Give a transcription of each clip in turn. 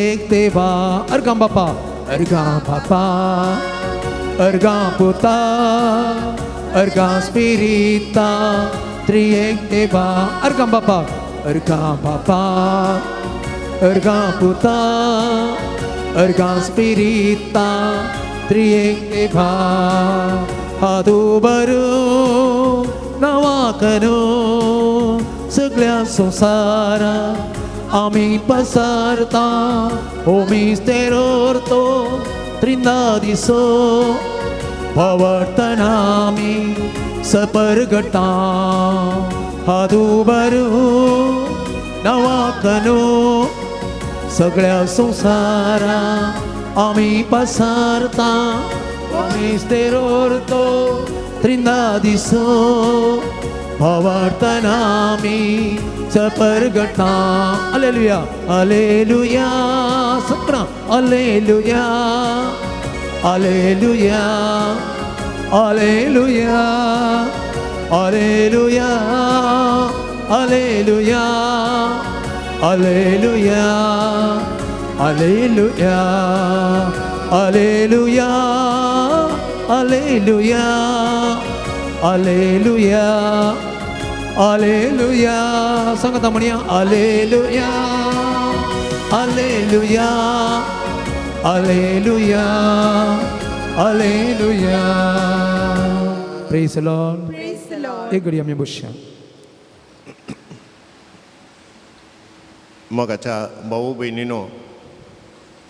त्रिएक देवा. अर्गां बापा, अर्गां बापा, अर्गां पुता, अर्गां स्पिरिता, त्रिएक देवा. अर्गां बापा, अर्गां बापा, अर्गां पुता, अर्गां स्पिरिता, त्रिएक देवा. हातू बरू नांवाकनो सगळ्या संवसारा आमी पसारता, हो मिस्तेरोर्तो त्रिंदादिसो भवर्तना आमी सपरगटा. हातू बरू नांवाकनो सगळ्या संवसारा आमी पसारता, हो मिस्तेरोर्तो त्रिंदादिसो भवर्तना आमी सपरगटा. अलेलुया, अलेलुया, सकरा alleluia, alleluia, alleluia, alleluia, alleluia, alleluia, alleluia, alleluia, alleluia, alleluia, alleluia. सांगता म्हणया alleluia, alleluia, alleluia, alleluia. Praise the Lord. Praise the Lord. एक घडी आमी बसया. मोगाच्या भाऊ भयणीनो,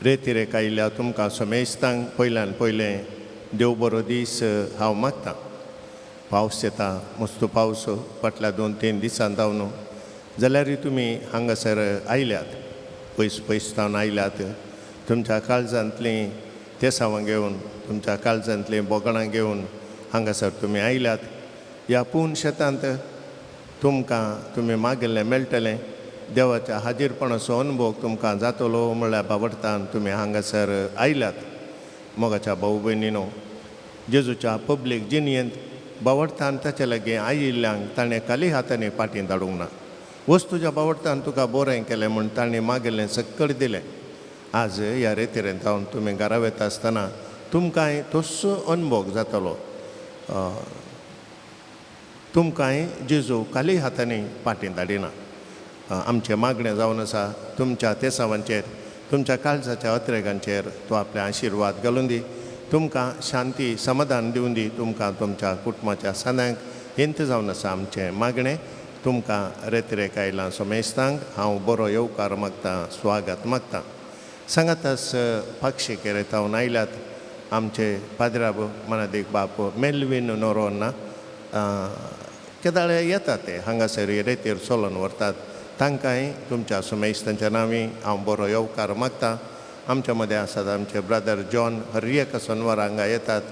रेतिरेक आयिल्ल्या तुमकां समेस्तांक पयल्यान पयलें देव बरो दीस हांव मागतां. पावस येता, मस्त पावस फाटल्या 2-3 दिसां जावन, जाल्यारय तुमी हांगासर आयल्यात, पयस पयस जावन आयल्यात. तुमच्या काळजांतलीं तेसांवां घेवन, तुमच्या काळजांतलीं बोगणां घेवन हांगासर तुमी आयल्यात. ह्या पूर्ण शेतांत तुमकां तुमी मागिल्लें मेळटलें. देवाच्या हाजीरपणाचो अनुभव तुमकां जातलो म्हळ्यार बावडतान तुमी हांगासर आयल्यात. मोगाच्या भाऊ भयणीनो, जेजूच्या पब्लीक जिणयेंत बावडतान ताचे लागीं आयिल्ल्यांक ताणें खाली हातांनी फाटीं धाडूंक ना. वस्तूच्या बावडतान तुका बरें केलें म्हूण ताणें मागिल्लें सक्कड दिलें. आज ह्या रेतिरेंत जावन तुमी घरा वता आसतना तुमकांय तसो अनुभव जातलो. तुमकांय जेजू खाली हातांनी फाटीं धाडिना. आमचें मागणें जावन आसा तुमच्या तेसावांचेर, तुमच्या काळजाच्या अत्रेगांचेर तो आपले आशिर्वाद घालून दी, तुमकां शांती समाधान दिवन दी, तुमकां तुमच्या कुटुंबाच्या सांद्यांक हेंत जावन आसा आमचें मागणें. तुमकां रेतिरेक आयलां समेस्तांक हांव बरो येवकार मागतां, स्वागत मागतां. सांगातास पाक्षी केरेतावन आयल्यात आमचे पाद्राब मनादीक बाप मेल्वीन नोरोना, केदाळे येतात ते हांगासर रेतीर चलोवन व्हरतात. तांकांय तुमच्या सुमेस्तांच्या नांवी हांव बरो येवकार मागतां. आमच्या मदें आसात आमचे ब्रदर जॉन, हर एक सनवार हांगा येतात,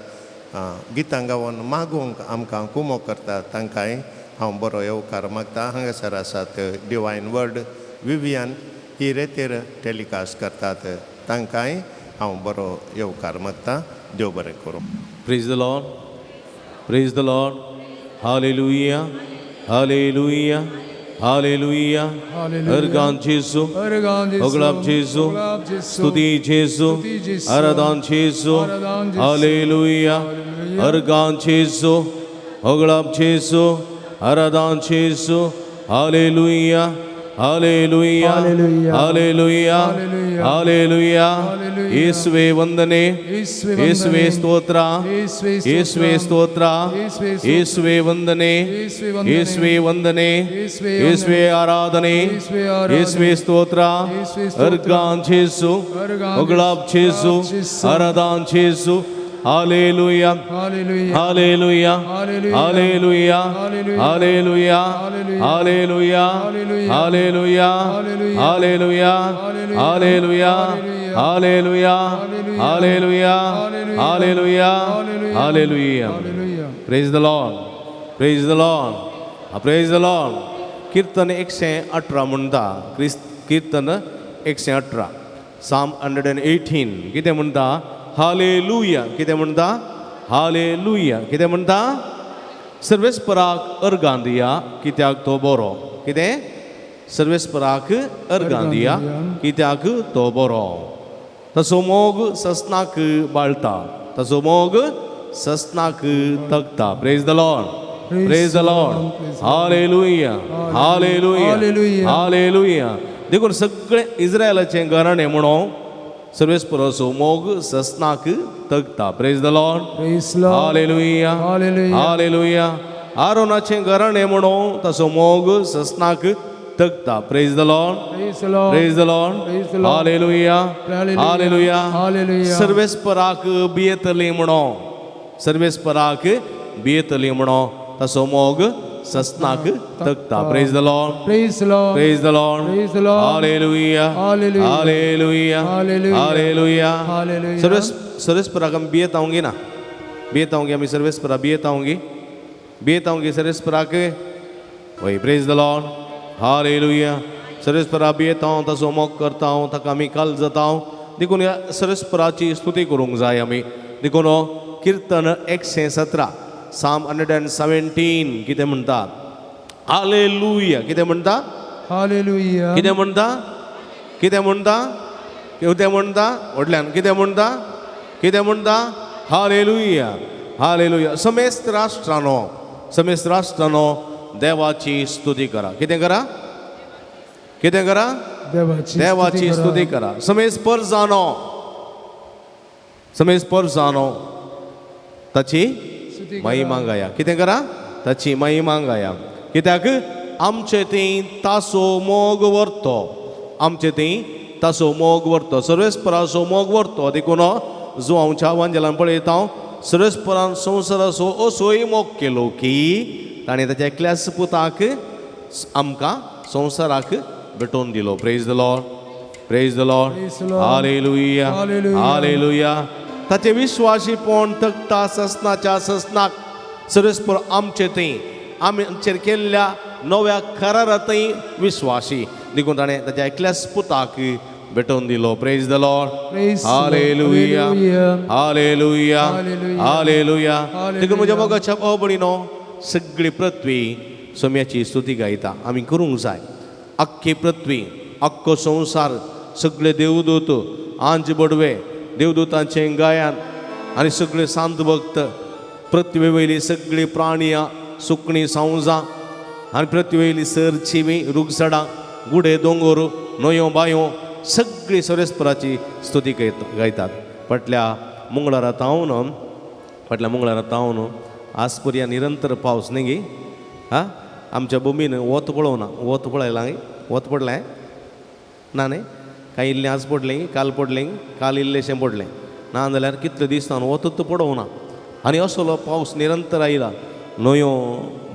गितां गावन मागूंक आमकां कुमो करतात, तांकांय हांव बरो येवकार मागतां. हांगासर आसात डिवायन वर्ड विवियन, ही रेतीर टेलिकास्ट करतात, तांकांय हांव बरो येवकार मागतां. देव बरें करूं. Praise the Lord, praise the Lord, hallelujah, hallelujah, hallelujah. Organ जेजू, होगळाप जेजू, स्तुती जेजू, आराधन जेजू, हालेलुया. अर्गान जेजू, होगळाप जेजू, आराधन जेजू, हालेलुया, हालेलुया, हालेलुया, हालेलुया. येसुवे वंदने, येसुवे स्तोत्र, येसुवे स्तोत्र, येसुवे वंदने, येसुवे वंदने, येसुवे आराधने, येसुवे स्तोत्र. अर्गान जेजू, होगळाप जेजू, आराधन जेजू, hallelujah, hallelujah, hallelujah, hallelujah, hallelujah, hallelujah, hallelujah, hallelujah, hallelujah, hallelujah, hallelujah, hallelujah. Praise the Lord, praise the Lord, praise the Lord. कीर्तन 118 म्हणटा, कीर्तन 118, साम 118 कितें म्हणटा? हालेलुया. कितें म्हणटा? हालेलुया. कितें म्हणटा? सर्वेस्पराक अर्गां दिया कित्याक तो बरो. कितें? सर्वेस्पराक अर्गां दिया कित्याक तो बरो तसो मोग ससनाक बाळटा तसो मोग ससनाक तगता. Praise the Lord. Praise the Lord. Hallelujah. Hallelujah. Hallelujah. देखून सगळे इस्रायलाचें घराणें म्हणून सर्वेस्पराचो मोग ससनाक तगता. Praise the Lord. Hallelujah. Hallelujah. आरोनाचें घराणें म्हणून तसो मोग ससनाक तगता. Praise the Lord. Praise the Lord. Hallelujah. Hallelujah. सर्वेस्पराक भियेतली म्हणून सर्वेस्पराक भियेतली म्हणून तसो मोग ससनाक तगता. Praise the Lord. Praise the Lord. Hallelujah. Hallelujah. Hallelujah. सर्वेस्पराक आमी भियेता गी ना भियेता गी आमी सर्वेस्परा भियेता गी भियेता गी सर्वेस्पराक वय. Praise the Lord. Hallelujah. सर्वेस्परा भियेता तसो मोग करता ताका आमी काल जाता. देखून ह्या सर्वेस्पराची स्तुती करूंक जाय आमी. देखून किर्तन 117 साम 117 कितें म्हणटा? हालेलुया. कितें म्हणटा? हालेलुया. कितें म्हणटा? कितें म्हणटा? कितें म्हणटा? व्हडल्यान कितें म्हणटा? कितें म्हणटा? हालेलुया. हालेलुया. समेस्त राष्ट्रानो समेस्त राष्ट्रानो देवाची स्तुती करा. कितें करा? कितें करा? देवाची स्तुती करा. समेस्त परजानो समेस्त परजानो ताची महिमा गाया. कितें करा? ताची महिमा गाया. कित्याक आमचे थंय तासो मोग व्हरतो आमचे थंय तासो मोग व्हरतो सर्वेस्पराचो मोग व्हरतो. देखून जो हांव वांजेलान पळयता सर्वेस्परान संवसाराचो असोय मोग केलो की ताणें ताच्या एकल्याच पुताक आमकां संवसाराक भेटोवन दिलो. Praise the Lord. Praise the Lord. Hallelujah. Hallelujah. ताचे विश्वासीपण तगता ससनाच्या ससनाक. सर्वेस्पर आमचे थंय आमचेर केल्ल्या नव्या करारांतय विश्वासी देखून ताणें ताच्या एकल्याच पुताक भेटोवन दिलो. Praise the Lord. Hallelujah. Hallelujah. Hallelujah. देखून म्हज्या मोगाच्या भाव भयणीनो सगळी पृथ्वी सोम्याची स्तुती गायता. आमी करूंक जाय. आख्खी पृथ्वी आख्खो संवसार सगळे देवदूत आंज बडवे देवदूतांचें गायन आनी सगळे सांत भक्त पृथ्वी वयली सगळी प्राणियां सुकणीं सांवजां आनी पृथ्वी वयली सर चिवी रुगझाडां गुडे दोंगोर न्हंयो बांयो सगळी सर्वेस्पराची स्तुती गायतात. फाटल्या मंगळारा तावन फाटल्या मंगळारा तावन आज पर्यंत निरंतर पावस न्ही गी आं आमच्या भुमीन वत पळोवना वत पळयलां वत पडलें ना न्ही कांय इल्लें आज पडलें काल पडलें काल इल्लेशें पडलें ना जाल्यार कितले दीस जावन वतूच पडोवना. आनी असलो पावस निरंतर आयला न्हंयो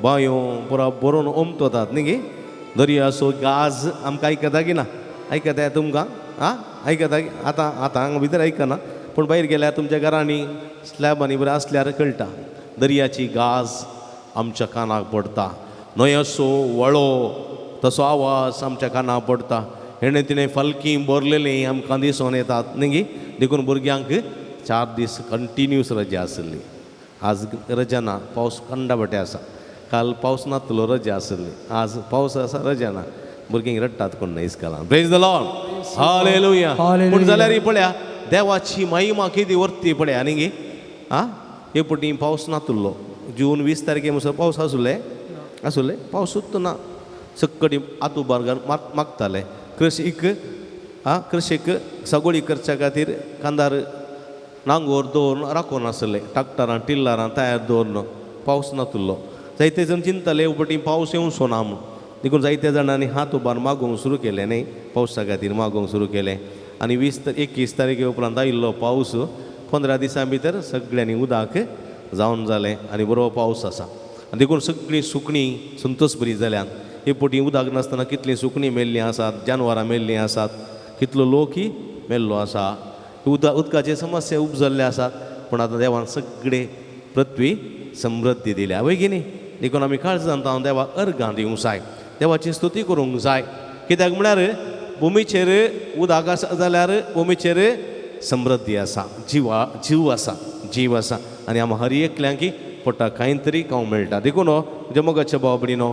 बांयो पुरा भरून ओमततात न्ही गी. दर्याचो गाज आमकां आयकता की ना? आयकता तुमकां? आं आयकता आतां आतां हांगा भितर आयकना पूण भायर गेल्यार तुमच्या घरांनी स्लॅबांनी बरें आसल्यार कळटा दर्याची गाज आमच्या कानाक पडटा. न्हंयेचो वळो तसो आवाज आमच्या कानाक पडटा. हेणें तिणें फालकी भरलेलीं आमकां दिसून येतात न्ही गी. देखून भुरग्यांक 4 दीस कंटिन्यूस रजा आसली. आज रजा ना पावस कंडाबटे आसा. काल पावस नातलो रजा आसली आज पावस आसा रजा ना. भुरगीं रडटात कोण ना इस्कालान. Praise the Lord. Hallelujah. पूण जाल्यार पळया देवाची महिमा कितें वरती पळया न्ही गी. आं हे पटी पावस नातुल्लो जून 20 तारखे म्हणसर पावस आसुल्ले आसुल्ले पावसूच ना. सक्कडी आतू बार्गार मागताले कृशीक आं कृशीक सगळी करच्या खातीर कांदार नांगोर दवरून राखून आसले ट्रॅक्टरां टिल्लरां तयार दवरून पावस नातुल्लो. जायते जाण चिंतले उपटी पावस येवचो ना म्हूण. देखून जायत्या जाणांनी हात उबार मागोवंक सुरू केलें न्ही पावसा खातीर मागोवंक सुरू केलें. आनी 21 तारखे उपरांत आयिल्लो पावस 15 दिसां भितर सगळ्यांनी उदक जावन जालें आनी बरो पावस आसा. आनी देखून सगळीं सुकणीं संतोष बरी जाल्यात. हे पटी उदक नासतना कितलीं सुकणीं मेल्लीं आसात जानवरां मेल्लीं आसात कितलो लोकय मेल्लो आसा. उदकाचे समस्या उपजल्ले आसात. पूण आतां देवान सगळे पृथ्वी समृद्धी दिल्या वय की न्ही. देखून आमी काळजान हांव देवाक अर्गां दिवंक जाय देवाची स्तुती करूंक जाय. कित्याक म्हळ्यार भुमीचेर उदक आसा जाल्यार भुमीचेर समृद्धी आसा जीव आसा जीव आसा. आनी आमकां हर एकल्यांक पोटाक कांय तरी खावंक मेळटा. देखून म्हज्या मोगाच्या भाव भयणीनो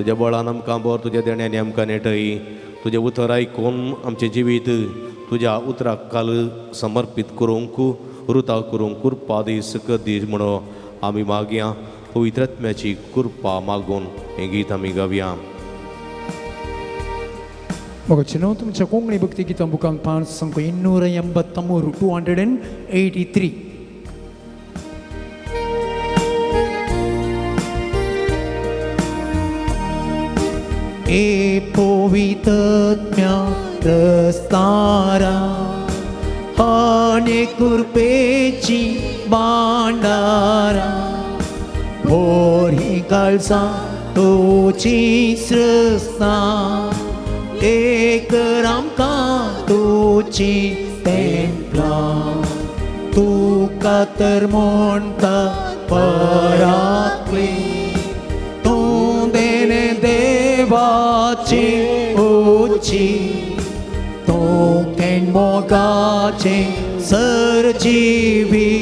तुज्या बळान आमकां बर, तुज्या देण्यांनी आमकां नेटय. तुजें उतर आयकून आमचें जिवीत तुज्या उतराक काल समर्पीत करूंक, रुता करूंक कृपा दी, सकत दी म्हणून आमी मागया. पवित्र आत्म्याची कृपा मागून हें गीत आमी गावया. मोगाचेनो तुमच्या कोंकणी भक्ती गीतां बुकांत 583 283. ए पवित्रत्म्या रस्तारा आनी कृपेची भांडारा, बोरी काळसा तुजी सृजना, एक आमकां तुजी तेंपलां. तुका तर म्हणटा पराकली, तूं देणे देवाची उची, तूं केण मोगाचे सरजीवी,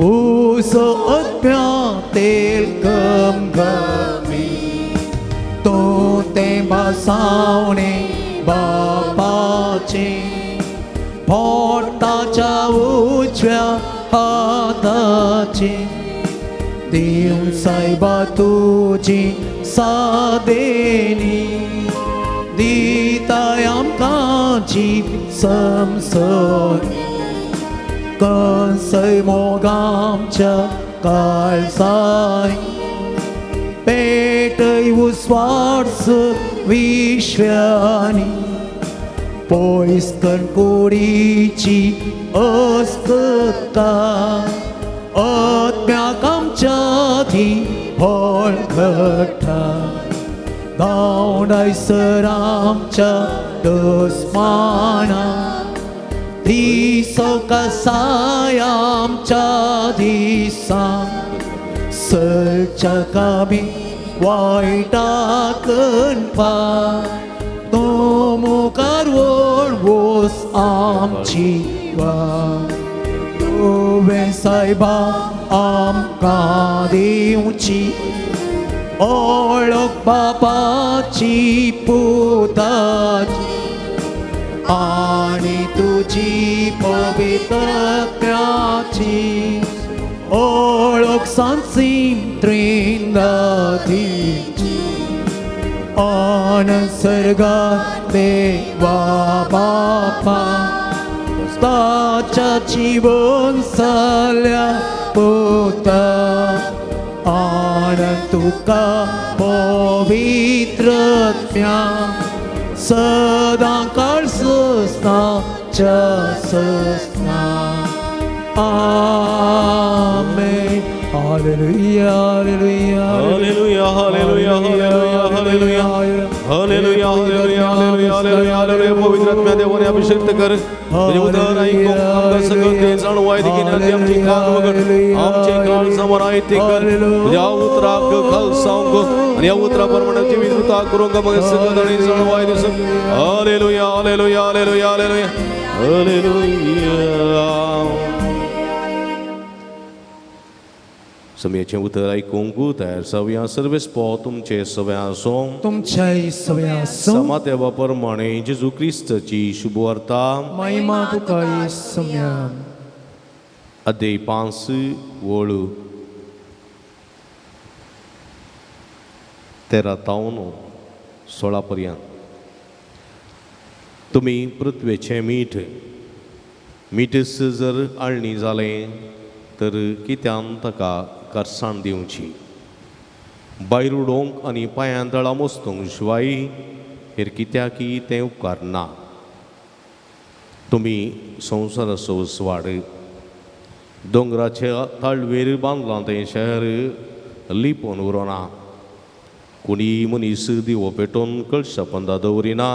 उसो आत्म्या तेल गमगमी, तूं तें भासावणे बापाचे, पोटाच्या उजव्या हाताचे, देव सायबा तुजी सादेनी, दिताय आमकां जीव समसोनी, कंसय मोगामच्या काळजाय, पेटय उस्वास विश्वानी, पयस कणकुडीची अस्कता, आत्म्याक आमच्या ती बळ घडटा, धांवडायसर आमच्या दुस्माना, दिसो कसाय आमच्या दिसा, सलच्या कामी वायटा कणपा, तूं मुखार वोस आमची वाट. तुवें सायबा आमकां दिवची ओळख बापाची पुताची, आनी तुजी पवित्रत्याची ओळख सांसीम त्रिंदादीची. अनसर्गा देवा बापा, ताच्या जीवन साल्या पुता, आनंद तुका पवित्रत्म्या, सदां काळ सस्नाच्या सस्ना. आमेन. Hallelujah, hallelujah, hallelujah, hallelujah, hallelujah, hallelujah, hallelujah, hallelujah, hallelujah, hallelujah. पवित्र आत्म्या देवाने अभिषेक्त कर. तुझे उतर ऐकून आमकां सगळं ते जाणवाय देखीन आमची कान वगड, आमचे काळ समोर आयते कर. तुझ्या उतराक खालसावंक आनी ह्या उतरा प्रमाणे जिवीत वृता करूंक मग सगळं आनी जाणवाय दिसूं. Hallelujah, hallelujah, hallelujah, hallelujah, hallelujah. समयाचें उतर आयकूंक तयार जावया. सर्वेस्पो तुमचे सवे आसूं, तुमच्याय सवे आसूं. समातेवा प्रमाणे जेजू क्रिस्ताची शुभवार्ता. महिमा तुका सम्या. अध्याय 5 वळ 13 तावन 16 पर्यंत. तुमी पृथ्वेचें मीठ, मीठच जर आळणी जालें तर कित्यान ताका करसाण दिवची? भायर उडोवंक आनी पांयां तळा मोस्तूंक शिवाय हेर कित्याकी तें उपकारना. तुमी संवसाराचो उजवाड. दोंगराच्या ताळवेर बांदलां तें शहर लिपोवन उरना. कोणी मनीस दिवो पेटोवन कळशा पंदा दवरिना,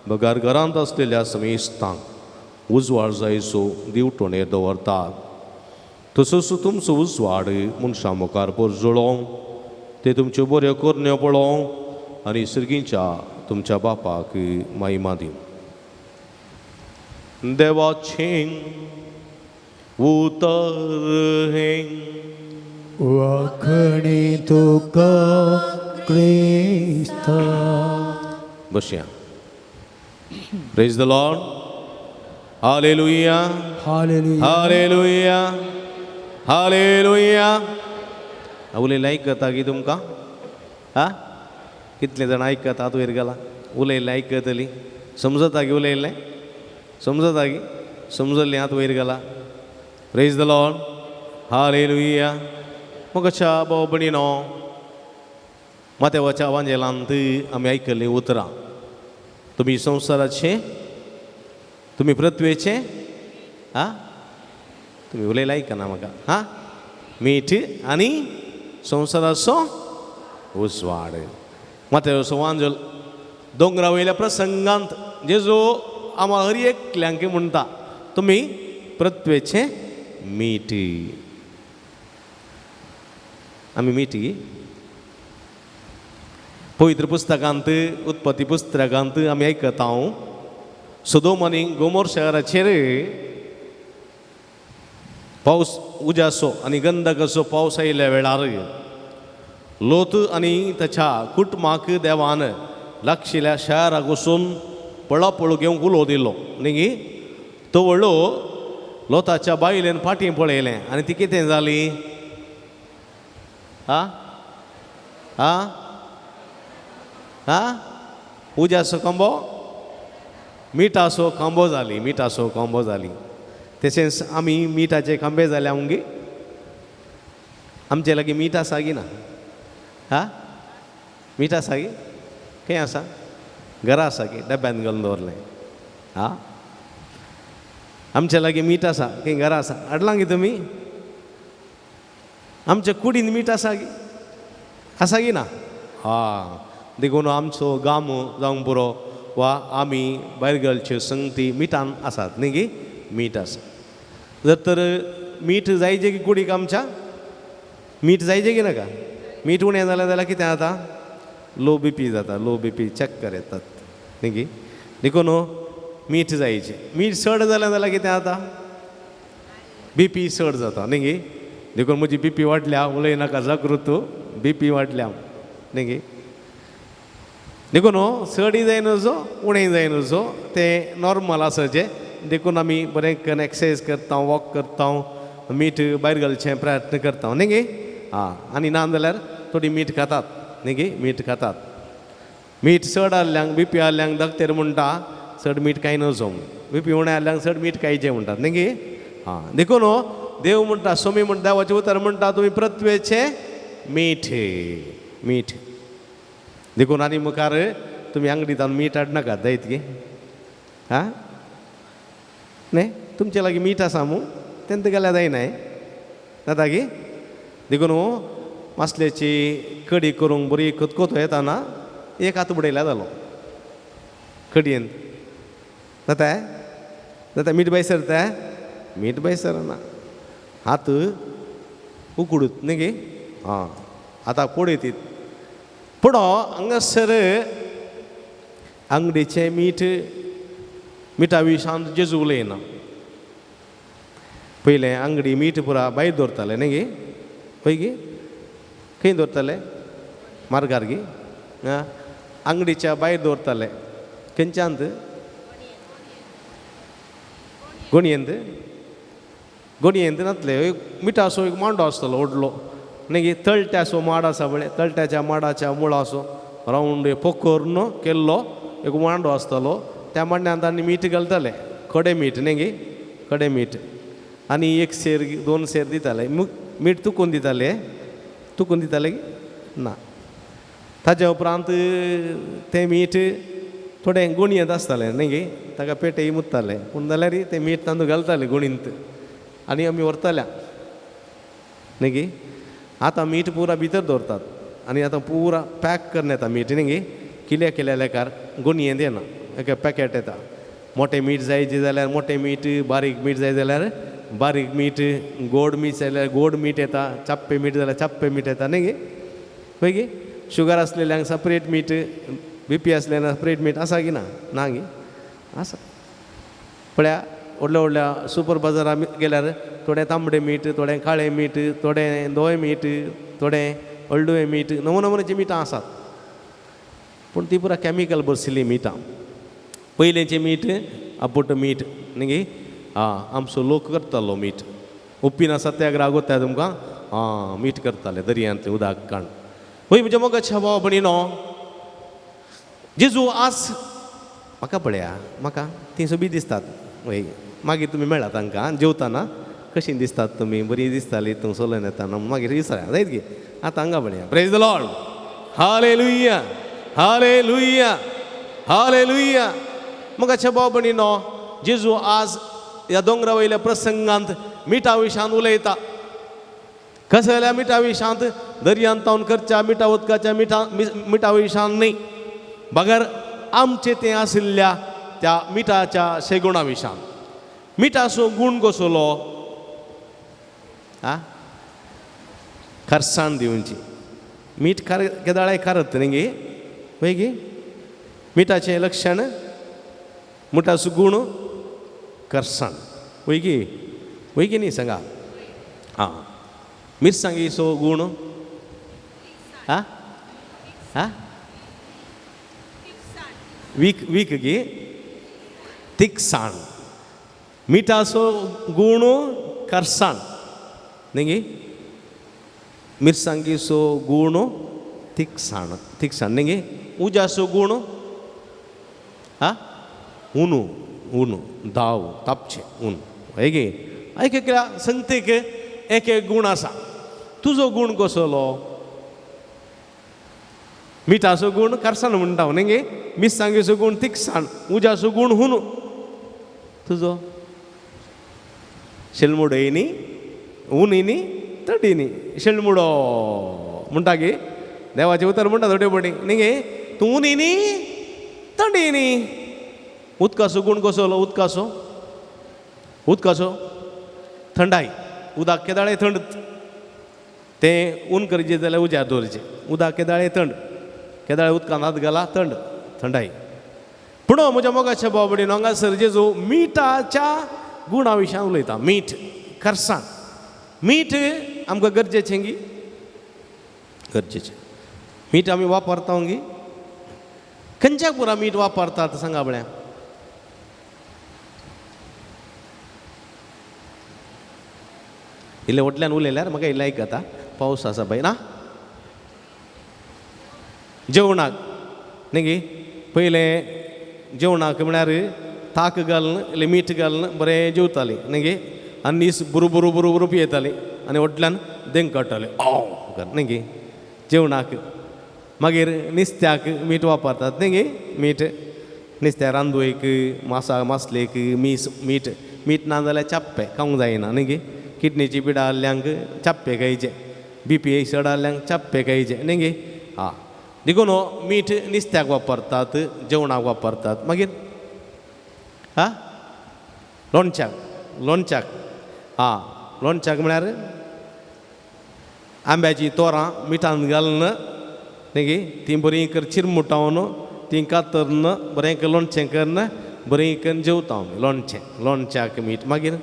बगार घरांत आसलेल्या समेस्तांक उजवाड जायसो दिवटणेर दवरता. तसोच तुमचो उजवाड मनशां मुखार परजळो, ते तुमच्यो बऱ्यो करण्यो पळोवं आनी सर्गींच्या तुमच्या बापाक महिमा दिवं. देवाचें उतर हें वाखणी तुका क्रिस्ता. बसया. Praise the Lord. Hallelujah. Hallelujah. Hallelujah. Hallelujah. उलयलें आयकता की तुमकां? हा, कितले जाण आयकता वयर गेला? उलयलें आयकतली? समजता की उलयलें? समजता की? समजलें हात वयर गेला. Praise the Lord. Hallelujah. मोगाच्या भाव भयणीनो, मातेवाच्या वांजेलांत आमी आयकल्लीं उतरां. तुमी संवसाराचे, तुमी पृथ्वेचे. हा, तुमी उलयलें आयकना म्हाका. हा, मीठ आनी संवसाराचो उजवाड. मातेवाचो वांजल दोंगरा वयल्या प्रसंगांत जेजू आमा हर एकल्यांक म्हणटा, तुमी पृथ्वेचे मीठ. आमी मीठ. पवित्र पुस्तकांत, उत्पत्ती पुस्तकांत आमी आयकता सोदोम आनी गोमोर शहराचेर पावस उज्याचो आनी गंधकाचो पावस आयिल्ल्या वेळार लोत आनी ताच्या कुटुंबाक देवान लागशिल्ल्या शहराक वचून पळापळ घेवंक उलो दिलो. न्ही, तो व्हडलो लोताच्या बायलेन फाटीं पळयलें आनी ती कितें जाली? आ आ आ उज्याचो खांबो, मिठाचो खांबो जाली. मिठाचो खांबो जाली. तशेंच आमी मिठाचे खांबे जाले आमगे. आमचे लागीं मीठ आसा की ना? हा, मीठ आसा की? खंय आसा? घरा आसा की डब्यांत घालून दवरलें? हा, आमचे लागीं मीठ आसा खंय? घरा आसा. हाडलां की तुमी? आमच्या कुडीन मीठ आसा की? आसा की ना? हा, देखून आमचो गाम जावंक पुरो वा आमी भायर घालच्यो संगती मिठान आसात न्ही गी? मीठ आसा. जर तर मीठ जायचें की कुडीक आमच्या? मीठ जायचें की नाका? मीठ उणें जालें जाल्यार कितें जाता? लो बी पी जाता. लो बी पी, चक्कर येतात न्ही गी? देखून मीठ जायचें. मीठ चड जालें जाल्यार कितें जाता? बी पी चड जाता न्ही गी? देखून म्हजी बी पी वाडल्या, उलय नाका जागृत, बी पी वाडल्या न्ही गी? देखून चडय जायना उणें जायना, तें नॉर्मल आसाचें. देखून आमी बरें करून एक्सरसायज करता, वॉक करता, मीठ भायर घालचें प्रयत्न करता न्ही गी? आं, आनी ना जाल्यार थोडी मीठ खातात न्ही गी? मीठ खातात. मीठ चड आहल्यांक, बी पी आहल्यांक डॉक्टर म्हणटा चड मीठ कांय नजो. बी पी उणें आहल्यांक चड मीठ खायचें म्हणटात न्ही गी? आं, देखून देव म्हणटा, सोमी म्हणटा, देवाचें उतर म्हणटा, तुमी पृथ्वेचें मीठ. मीठ. देखून आनी मुखार तुमी आंगडींत मीठ हाडनाकात जायत गी? आं, न्ही, तुमचे लागीं मीठ आसा मू, तेंत गेल्यार जायना जाता गी? देखून मासल्याची कडी करूंक बरी खतखतो येताना एक हात बुडयल्यार जालो कडयेन. जाता जाता? मीठ बाय सरता? मीठ बाय सरना, हात उकडूत न्ही गी? आं, आतां पळयतीत पूण हांगासर आंगडीचें मीठ, मिठा विशांत जेजू उलयना. पयलें आंगडी मीठ पुरा भायर दवरताले न्ही गी? पळय गी, खंय दवरताले? मार्गार गी? आंगडीच्या भायर दवरताले. खंयच्यांत? गोणयेंत. गोणयेंत नातले. एक मिठाचो एक मांडो आसतलो व्हडलो न्ही गी? तळट्याचो माड आसा पळय, तळट्याच्या माडाच्या मुळाचो रावंड पोखरून केल्लो एक मांडो आसतलो. त्या मांड्यांत आनी मीठ घालताले, खडें मीठ न्ही गी? खडें मीठ. आनी एक सेर दोन सेर दिताले. मीठ तुकून दिताले? तुकून दिताले की ना? ताच्या उपरांत तें मीठ थोडें गुणयेंत आसतालें न्ही गी? ताका पेटेय मुत्ताले पूण जाल्यार तें मीठ तांदूळ घालताले गुणींत आनी आमी व्हरताल्या न्ही गी? आतां मीठ पुरा भितर दवरतात आनी आतां पुरा पॅक करून येता मीठ न्ही गी? किल्या किल्या लेखार गुणयेंत येना, एका पॅकेट येता. मोटें मीठ जायचें जाल्यार मोटें मीठ, बारीक मीठ जाय जाल्यार बारीक मीठ, गोड मीठ जाय जाल्यार गोड मीठ येता, चाप्पें मीठ जाल्यार चाप्पें मीठ येता न्ही गी? पळय गी, शुगर आसलेल्यांक सेपरेट मीठ, बी पी आसलेल्यांक सेपरेट मीठ आसा की ना? ना गी? आसा. पळया व्हडल्या व्हडल्या सुपर बाजारां गेल्यार थोडें तांबडें मीठ, थोडें काळें मीठ, थोडें धवें मीठ, थोडें हळडुवें मीठ नवो नमुन्याचीं मिठां आसात पूण ती पुरा कॅमिकल बरसिल्लीं मिठां. पयलेंचें मीठ आपोट मीठ न्ही आं आमचो लोक करतालो मीठ. उप्पिना सत्याग्रह गोत्ता तुमकां आं मीठ करताले दर्यांतलें उदक काण. वय म्हज्या मोगाच्या भाव भयणीनो, जेजू आज म्हाका पळया, म्हाका तीं सोबीत दिसतात. वय मागीर तुमी मेळा तांकां जेवताना कशीं दिसतात तुमी, बरीं दिसतालीं तूं सोलोन येताना, मागीर विसरा जायत गे. आतां हांगा पळया. Praise the Lord, hallelujah, hallelujah, hallelujah. मोगाच्या भाव भयणीनो, जेजू आज ह्या दोंगरा वयल्या प्रसंगांत मिठा विशांत उलयता. कशें जाल्यार मिठा विशांत दर्यांत तावन करच्या मिठा उदकाच्या मिठा मिठा विशांत न्ही, बगर आमचे तें आशिल्ल्या त्या मिठाच्या शेगुणा विशांत. मिठाचो गूण कसलो? आ खरसाण दिवची. मीठ खार केदाळाय खारत न्ही गे, वय गे. मिठाचें लक्षण मिठाचो गूण करसाण, वय गे, वय गे न्ही सांगा. आं मिरसांगेचो गूण आ आ वीक वीक गे तिकसाण. मिठाचो गूण करसाण न्ही गे, मिरसांगेचो गूण तिकसाण, तिकसाण न्ही गे. उज्याचो गूण आ उनू, उनू दाव तापचें ऊन, हय गे. एक एकल्या संगतेक एक एक गूण आसा. तुजो गूण कसलो? मिठाचो गूण करसाण म्हणटा न्ही गे, मिरसांगेचो गूण तिकसाण, उज्याचो गूण हुनू. तुजो शेलमुडो येयनी, ऊन येयनी, थंड येयनी. शेलमुडो म्हणटा गे, देवाचें उतर म्हणटा थोडे पटी न्ही गे. तूं ऊन येयनी, थंड येयनी. उदकाचो गूण कसलो? उदकाचो, उदकाचो थंडाय. उदक केदाळे थंड, तें ऊन करचें जाल्यार उज्यार दवरचें. उदक केदाळे थंड, केदाळे उदकान हात घाला थंड, थंडाय. पूण म्हज्या मोगाच्या भाव भयणीनो, हांगासर जेजू मिठाच्या गुणा विशयान उलयता. मीठ खरसाण, मीठ आमकां गरजेचें गी, गरजेचें. मीठ आमी वापरता गी, खंयच्या पुरा मीठ वापरतात सांगा पळया. इल्लें व्हडल्यान उलयल्यार म्हाका इल्लें आयकता. पावस आसा बाय ना. जेवणाक न्ही गे, पयलें जेवणाक म्हळ्यार ताक घालून इल्लें मीठ घालून बरें जेवतालीं न्ही गे. आनी नीस बुरू बुरू बुरू बुरू पियेतालीं आनी व्हडल्यान देंग काडटालीं ऑ न्ही गे जेवणाक. मागीर नुस्त्याक मीठ वापरतात न्ही गे, मीठ नुस्त्या रांदुयेक, मासा मासलेक मीस मीठ. मीठ ना जाल्यार चाप्पें खावंक जायना न्ही गे. किडनीची पिडा आहल्यांक चाप्पें खायचें, बी पी चड आहल्यांक चाप्पें खायचें न्ही गे. आं देखून मीठ नुस्त्याक वापरतात, जेवणाक वापरतात. मागीर आं लोणच्याक, लोणच्याक आं लोणच्याक म्हळ्यार आंब्याचीं तोरां मिठान घालून न्ही गे, तीं बरीं कर चिरमुटावन तीं कातरून बरें कर लोणचें करून बरीं करून जेवता आमी. लोणचें, लोणच्याक मीठ. मागीर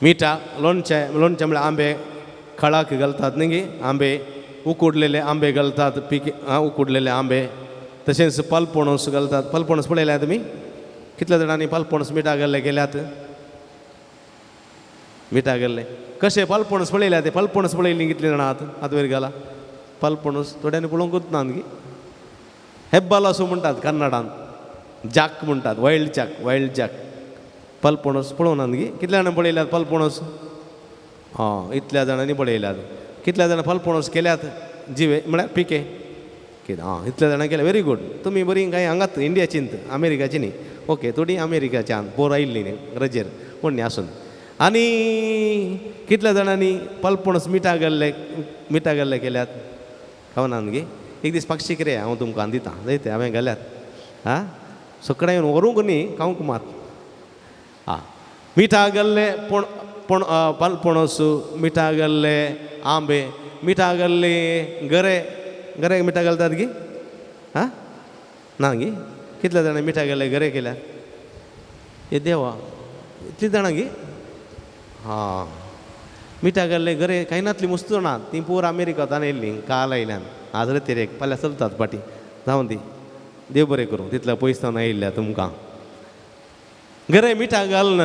मिठा लोणचें, लोणचें म्हळ्यार आंबे खळाक घालतात न्ही गे, आंबे उकडलेले आंबे घालतात, पिके आं उकडलेले आंबे. तशेंच पालपणस घालतात. पालपणस पळयल्या तुमी? कितल्या जाणांनी पालपणस मिठा घाल्ले केल्यात? मिठा घाल्ले कशें पालपणस पळयल्या ते? पालपणस पळयली कितलीं जाणां हात हात वयर घाला. पालपणस थोड्यांनी पळोवंकूच ना न्ही. हेब्बाल असो म्हणटात कन्नडान, जाक म्हणटात, वायल्ड जाक, वायल्ड जाक. पालपणस पळोवना न्ही? कितल्या जाणां पळयल्यात पालपणस? आं इतल्या जाणांनी पळयल्यात. कितल्या जाणां पालपणस केल्यात जिवे म्हळ्यार पिके कितें? आं इतल्या जाणां केल्या, व्हेरी गूड. तुमी बरीं कांय हांगात इंडियाचींत, अमेरिकाची न्ही. ओके, थोडीं अमेरिकाच्यान पोर आयिल्लीं न्ही रजेर, कोण न्ही आसून. आनी कितल्या जाणांनी पालपणस मिठा घाल्ले, मिठा घाल्ले केल्यात? खावना न्ही? एक दीस पाक्षीक रे हांव तुमकां दितां जायते हांवें घाल्यात. आं सगळें येवन व्हरूंक न्ही, खावंक मात. आं मिठा घाल्ले पण पण पालपणस, मिठा घाल्ले आंबे, मिठा घाल्ले गरे, गरे मिठा घालतात गी? आं ना गी? कितल्या जाणां मिठा घाल्ले गरे केल्यात? हे देवा, इतलीं जाणां गी? हां मिठा घाल्ले गरे कांय मुस्त जाणां तीं पुरा अमेरिकांत येयल्लीं काल आयल्यान आज तेरेक फाल्यां चलतात फाटीं. जावं दी, देव बरें करूं तितल्या पयस जावन आयिल्ल्या तुमकां. गरे मिठा घालून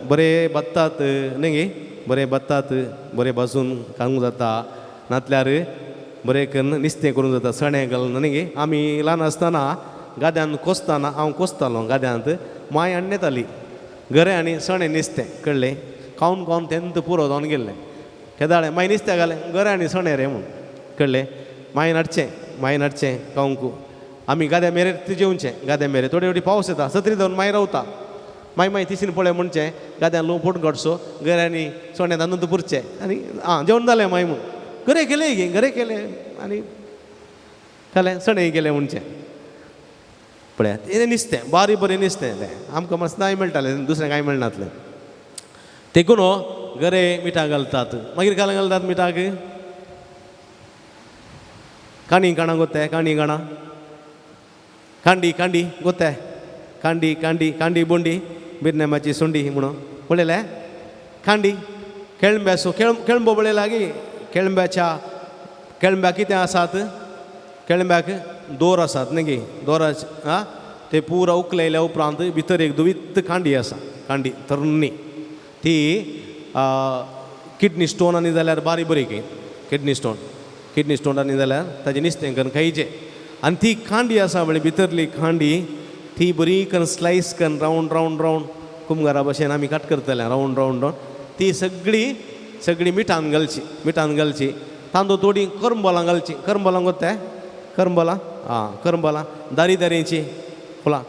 बरें भाजतात न्ही गे, बरें भाजतात, बरें भाजून खावंक जाता, नातल्यार बरें करून निस्तें करूंक जाता सणें घालून न्ही गे. आमी ल्हान आसतना गाद्यान कोसतना हांव कोसतालो गाद्यांत, माय हाडून येताली गरे आनी सणें निस्तें कळ्ळें, खावन खावन तेंत पुरो जावन गेल्लें. केदाळें मागीर निस्त्या घालें गरे आनी सणें रे म्हूण कळ्ळें, मागीर हाडचें, मागीर हाडचें खावंक. आमी गाद्या मेरेर ती जेवचें, गाद्या मेरेर थोडे थोडी पावस येता सत्री धरून मागीर रावता, मागीर मागीर तिशीन पळय म्हणचें गाद्यान लो फोट काडचो गरे आनी सणें तांदूळ पुरचें आनी आं जेवण जालें मागीर म्हूण गरे केलें गे, गरे केलें आनी खालें सणें केलें म्हणचें. पळयात तें निस्तें बारीक बरें निस्तें तें आमकां मस्त नाय मेळटालें, दुसरें कांय मेळनासलें. देखून गरे मिठाक घालतात. मागीर घाल घालतात मिठाक काणी काणां गोते, काणी काणां कांडी कांडी गोते, कांडी कांडी कांडी बोंडी बिरनेमाची सुंडी म्हणून पळयलें. कांडी केळंब्याचो केळंबो पळयला की केळंब्याच्या केळंब्या कितें आसात, केळंब्याक दोर आसात न्ही गे, दोराचे आं ते पुरा उखलयल्या उपरांत भितर एक दुवीत कांडी आसा, कांडी तरणी ती किडनी स्टोन आनी जाल्यार बारी बरी की किडनी स्टोन, किडनी स्टोन आनी जाल्यार ताजें निस्तें करून खायचें. आनी ती कांडी आसा म्हळ्यार भितरली कांडी ती बरी करून स्लायस करून रावंड रावंड रावंड कुमगारा भशेन आमी कट करतले रावंड रावंड रावंड ती सगळी सगळी मिठान घालची, मिठान घालची. तांदूळ थोडी करंबोलां घालची, करंबोलां गोत्ते करंबोलां आं करंबोलां दारी दारीची फुलां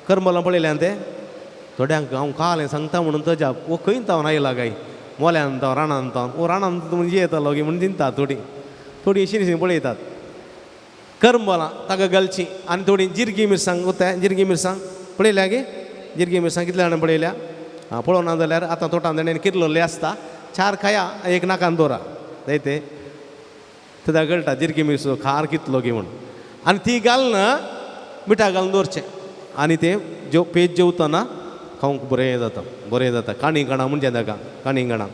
करंबोलां पळयल्यान ते थोड्यांक हांव कालें सांगता म्हणून तजा वो खंय तावन आयला काय मोल्यान तावन रानान तावन वो रानान म्हणजे येतालो की म्हणून दिता थोडी थोडी अशी अशी पळयतात. करंबोलां ताका घालची आनी थोडी जिरगी मिरसांग गोत्ते, जिरगी मिरसांग पळयल्या गे, जिरगी मिरसांग कितल्या जाणां पळयल्या आं पळोवना जाल्यार आतां तोटान तेणें किरलोले आसता चार खाया एक नाकान दवरा जायते तेदा कळटा जिरगी मिरसो खार कितलो की म्हूण. आनी ती घालून मिठा घालून दवरचें आनी तें जेव पेज जेवतना खावंक बरें जाता, बरें जाता. काणी काणां म्हणजे ताका काणी काणां.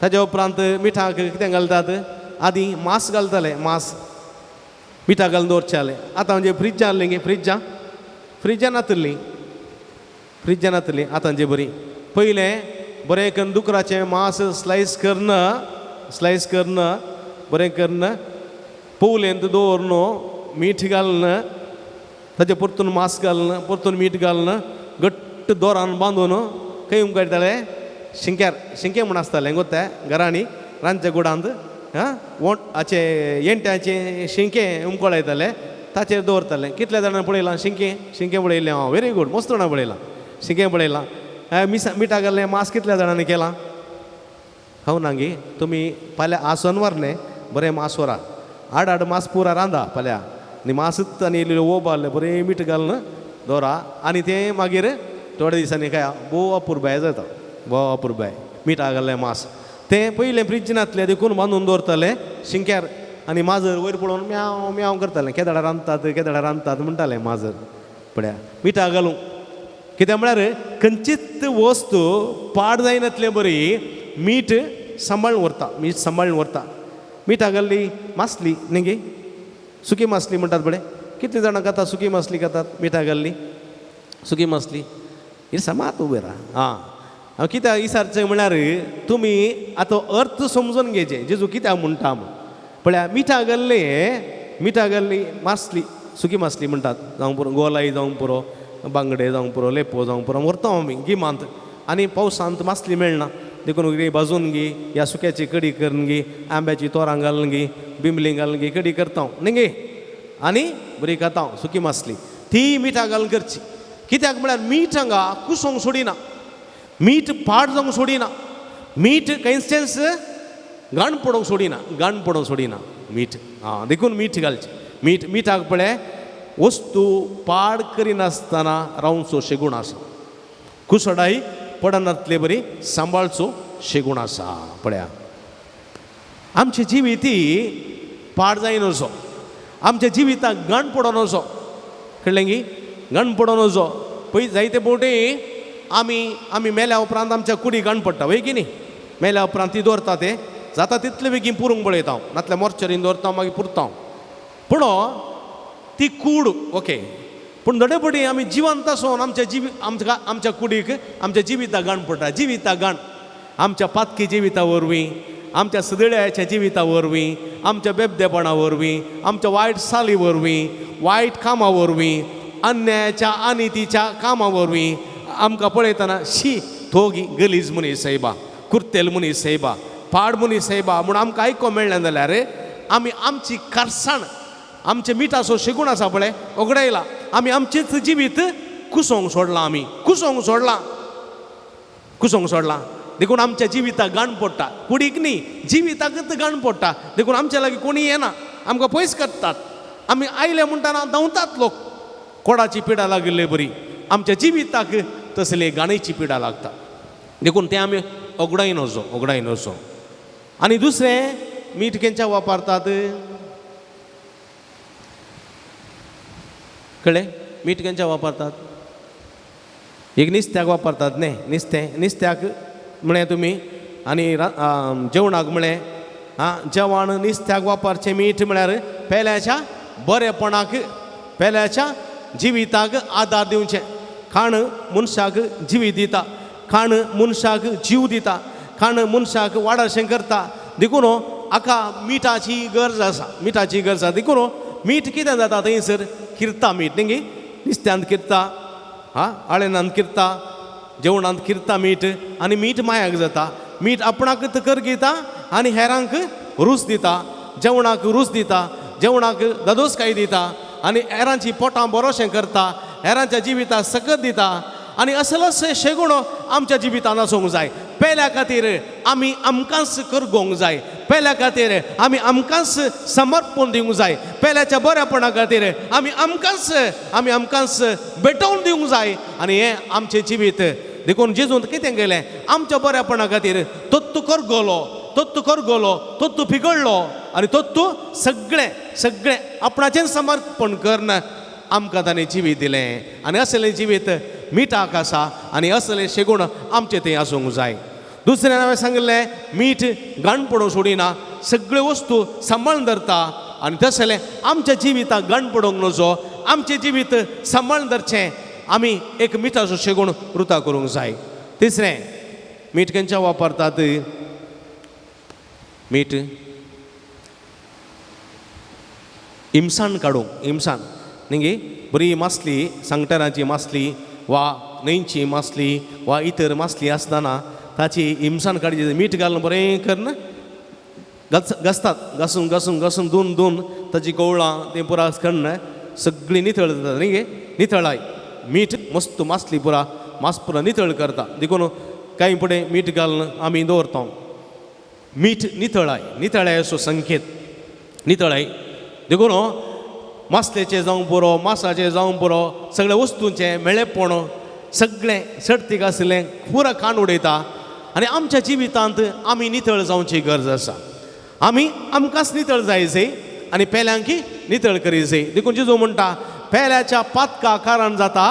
ताज्या उपरांत मिठाक कितें घालतात, आदीं मांस घालताले, मांस मिठा घालून दवरचें जालें. आतां म्हणजे फ्रिजां आहलीं गे, फ्रिजां फ्रिजां नातलीं, फ्रिजां नातलीं आतां जे बरीं. पयलें बरें करून दुकराचें मांस स्लायस करून, स्लायस करून बरें करून पोवलेंत दवरून मीठ घालून ताजें परतून मांस घालून परतून मीठ घालून घट्ट दोरान बांदून खंय उमकायताले शिंक्यार, शिंके म्हूण आसतालें गो ते घरांनी रांदच्या कुडांत आं वोट हाचे येंट्याचें शिंके उमकळायताले ताचेर दवरताले. कितल्या जाणां पळयलां शिंके, शिंके पळयलें हांव व्हेरी गूड मस्त जाणां पळयलां शिंके पळयलां. मिसा मिठा घाल्लें मांस कितल्या जाणांनी केलां खावं ना गे तुमी. फाल्यां आसनवार न्ही बरें मांस व्हरा, आड आड मांस पुरा रांदा फाल्यां आनी मांसूच आनी इल्लें ओब आहलें बरें मीठ घालून दवरा आनी तें मागीर थोड्या दिसांनी खाया, भोव अपुरबाय जाता, भोव अपुरबाय मिठा घाल्लें मांस. तें पयलें फ्रिज नासलें देखून बांदून दवरतालें शिंक्यार आनी माजर वयर पळोवन म्याव म्याव करतालें, केदाळा रांदतात केदाळा रांदतात म्हणटालें माजर. पळया मिठा घालूं कित्याक म्हळ्यार खंयचीच वस्तू पाड जायनातलें बरी मीठ सांबाळून व्हरता, मीठ सांबाळून व्हरता. मिठा घाल्ली मासली न्ही गे, सुकी मासली म्हणटात पळय, कितली जाणां खाता सुकी मासली खातात मिठा घाल्ली सुकी मासली ही समात उबें राहा. आं हांव कित्याक विचारचें म्हळ्यार तुमी आतां अर्थ समजून घेवचें जेजू कित्याक म्हणटा म्हूण. पळया मिठा घाल्लें, मिठा घाल्ली मासली सुकी मासली म्हणटात जावं पुरो, गोलाई जावं पुरो, बांगडे जावं पुरो, लेपो जावं पुरो व्हरता आमी गिमांत आनी पावसांत मासली मेळना देखून गी भाजून गी या सुक्याची कडी करून गी आंब्याची तोरां घालून गी बिंबली घालून गी कडी करता न्ही गे आनी बरी खाता सुकी मासली. ती मिठा घालून करची कित्याक म्हळ्यार मीठ हांगा कुसोंक सोडिना, मीठ पाड जावंक सोडिना, मीठ खंयचेंच घाण पडोवंक सोडिना, घाण पडोवंक सोडिना मीठ. आं देखून मीठ घालचें. मीठ मिठाक पळय वस्तू पाड करिनासतना रावचो शेगूण आसा, कुसडाय पडनातले बरी सांबाळचो शेगूण आसा. पळया आमचें जिवीत पाड जायना, आमच्या जिविताक घाण पडोवन वचो, कळ्ळें गी, घाण पडोवन वचो. पळय जायते फावटी आमी आमी मेल्या उपरांत आमच्या कुडी घाण पडटा वय की न्ही, मेल्या उपरांत ती दवरता ते जाता तितले बेगीन पुरूंक पळयता हांव, नातल्या मोर्चरीन दवरता मागीर पुरता. पूण ती कूड ओके, पूण धडेपटी आमी जिवंत आसून आमच्या जिवी आमच्या आमच्या कुडीक आमच्या जिविता गाण पडटा. जिविता गाण आमच्या पातकी जिविता वरवीं, आमच्या सदळ्याच्या जिविता वरवीं, आमच्या बेबदेपणा वरवीं, आमच्या वायट साली वरवीं, वायट कामां वरवीं, अन्यायाच्या अनितीच्या कामां वरवीं आमकां पळयतना शी थोगी गलीज मनीस सायबा, कुर्तेल मनीस सायबा, पाड मनीस सायबा म्हूण आमकां आयको मेळ्ळें जाल्यार आमी आमची कारसाण, आमचे मिठाचो शेगूण आसा पळय ओगडायला, आमी आमचेच जिवीत कुसोवंक सोडलां, आमी कुसोवंक सोडलां, कुसोवंक सोडलां. देखून आमच्या जिविताक गाण पडटा, कुडीक न्ही जिविताकच गाण पडटा. देखून आमच्या लागीं कोणी येना, आमकां पयस करतात. आमी आयले म्हणटना धांवतात लोक, कोडाची पिडा लागिल्ले बरी आमच्या जिविताक तसले गाणेची पिडा लागता. देखून तें आमी ओगडायनचो, ओगडायनचो. आनी दुसरें मीठ केंच्या वापरतात कळ्ळें? मीठ केंच्या वापरतात? एक नुस्त्याक वापरतात न्ही, नुस्तें नुस्त्याक म्हळें तुमी, आनी जेवणाक म्हळें. आं, जेवण नुस्त्याक वापरचें मीठ म्हळ्यार पेल्याच्या बरेपणाक, पेल्याच्या जिविताक आदार दिवचें. खाण मनशाक जिवीत दिता, खाण मनशाक जीव दिता, खाण मनशाक वाडाशें करता. देखून हाका मिठाची गरज आसा, मिठाची गरज आसा. देखून मीठ कितें जाता थंयसर किरता मीठ न्ही गे, नुस्त्यांत किरता, हा आळेणांत किरता, जेवणांत किरता मीठ, आनी मीठ मायाक जाता. मीठ आपणाकच कर घेता आनी हेरांक रूच दिता, जेवणाक रूच दिता, जेवणाक दादोसकाय दिता, आनी हेरांची पोटां बरोशें करता, हेरांच्या जिविताक सकत दिता. आनी असलोच शेगुणो आमच्या जिवितांत आसूंक जाय. पेल्या खातीर आमी आमकांच करगोवंक जाय, पेल्या खातीर आमी आमकांच समर्पण दिवंक जाय, पेल्याच्या बऱ्यापणा खातीर आमी आमकांच, आमी आमकांच भेटोवन दिवंक जाय. आनी हें आमचें जिवीत. देखून जेजून कितें केलें आमच्या बऱ्यापणा खातीर? तत्तू करगलो, तत्तू करगलो, तत्तू पिगडलो, आनी तत्तू सगळें सगळें आपणाचें समर्पण करून आमकां ताणें जिवीत दिलें. आनी असलें जिवीत मिठाक आसा, आनी असलें शेगूण आमचें थंय आसूंक जाय. दुसरें हांवें सांगिल्लें मीठ गाण पडोवंक सोडिना, सगळ्यो वस्तू सांबाळून धरता. आनी तसलें आमच्या जिविताक गाण पडोवंक नजो, आमचें जिवीत सांबाळून धरचें. आमी एक मिठाचो शेगूण रुता करूंक जाय. तिसरें मीठ खंयच्या वापरतात? मीठ इमसाण काडूंक, इमसाण न्ही गे, बरी मासली, सांगटराची मासली वा न्हंयची मासली वा इतर मासली आसतना ताची इमसाण काडची, मीठ घालून बरें करून घासतात, घासून घासून घासून दोन दोन ताची कवळां तें पुरा करून सगळीं नितळ जाता न्ही गे. नितळाय मीठ मस्त मासली पुरा मास पुरा नितळ करता. देखून कांय फुडें मीठ घालून आमी दवरता. मीठ नितळाय, नितळायचो संकेत नितळाय. देखून मासलेचें जावं पुरो, मासाचें जावं पुरो, सगळ्या वस्तूंचें मेळेपण सगळें सडतीक आशिल्लें पुरा काण उडयता. आनी आमच्या जिवितांत आमी नितळ जावची गरज आसा. आमी आमकांच नितळ जाय जाय आनी पेल्यांकी नितळ करी जाय. देखून जेजू म्हणटा पेल्याच्या पातका कारण जाता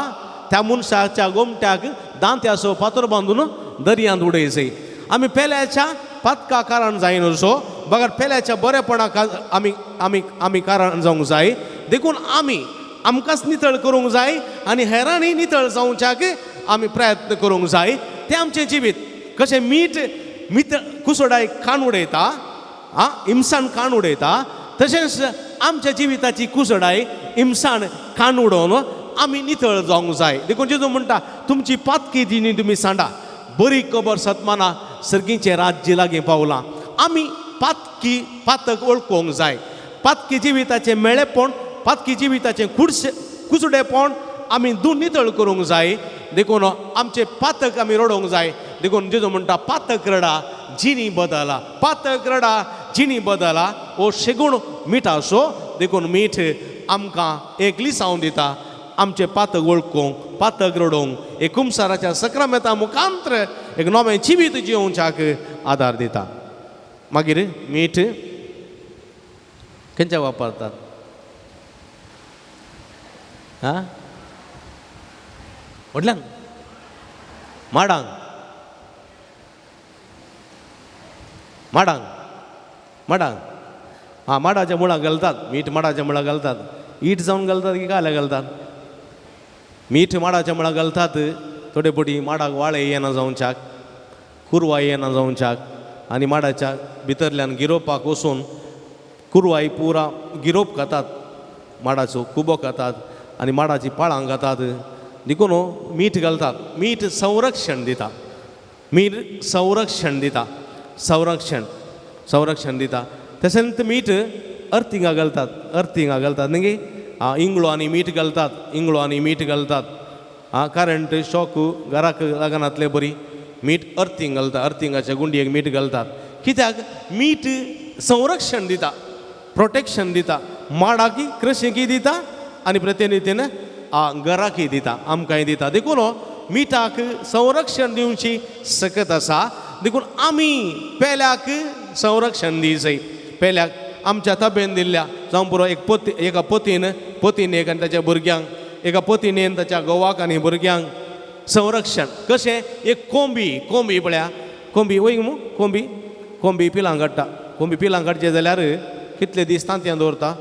त्या मनशाच्या गोमट्याक दांत्याचो फातर बांदून दर्यांत उडय जाय. आमी पेल्याच्या पातका कारण जायना बगर पेल्याच्या बरेपणाक आमी आमी आमी कारण जावंक जाय. देखून आमी आमकांच नितळ करूंक जाय आनी हेरांनी नितळ जावच्याक आमी प्रयत्न करूंक जाय. तें आमचें जिवीत कशें मीठ मित कुसोडाय कान उडयता, आं इमसाण कान उडयता, तशेंच आमच्या जिविताची कुसडाय इमसाण कान उडोवन आमी नितळ जावंक जाय. देखून जेजू म्हणटा तुमची पातकी दिनी तुमी सांडा, बरी खबर सतमाना सर्गीचें राज्य लागीं पावलां. आमी पातकी पातक वळखूंक जाय. पातकी जिविताचें मेळेपण, पातकी जिविताचें कुडशे कुसडेपण आमी दोन नितळ करूंक जाय. देखून आमचें पातक आमी रडोवंक जाय. देखून जेजू म्हणटा पातक रडा जिणी बदला, पातक रडा जिणी बदला. हो शेगूण मिठाचो. देखून मीठ आमकां एक लिसांव दिता आमचें पातक वळखूंक, पातक रडोवंक, एक कुमसाराच्या सक्रामेता मुखांत्र एक नवें जिवीत जिवोवच्याक आदार दिता. मागीर मीठ खंयच्या वापरतात? आं व्हडल्यांक, माडांक. माडांक माडांक आं माडाच्या मुळां घालतात मीठ, माडाच्या मुळां घालतात. ईट जावन घालतात की काल्या घालतात? मीठ माडाच्या मुळां घालतात. थोडे पटी माडाक वाळे येना जावच्याक, कुरवाय येना जावच्याक, आनी माडाच्या भितरल्यान गिरोवपाक वचून कुरवाय पुरा गिरोप खातात, माडाचो कुबो खातात आनी माडाची पाळां खातात. देखून मीठ घालतात. मीठ संरक्षण दिता, मीठ संरक्षण दिता, संरक्षण संरक्षण दिता. तशेंच मीठ अर्थिंगा घालतात, अर्थिंगा घालतात न्ही. आं इंगळो आनी मीठ घालतात, इंगळो आनी मीठ घालतात. आं करंट शॉक घराक लागनातले बरी मीठ अर्थिंग घालता, अर्थिंगाच्या गुंडयेक मीठ घालतात. कित्याक? मीठ संरक्षण दिता, प्रोटेक्शन दिता, माडाकी कृशीकी दिता आनी प्रतिनिधीन घराकय दिता, आमकांय दिता. देखून मिठाक संरक्षण दिवची सकत आसा. देखून आमी पेल्याक संरक्षण दिवचें. पेल्याक आमच्या ताब्यान दिल्ल्या जावं पुरो एक पती, एका पतीन पतीन एक आनी ताच्या भुरग्यांक, एका पतीनेन ताच्या घोवाक आनी भुरग्यांक संरक्षण कशें? एक कोंबी, कोंबी पळया, कोंबी वय मू, कोंबी कोंबी पिलां काडटा. कोंबी पिलां काडचें जाल्यार कितले दीस तांतयां दवरता?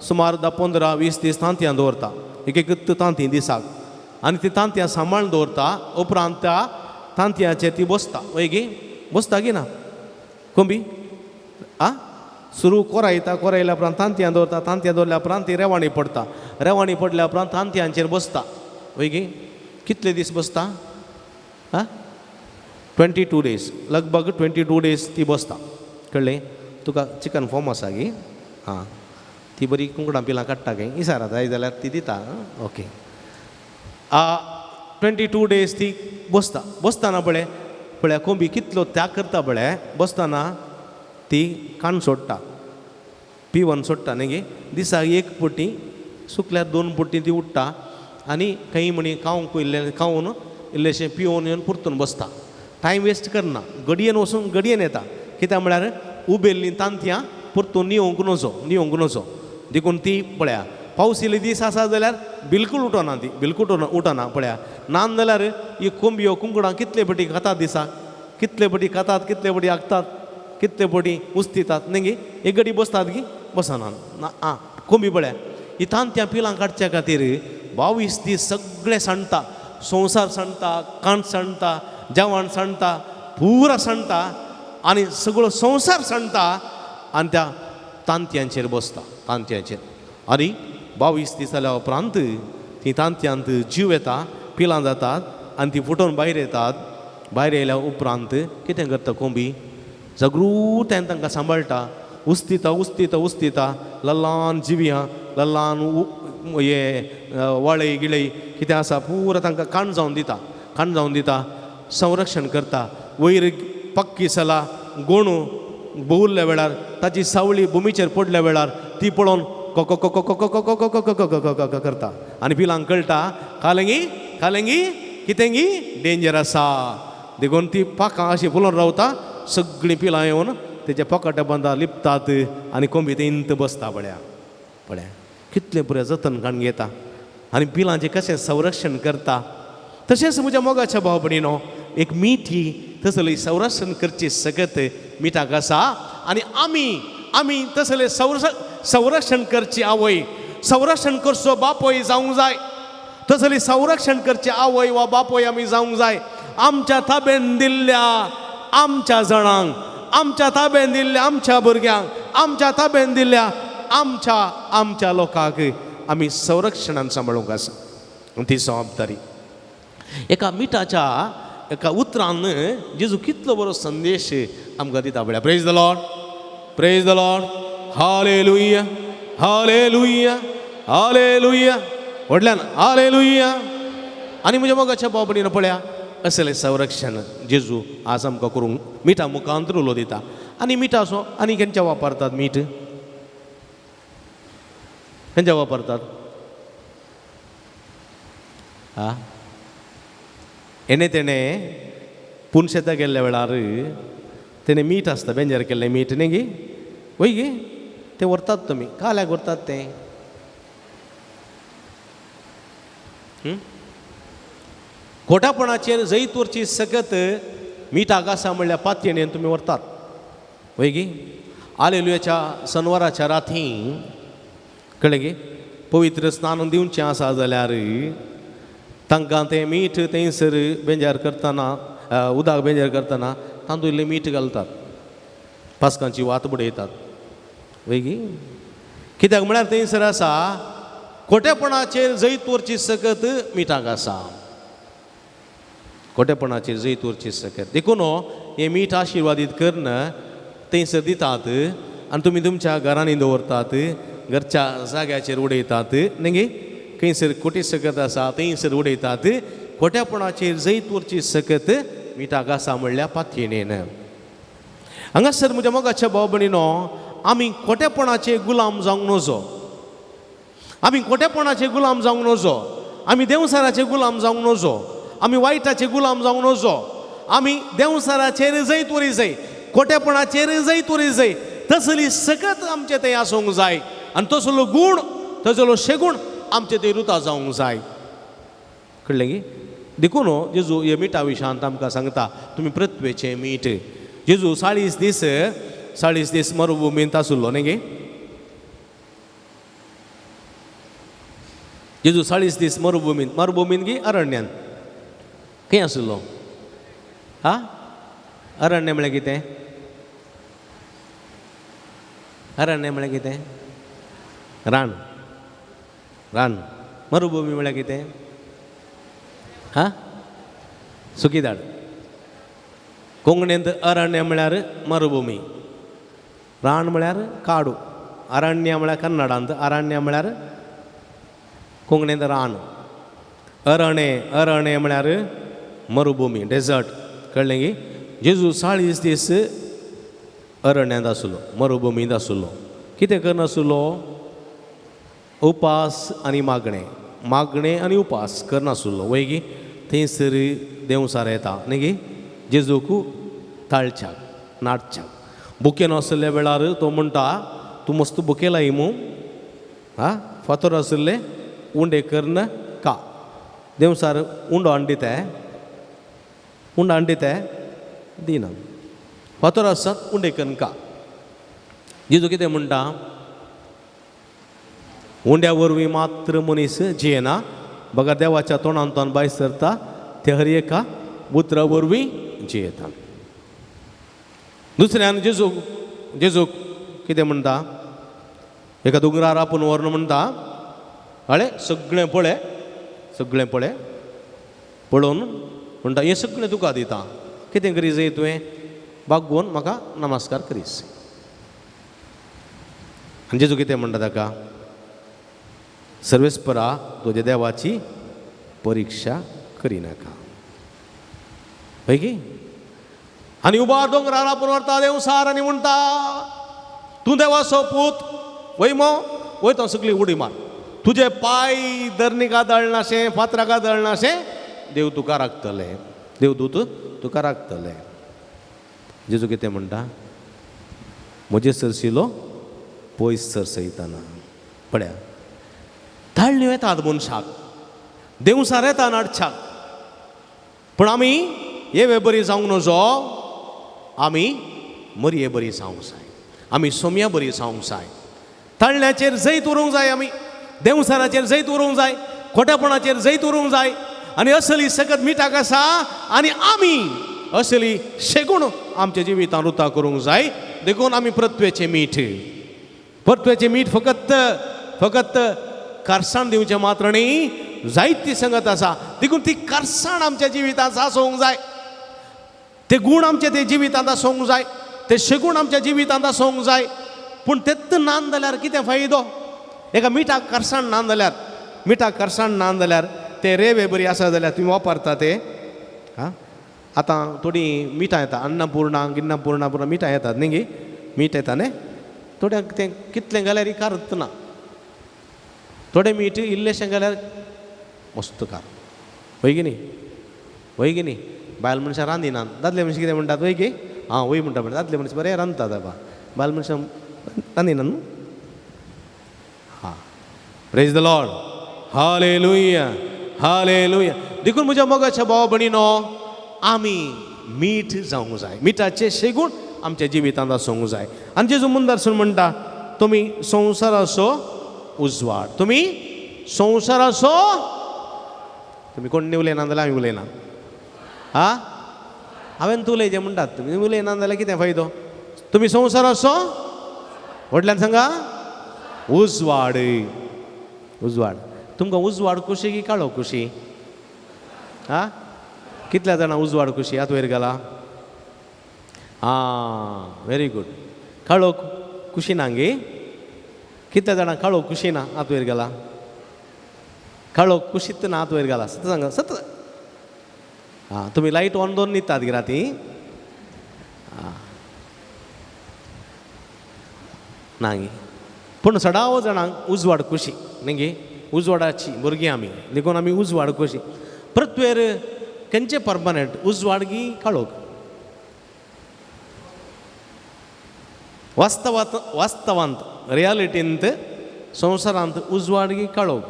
सुमार 10, 15, 20 दीस तांतयां दवरता, एक एक तांती दिसाक. आनी ती तांतयां सांबाळून दवरता. उपरांत त्या तांतयांचेर ती बसता. वय गी बसता की ना कोंबी? आं सुरू कोरायता, कोरायल्या उपरांत तांतयां दवरता, तांतयां दवरल्या उपरांत ती रेवाणी पडटा, रेवाणी पडल्या उपरांत तांतयांचेर बसता. वय गी कितले दीस बसता? आं 22 डेज, लगभग 22 डेज ती बसता. कळ्ळें तुका? चिकन फॉर्म आसा गी? आं ती बरी कुंकडां पिलां काडटा गे, इसारा जाय जाल्यार ती दिता. ओके 22 डेज ती बसता. बसतना पळय पळया कोंबी कितलो त्याग करता पळय. बसतना ती कान सोडटा, पिवन सोडटा न्ही गे. दिसाक एक पटी सुकल्यार 2 पटी ती उडटा आनी खंय म्हणी खावंक इल्लें खावन इल्लेशें पिवन येवन परतून बसता. टायम वेस्ट करना, गडयेन वचून गडयेन येता. कित्याक म्हळ्यार उबेल्लीं तांतयां परतून निवंक नजो, निवंक नजो. देखून ती पळया पावस इल्ले दीस आसा जाल्यार बिलकूल उठना ती, बिलकूल उठना पळया. ना जाल्यार ही कोंबयो कुंकडां कितले पटी खातात दिसाक, कितले पटी खातात, कितले पटी आगतात, कितले पटी उस्तितात न्ही गे. एक गडी बसतात गी? बसना ना. आं कोंबी पळया ही तांतयां पिलां काडच्या खातीर 22 दीस सगळें सांडटा, संवसार सांडटा, कांट सांडटा, जेवण सांडटा, पुरा सांडटा आनी सगळो संवसार सांडटा आनी त्या तांतयांचेर बसता, तांतयांचेर. आनी 22 दीस जाल्या उपरांत ती तांतयांत जीव येता, पिलां जातात आनी ती फुटोवन भायर येतात. भायर येयल्या उपरांत कितें करता कोंबी? जागृतायेन तांकां सांबाळटा, उस्तिता उस्तिता उस्तिता, ल्हान जिवयां, ल्हान हे वाळे गिळे कितें आसा पुरा तांकां काण जावन दिता, काण जावन दिता, संरक्षण करता. वयर पक्की सला गोणू भोंवुल्ल्या वेळार ताची सावळी भुमीचेर पडल्या वेळार ती पळोवन कोको कोको कोको कोको कोको कोको कोको कोको करता आनी पिलांक कळटा कालेंगी कालेंगी कितेंगी डेंजर आसा. देखून ती पाखां अशी फुलोवन रावता, सगळीं पिलां येवन तेच्या पोकाट्या बांदा लिपतात आनी कोंबी ते बसता. पळया पळया कितलें बरें जतन काडून घेता आनी पिलांचें कशें संरक्षण करता. तशेंच म्हज्या मोगाच्या भाव भयणीनो एक मीठ ही तसली संरक्षण करची सकत मिठाक आसा आनी आमी आमी तसले संरक्षण करची आवय, संरक्षण करचो बापोय जावंक जाय. तसली संरक्षण करची आवय वा बापोय आमी जावंक जाय. आमच्या ताब्यान दिल्ल्या आमच्या जाणांक, आमच्या ताब्यान दिल्ल्या आमच्या भुरग्यांक, आमच्या ताब्यान दिल्ल्या आमच्या आमच्या लोकांक आमी संरक्षणान सांबाळूंक आसा. ती जबाबदारी एका मिठाच्या एका उतरान जेजू कितलो बरो संदेश आमकां दिता पळया. Praise the Lord, praise the Lord, hallelujah, hallelujah, hallelujah, व्हडल्यान हालेलुया. आनी म्हज्या मोगाच्या भाव भयणीनो पळया असलें संरक्षण जेजू आज आमकां करूंक मिठा मुखांत उलो दिता. आनी मिठाचो आनी खंयच्या वापरतात? मीठ खंयच्या वापरतात? आ हेणे तेणें पुनशेता गेल्ल्या वेळार तेणें मीठ आसता, बेंजर केल्लें मीठ न्ही गी, वय गी, तें व्हरतात तुमी काल्याक व्हरतात तें. खोटापणाचेर जैत व्हरची सकत मिठाक आसा म्हणल्यार पातयेन तुमी व्हरतात. वय गी आलेलुयाच्या सनवाराच्या राती कळ्ळें गी पवित्र स्नान दिवचें आसा जाल्यार तांकां तें मीठ थंयसर बेंजार करतना उदक बेंजार करतना तातूंत इल्लें मीठ घालतात पास्कांची वात बडयतात वय गी कित्याक म्हळ्यार थंयसर आसा खोटेपणाचेर जैत व्हरची सकत मिठाक आसा खोटेपणाचेर जैत व्हरची सकत देखून हें मीठ आशिर्वादीत करून थंयसर दितात आनी तुमी तुमच्या घरांनी दवरतात घरच्या जाग्याचेर उडयतात न्ही गे खंयसर खोटी सकत आसा थंयसर उडयतात खोट्यापणाचेर जैत व्हरची सकत मिठाक आसा म्हणल्यार पातयेन हांगासर म्हज्या मोगाच्या भाव भयणीनो आमी खोटेपणाचे गुलाम जावंक नजो आमी खोटेपणाचे गुलाम जावंक नजो आमी देंवसाराचे गुलाम जावंक नजो आमी वायटाचे गुलाम जावंक नजो आमी देंवसाराचेर जैत वरी जाय खोटेपणाचेर जैत वरी जाय तसली सकत आमचे थंय आसूंक जाय आनी तसलो गूण तसलो शेगूण आमचे थंय रुता जावंक जाय कळ्ळें गी देखून जेजू हे मिठा विशांत आमकां सांगता तुमी पृथ्वेचें मीठ जेजू 40 दीस 40 दीस मरुभुमींत आसुल्लो न्ही गे जेजू 40 दीस मरुभुमींत मरुभुमींत गी अरण्यांत खंय आसुल्लो हा अरण्य म्हळ्यार कितें अरण्य म्हळ्यार कितें रान रान मरुभुमी म्हळ्यार कितें हा सुकी दाड कोंकणींत अरण्य म्हळ्यार मरुभुमी रान म्हळ्यार काडू अरण्य म्हळ्यार कन्नडांत अरण्य म्हळ्यार कोंकणींत रान अरणे अरणे म्हळ्यार मरुभुमी डेजर्ट कळ्ळें गी जेजू 40 दीस अरण्यांत आसलो मरुभुमींत आसलो कितें करनासलो उपास आनी मागणें मागणें आनी उपास करनासलो वय गी थंयसर देंवसार येता न्ही गी जेजूक ताळच्याक नाटच्याक बुकेन आशिल्ल्या वेळार तो म्हणटा तूं मस्त बुकेलाय मू हा फातर आशिल्ले उंडे करन का देंवसार उंडो हाडून दिता उंडो हाडून दिता दिना फातर आसात उंडे करन का जेजू कितें म्हणटा उंड्या वरवीं मात्र मनीस जियेना बगर देवाच्या तोंडांतल्यान भायर सरता ते हर एका उतरा वरवीं जियेता दुसऱ्यान जेजू जेजूक कितें म्हणटा एका दोंगरार आपूण व्हरून म्हणटा अळे सगळें पळय सगळें पळय पळोवन म्हणटा हें सगळें तुका दिता कितें करी जाय तुवें बागोवन म्हाका नमस्कार करीस आनी जेजू कितें म्हणटा ताका सर्वेस्परा तुज्या देवाची परिक्षा करिनाका हय की आनी उबार दोंगरार आपूण व्हरता देंवसार आनी म्हणटा तूं देवाचो पूत वय मो वयता सगळी उडी मार तुजे पांय धरणीक आदळनाशें फातराक आदळनाशें देव तुका राखतले देवदूत तुका राखतले जेजू कितें म्हणटा म्हजे सरशिलो पयस सरसयतना पळया ताळण्यो येतात मनशाक देंवसार येता नाडच्याक पूण आमी हे बरी जावंक नजो आमी मरये बरी जावंक जाय आमी सोम्या बरी जावंक जाय ताळण्याचेर जैत उरूंक जाय आमी देंवसाराचेर जैत उरूंक जाय खोटेपणाचेर जैत उरूंक जाय आनी असली सकत मिठाक आसा आनी आमी असली शेगूण आमच्या जिवितान रुता करूंक जाय देखून आमी पृथ्वेचें मीठ पृथ्वेचें मीठ फकत फकत कारसाण दिवचें मात्र न्ही जायती संगत आसा देखून ती कारसाण आमच्या जिवितांत आसूंक जाय ते गूण आमचे ते जिवितांत आसूंक जाय ते शेगूण आमच्या जिवितांत आसूंक जाय पूण तेत्त नान जाल्यार कितें फायदो एका मिठाक करसाण ना जाल्यार मिठाक करसाण ना जाल्यार ते रेवे बरी आसा जाल्यार तुमी वापरता ते आं आतां थोडीं मिठां येता अन्नपूर्णा गिन्नपूर्णा पुर्णा मिठां येतात न्ही गी मीठ येता न्ही थोड्यांक तें कितलें घाल्यार कारत ना थोडें मीठ इल्लेशें घाल्यार मस्त कार वय की न्ही वय की न्ही बायल मनशां रांदिनात दादले मनशां कितें म्हणटात वय की आं वय म्हणटा म्हणटा दादले मनीस बरें रांदतात बाबा बायल मनशां रांदिनात न्हू हां Praise the Lord hallelujah hallelujah देखून म्हज्या मोगाच्या भाव भयणीनो आमी मीठ जावंक जाय मिठाचे शेगूण आमच्या जिवितांत आसूंक जाय. आनी जेजू मुंदारसून म्हणटा तुमी संवसाराचो उजवाड, तुमी संवसाराचो. तुमी कोण उलयना जाल्यार आमी उलयना. हा, हांवें तूं उलयचें म्हणटात, तुमी उलयना जाल्यार कितें फायदो? तुमी संवसाराचो व्हडल्यान सांगा उजवाड. उजवाड तुमकां उजवाड खुशी की काळो खुशी? हा, कितल्या जाणां उजवाड खुशी? हात वयर घाला. आं, व्हेरी गूड. काळो खुशी ना गे? कितल्या जाणां काळो खुशी ना? हात वयर घाला. काळो खुशीत ना? हात वयर घाला. सत सांगा, सत. आं, तुमी लायट ऑन दवरून न्हिदतात गे राती? ना गे? पूण सदांच जाणांक उजवाड खुशी न्ही गे? उजवाडाची भुरगीं आमी, देखून आमी उजवाड खुशी. पृथ्वेर खंयचें परमनंट उजवाड गी काळोख? वास्तवांत, वास्तवांत रियालिटींत संवसारांत उजवाड गी काळोख?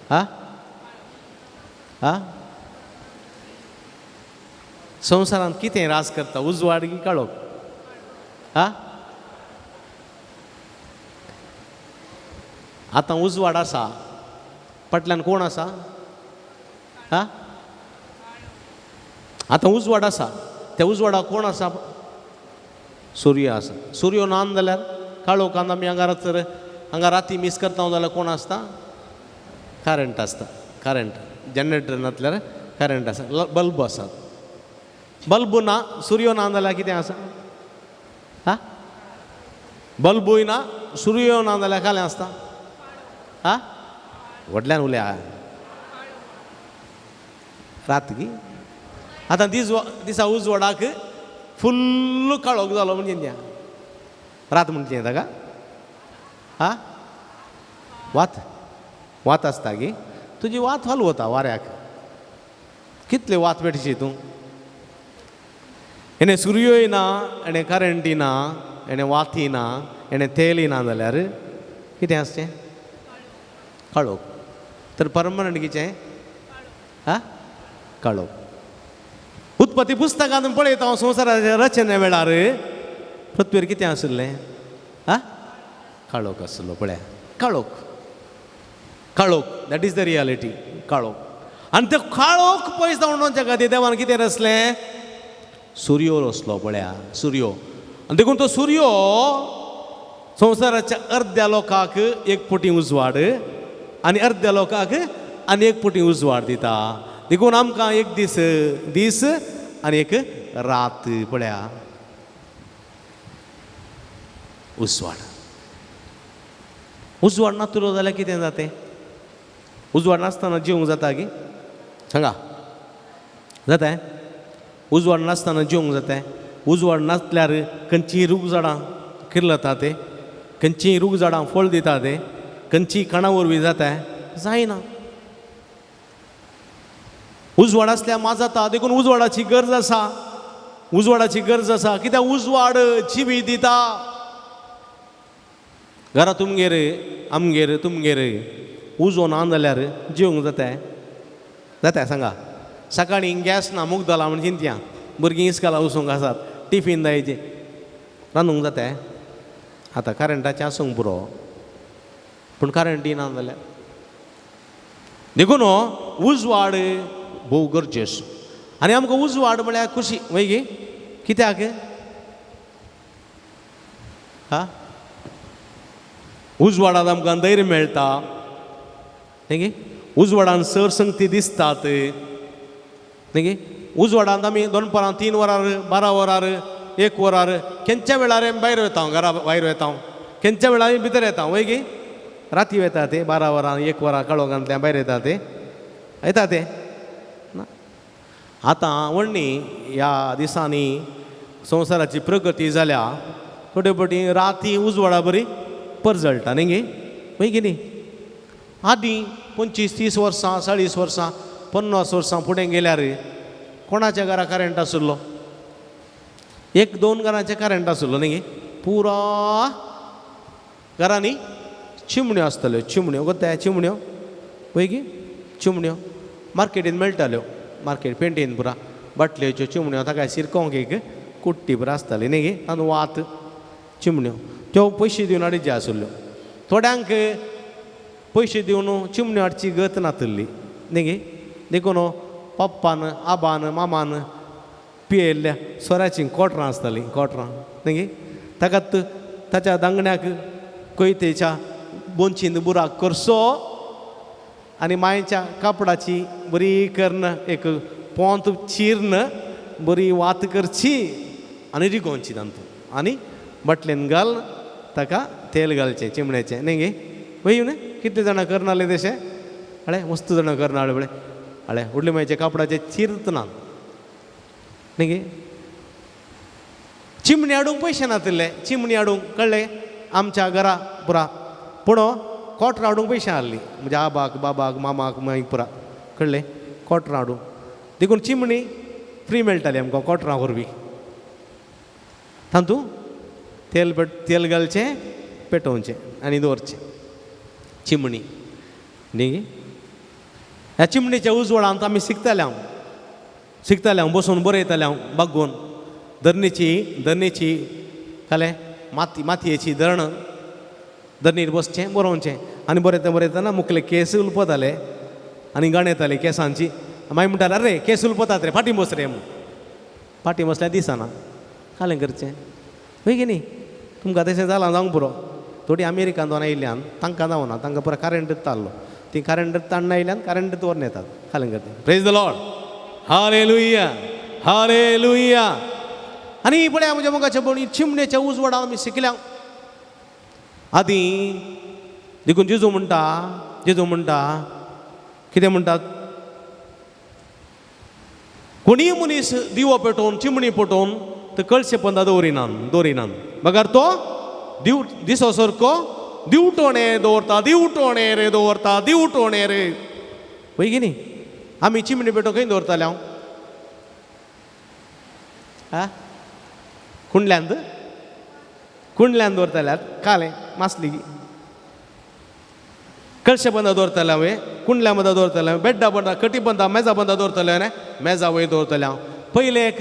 हा हा, संवसारांत कितें राज करता, उजवाड गी काळोख? हा, आतां उजवाड आसा, फाटल्यान कोण आसा? हा, आतां उजवाड आसा, त्या उजवाडाक कोण आसा? सूर्य आसा. सूर्य ना जाल्यार काळोखांत आमी हांगा तर हांगा राती मीस करता जाल्यार कोण आसता? करंट आसता. करंट जनरेटर नासल्यार करंट आसा, बल्ब आसात. बल्ब ना, सूर्य ना जाल्यार कितें आसा? हा, बल्बूय ना, सूर्य ना जाल्यार कालें आसता? हा, व्हडल्यान उलया. रात गी आतां दीस दिसा उजवाडाक फुल्ल काळोख जालो म्हणजे त्या रात म्हणचे ताका? हा, वात वात आसता गी? तुजी वात हाल वता वाऱ्याक. कितले वात पेटशी तूं? हेणें सूर्योय ना, हेणें करंटी ना, हेणें वाती ना, हेणें तेलय ना जाल्यार कितें आसचें? काळोख. तर परमनंट कितें? हा, काळोख. उत्पत्ती पुस्तकांत पळयता हांव संवसाराच्या रचने वेळार पृथ्वीर कितें आशिल्लें? हा, काळोख आशिल्लो. पळया, काळोख, काळोख, that is the reality. काळोख. आनी ते काळोख पयस जावन खातीर देवान कितें रचलें? सूर्यो रचलो. पळया, सूर्यो. आनी देखून तो सूर्यो संवसाराच्या अर्द्या लोकांक एक पुटी उजवाड आनी अर्द्या लोकांक आनी एक पुटी उजवाड दिता. देखून आमकां एक दीस दीस आनी एक रात. पळया, उजवाड. उजवाड नातलो जाल्यार कितें जातें? उजवाड नासतना जेवंक जाता गी? सांगा, जाता? उजवाड नासतना जेवंक जाता? उजवाड नासल्यार खंयचीं रूख झाडां किर्लता ते, खंयचीं रूख झाडां फळ दिता ते, खंयचीं कणां वरवीं जाता? जायना. उजवाड आसल्यार मा जाता. देखून उजवाडाची गरज आसा, उजवाडाची गरज आसा. कित्याक उजवाड जिवीत दिता. घरा तुमगेर आमगेर तुमगेर उजो ना जाल्यार जेवंक जाता? जाता? सांगा. सकाळीं गॅस ना मुगदला म्हण चिंतया, भुरगीं इस्काला वचूंक आसात, टिफीन जायचें, रांदूंक जाता? आतां करंटाचें आसूंक पुरो, पूण करंट ना जाल्यार. देखून उजवाड भोव गरजेचो. आनी आमकां उजवाड म्हळ्यार खुशी वय गे? कित्याक? हा, उजवाडांत आमकां धैर्य मेळटा न्ही गे? उजवाडान सर संगती दिसतात न्ही गे? उजवाडांत आमी दनपारां 3 वरार 12 वरार 1 वरार केंच्या वेळार आमी भायर वता, घरा भायर वता, केंच्या वेळार आमी भितर येता वय गे? राती वता ते 12 वरां 1 वरां काळोखांतल्यान भायर येता ते, येता ते ना. आतां व्हडली ह्या दिसांनी संवसाराची प्रगती जाल्या, थोडे फावटी राती उजवाडा बरी परजळटा न्ही गे? वय गे न्ही? आदीं 25 30 वर्सां 40 वर्सां 50 वर्सां फुडें गेल्यार कोणाच्या घरा करंट आशिल्लो? 1-2 घरांचे करंट आशिल्लो न्ही गे? पुरा घरांनी चिमण्यो आसताल्यो. चिमण्यो गोत्या, चिमण्यो वय गे? चिमण्यो मार्केटीन मेळटाल्यो, मार्केट पेंटीन पुरा बाटलेच्यो चिमण्यो, ताका सिरकोंक एक कुट्टी पुरा आसताली न्ही गे, तातूंत वात चिमण्यो त्यो पयशे दिवन हाडिल्ल्यो आसल्यो. थोड्यांक पयशे दिवन चिमण्यो हाडची गत नातिल्ली न्ही गे, देखून पप्पान आबान मामान पियेल्ल्या सोऱ्याचीं कोटरां आसतालीं, कोटरां न्ही गे, ताका ताच्या दांगण्याक कोयतेच्या बोंचीन बुराक करचो आनी मायच्या कापडाची बरी करून एक पोंत चिर्न बरी वात करची आनी रिगोवची तातूंत आनी बाटलेन घाल ताका तेल घालचें चिमण्याचें न्ही गे. वय न्ही कितले जाणां करनाले तशें, हळे मस्त जाणां करनाले पळय, हळे व्हडले मायचे कापडाचें चिरत ना न्ही गे. चिमणी हाडूंक पयशे नातिल्ले, चिमणी हाडूंक कळ्ळें आमच्या घरा पुरा, पूण कोटरां हाडूंक पयशे आहली म्हणजे आबाक बाबाक मामाक माईक पुरा कळ्ळें कोटरां हाडूंक, देखून चिमणी फ्री मेळटाली आमकां कोटरां वरवीं. तातूंत तेल तेल घालचें पेटोवचें आनी दवरचें चिमणी न्ही. ह्या चिमणेच्या उजवाडांत आमी शिकताले, हांव शिकताले, हांव बसून बरयताले, हांव बागोवन धरणीची धरणीची कळ्ळें माती मातयेची धरण धरणीर बसचें बरोवचें आनी बरयता बरयतना मुखले केस उलपताले आनी गाणें येताले केसांची. मागीर म्हणटाले अरे केस उलपतात रे फाटीं बस रे म्हूण, फाटीं बसल्यार दिसना कालें करचें वय की न्ही. तुमकां तशें जालां जावंक पुरो. थोडीं अमेरिकान दोन आयिल्ल्यान तांकां जावना, तांकां पुरो करंट ताल्लो, तीं करंट ताण्ण आयिल्ल्यान करंट दवरून येतात कालें करचें. Praise the Lord, hallelujah, hallelujah. आनी पळया म्हज्या मोगाच्या भयणी, चिमणेच्या उजवाडान आमी शिकल्या आदीं. देखून जेजू म्हणटा, जेजू म्हणटा कितें म्हणटात, कोणीय मनीस दिवो पेटोवन चिमणी पेटोवन तो कळशे पंदा दवरिनान दवरिनान बगर तो दिव दिसो सारको दिवटोणे दवरता, दिवटोणे रे दवरता, दिवटोणे रे वय की न्ही. आमी चिमणी पेटोवन खंय दवरताले हांव आ कुंडल्यांत, कुंडल्यान दवरताल्यार कालें मासली कळशे बंदा दवरताले हांवें, कुंडल्या बंदा दवरताले हांवें, बेड्डा बंदा कटी बंदा मेजा बंदा दवरताले हांवें, मेजा वयर दवरताले हांव. पयलें एक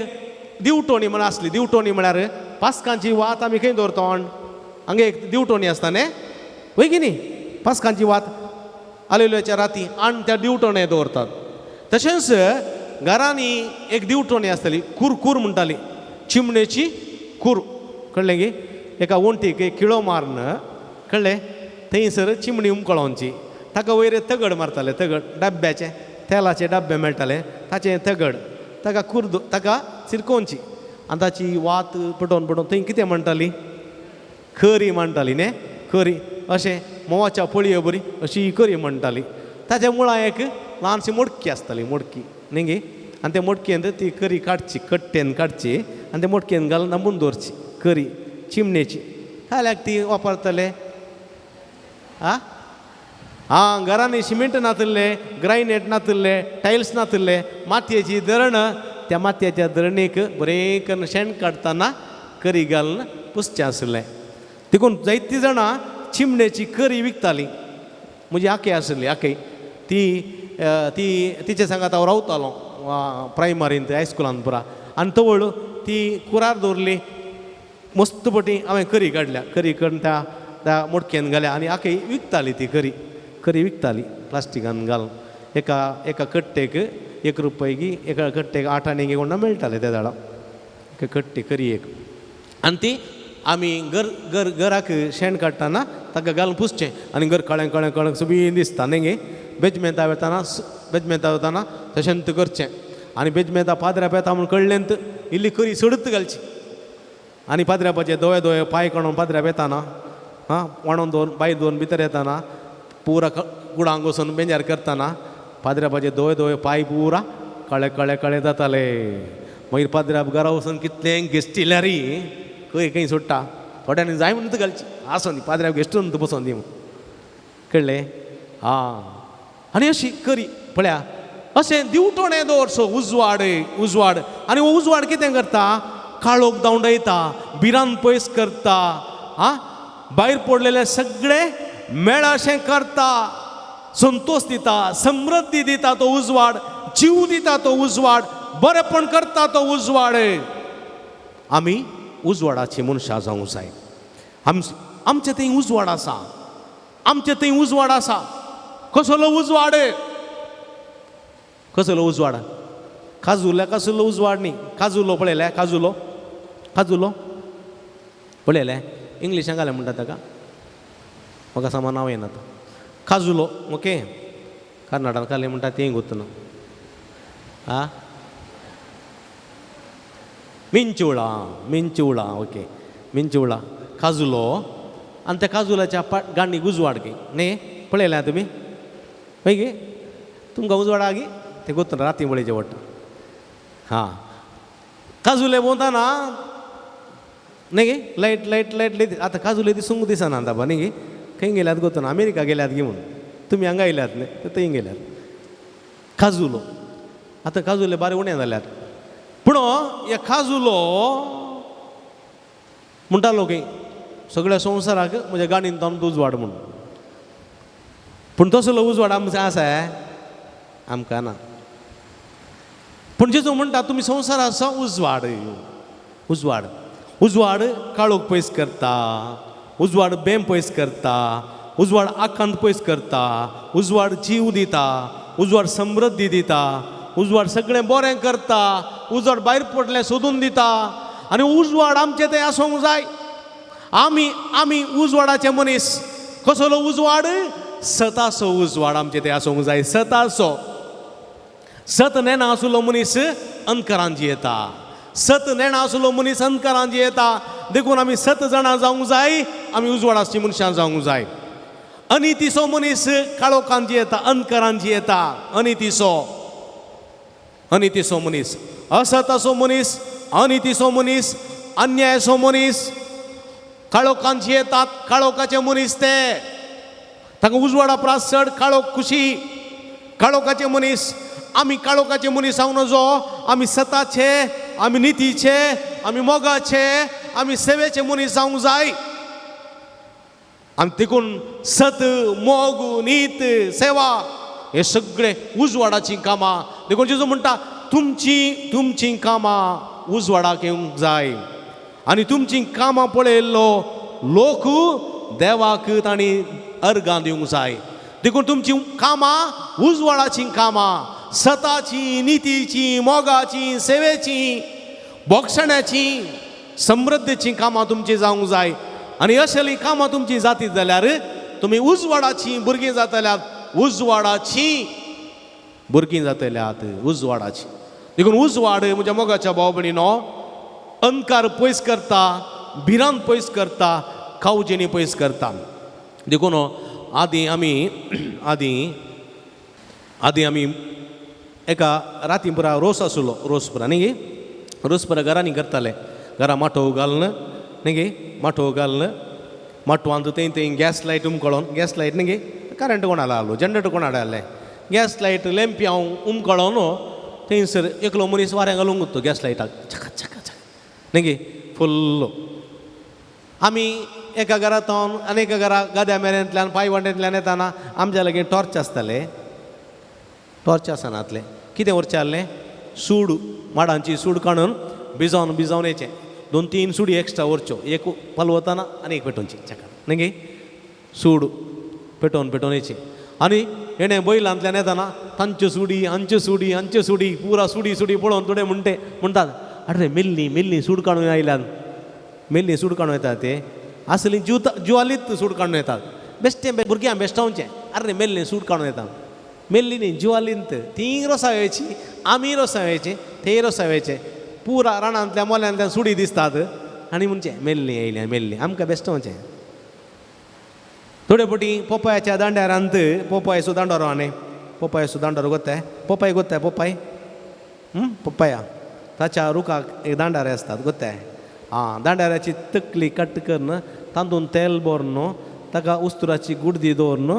दिवटोणी म्हण आसली, दिवटोणी म्हळ्यार पास्कांची वात आमी खंय दवरता हांगा एक दिवटोणी आसता न्ही वय की न्ही, पास्कांची वात आलेल्याच्या राती आनी त्या दिवटोणे दवरतात. तशेंच घरांनी एक दिवटोणी आसताली, कुर कुर म्हणटाली, चिमणेची कुर कळ्ळें गी. एका वण्टीक एक किळो मारून कळ्ळें थंयसर चिमणी उमकळोवची, ताका वयर तगड मारताले, तगड डब्याचे तेलाचे डब्बे मेळटाले ताचें तगड ताका कुर ताका चिरकोवची आनी ताची वात पेटोवन पेटोवन थंय कितें म्हणटाली, खरी म्हणटाली न्ही, खरी अशें म्होंवाच्या पळये बरी अशी करी म्हणटाली. ताच्या मुळां एक ल्हानशी मोडकी आसताली, मोडकी न्ही गे, आनी त्या मोडकेंत ती करी काडची, कट्टेन काडची आनी त्या मोडकेन घालून दामून दवरची करी चिमणेची. खाल्याक ती वापरतले आ आं घरांनी सिमेंट नातिल्ले, ग्रायनेट नातिल्ले, टायल्स नातिल्ले, मातयेची धरण, त्या मातयेच्या धरणीक बरें करून शेण काडटना करी घालून पुसचें आशिल्लें. देखून जायतीं जाणां चिमणेची करी विकतालीं. म्हजी आके आशिल्ली, आके ती ती तिचे सांगात हांव रावतालो प्रायमरींत हायस्कुलांत पुरा, आनी तवळ ती कुरार दवरली मस्त पटी हांवें करी काडल्या, करी करून त्या त्या मोडकेन घाल्या आनी आके विकताली ती करी, करी विकताली प्लास्टिकान घालून. एका एका कट्टेक 1 रुपये की एका कट्टेक 8 आणे कोणा मेळटाले त्या झाडां एका कट्टे करी एक. आनी ती आमी घर घर घराक शेण काडटना ताका घालून पुसचें आनी घर कळें कळें कळें सुबीन दिसता न्ही गे. बेजमेंता वेताना बेजमेंता वतना तशेंच करचें आनी बेजमेंता पाद्र्या येता म्हूण कळ्ळें इल्ली करी सडत घालची आनी पाद्र्यापाचे दोळे दोळे पांय काडून पाद्र्या येताना आं वाणोन दवरून बायल दवरून भितर येताना पुरा कुडांक वचून बेंजार करतना पाद्र्यापाचे दोळे दोळे पांय पुरा काळे काळे काळे जाताले. मागीर पाद्र्या घरा वचून कितलें गेस्ट येयल्यार खंय खंय सोडटा थोड्यांनी जाय म्हणून घालची आसोन दी पाद्र्याक गेस्ट म्हणून बसोन दी म्हूण कळ्ळें आं. आनी अशी करी पळया अशें दिवटोणें दवरचो उजवाड उजवाड. आनी हो उजवाड कितें करता, काळोख धांवडायता, भिरांत पयस करता, आं भायर पडलेले सगळे मेळाशें करता, संतोष दिता, समृद्धी दिता तो उजवाड, जीव दिता तो उजवाड, बरेपण करता तो उजवाड. आमी उजवाडाची मनशां जावंक जाय. आमचे थंय उजवाड आसा, आमचे थंय उजवाड आसा. कसलो उजवाड? कसलो उजवाड? काजुल्या कसलो उजवाड न्ही. काजुलो पळयले? काजुलो, काजुलो पळयले? इंग्लिशान घालें म्हणटा ताका, म्हाका सामान नांव येना. काजुलो, ओके, कर्नाटकान घालें म्हणटा तें गोतना. आ मिंचुळा, मिंचुळा, ओके, मिंचुळा काजुलो. आनी त्या काजुलाच्या गांडीक उजवाड गे न्ही, पळयल्या तुमी? हय गे, तुमकां उजवाड आहा गे तें गोतना राती पळयचें पडटा. हां, काजुले भोंवतना न्ही गे लायट लायट लायट लायट. आतां काजुले दिसूंक दिसना आतां न्ही गे, खंय गेल्यात गोतना? अमेरिका गेल्यात गे म्हूण. तुमी हांगा येयल्यात न्ही, ते थंय गेल्यात. काजुलो आतां काजुले बारे उणें जाल्यात. पूण हे काजुलो म्हणटालो की सगळ्या संवसाराक म्हज्या गाडीन तो उजवाड म्हूण. पूण तसलो उजवाड आमचो आसा आमकां ना. पूण जेजू म्हणटा तुमी संवसाराचो उजवाड. उजवाड, उजवाड काळोख पयस करता, उजवाड बेम पयस करता, उजवाड आकांत पयस करता, उजवाड जीव दिता, उजवाड समृद्धी दिता, उजवाड सगळें बरें करता, उजवाड भायर पडलें सोदून दिता. आनी उजवाड आमचें तें आसूंक जाय. आमी आमी उजवाडाचे मनीस. कसलो उजवाड? सताचो उजवाड आमचें तें आसूंक जाय. सताचो. सत नेणा आसलो मनीस अंधकारान जियेता. सत नेणा आसलो मनीस अंधकारान जियेता. देखून आमी सत जाणां जावंक जाय, आमी उजवाडाची मनशां जावंक जाय. अनितीचो मनीस काळोखान जियेता, अंधकारान जियेता. अनितीचो, अनितीचो मनीस, असताचो मनीस, अनितीचो मनीस, अन्यायाचो मनीस काळोखान जियेतात. काळोखाचे मनीस ते, तांकां उजवाडा प्रास चड काळोख खुशी. काळोखाचे मनीस. आमी काळोखाचे मनीस जावं नजो. आमी सताचे, आमी नितीचे, आमी मोगाचे, आमी सेवेचे मनीस जावंक जाय. आनी देखून सत, मोग, नीत, सेवा हे सगळे उजवाडाचीं कामां. देखून जेजू म्हणटा तुमची तुमचीं कामां उजवाडाक येवंक जाय. आनी तुमचीं कामां पळयल्लो लोक देवाक तांणी अर्गां दिवंक जाय. देखून तुमचीं कामां उजवाडाचीं कामां, सताची, नितीची, मोगाची, सेवेची, बोगसण्याची, समृद्धीचीं कामां तुमचीं जावंक जाय. आनी असलीं कामां तुमचीं जातीत जाल्यार तुमी उजवाडाचीं भुरगीं जातल्यात, उजवाडाचीं भुरगीं जातल्यात, उजवाडाचीं. देखून उजवाड म्हज्या मोगाच्या भाव भयणीनो अंधकार पयस करता, भिरांत पयस करता, कावजेणी पयस करता. देखून आदीं आमी आदीं आदीं आमी एका राती पुरा रोस आसलो, रोस पुरा न्ही गे, रोस पुरा घरांनी करताले. घरा माटोव घालून न्ही गे, माटोव घालून माटवांत थंय थंय गॅस लायट उमकळोन, गॅस लायट न्ही गे, करंट कोण हाडलो, जनरेटर कोण हाडले, गॅस लायट लेंपी हांव उमकळोन थंयसर एकलो मनीस वाऱ्यां घालूंक उरतो गॅस लायटाक, चका चका चका न्ही गे फुल्ल. आमी एका घरांत आनी एका घरा गाद्या मेरेंतल्यान पांय वाटेंतल्यान येताना आमच्या लागीं टॉर्च आसताले. टॉर्च आसनातलें कितें व्हरचें आहलें, सूड, माडांची सूड काडून भिजावन भिजावन येचें. 2 3 सुडी एक्स्ट्रा व्हरच्यो, एक पालवताना आनी एक पेटोवची चका न्ही गे, सूड पेटोवन पेटोवन येची. आनी हेणें बैलांतल्यान येताना तांच्यो सुडी, हांच्यो सुडी, हांच्यो सुडी, पुरा सुडी सुडी पळोवन थोडे म्हणटे म्हणटात, अरे मेल्ली मेल्ली सूड काडून आयल्यान, मेल्ली सूड काडून येतात ते असली जिवालीत सूड काडून येतात. बेश्टें भुरग्यांक बेश्टावचें, अरे मेल्ली सूड काडून येतात, मेल्ली न्ही जिवालींत तीं रोसावची, आमी रोसावचे, ते रोसावचे, पुरा रानांतल्या मोल्यांतल्यान सुडी दिसतात आनी म्हणचें मेल्ली येयल्या मेल्ली, आमकां बेश्टावचें. थोडे पटी पोपायाच्या दांड्यारांत, पोपायचो दांडोरो आनी पोपायचो दांडोरो गोत्ताय, पोपाय गोत्ताय, पोपाय पप्पाया ताच्या रुखाक एक दांडारे आसतात गोत्ताय. आं, दांडाऱ्याची तकली कट करून तातूंत तेल भरून ताका उस्तुराची गुडदी दवरून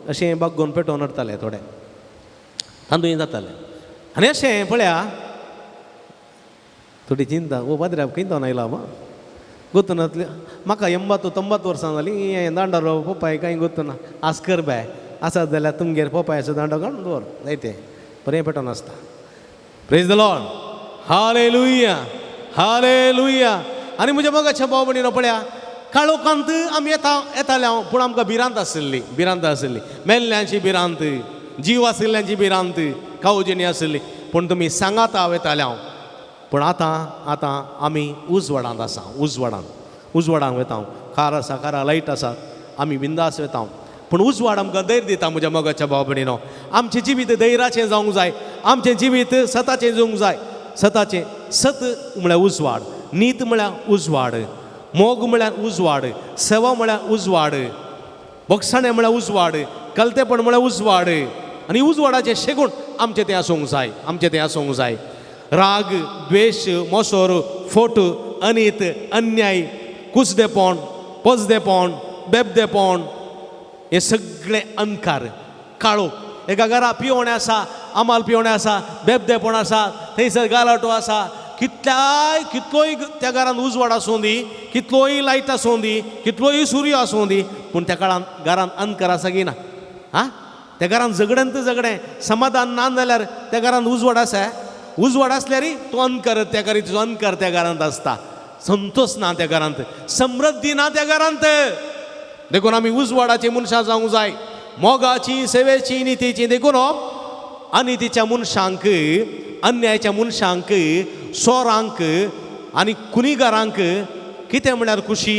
अशें बागोवन पेटोवन हाडटाले थोडे, तातूंत जातालें. आनी अशें पळया थोडी चिंता, ओ पाद्र्याब खंय तो आयला बा गोतनातले, म्हाका 80 90 वर्सां जालीं दांडोरो पोपाय कांय गोतना आस कर बाय, आसात जाल्यार तुमगेर पोपायाचो दांडो काडून दवर जायते बरें पेटोवन आसता. Praise the Lord, hallelujah, hallelujah. आनी म्हज्या मोगाच्या भाव भयणीनो पळया, काळोखांत आमी येताले हांव, पूण आमकां भिरांत आशिल्ली, भिरांत आशिल्ली, मेल्ल्यांची भिरांत, जीव आशिल्ल्यांची भिरांत, कावजेणी आशिल्ली. पूण तुमी सांगाता वयताले हांव. पूण आतां आतां आमी उजवाडांत आसा, उजवाडांत, उजवाडांत वयता हांव. कार आसा, कारा लायट आसा, आमी बिंदास वयता हांव. पूण उजवाड आमकां धैर्य दिता म्हज्या मोगाच्या भाव भयणीनो. आमचें जिवीत धैर्याचें जावंक जाय, आमचें जिवीत सताचें जावंक जाय. सताचें, सत म्हळ्यार उजवाड, नीत म्हळ्यार उजवाड, मोग म्हळ्यार उजवाड, सेवा म्हळ्यार उजवाड, बोगसाणें म्हळ्यार उजवाड, कलतेपण म्हळ्यार उजवाड. आनी उजवाडाचें शेगूण आमचें तें आसूंक जाय, आमचें तें आसूंक जाय. राग, द्वेश, मोसोर, फोट, अनीत, अन्याय, कुसदेपण, पोजदेपण, बेबदेपण, हे सगळे अंधकार, काळोख. एका घरा पिवणें आसा, आमाल पिवणें आसा, बेबदेपण आसा, थंयसर गालाटो आसा, कितल्याय कितलोय त्या घरांत उजवाड आसूं दी, कितलोय लायट आसूं दी, कितलोय सूर्य आसूं दी, पूण त्या काळांत घरांत अंधकार आसा की ना? आं, त्या घरांत झगडें तर झगडें, समाधान ना जाल्यार त्या घरांत उजवाड आसा? उजवाड आसल्यार तो अंधकार, त्या घरी तुजो अंधकार त्या घरांत आसता, संतोष ना त्या घरांत, समृद्धी ना त्या घरांत. देखून आमी उजवाडाची मनशां जावंक जाय, मोगाची, सेवेची, नितीची. देखून अनितीच्या मनशांक, अन्यायच्या मनशांक, चोरांक आनी कुनिगारांक कितें म्हळ्यार खुशी?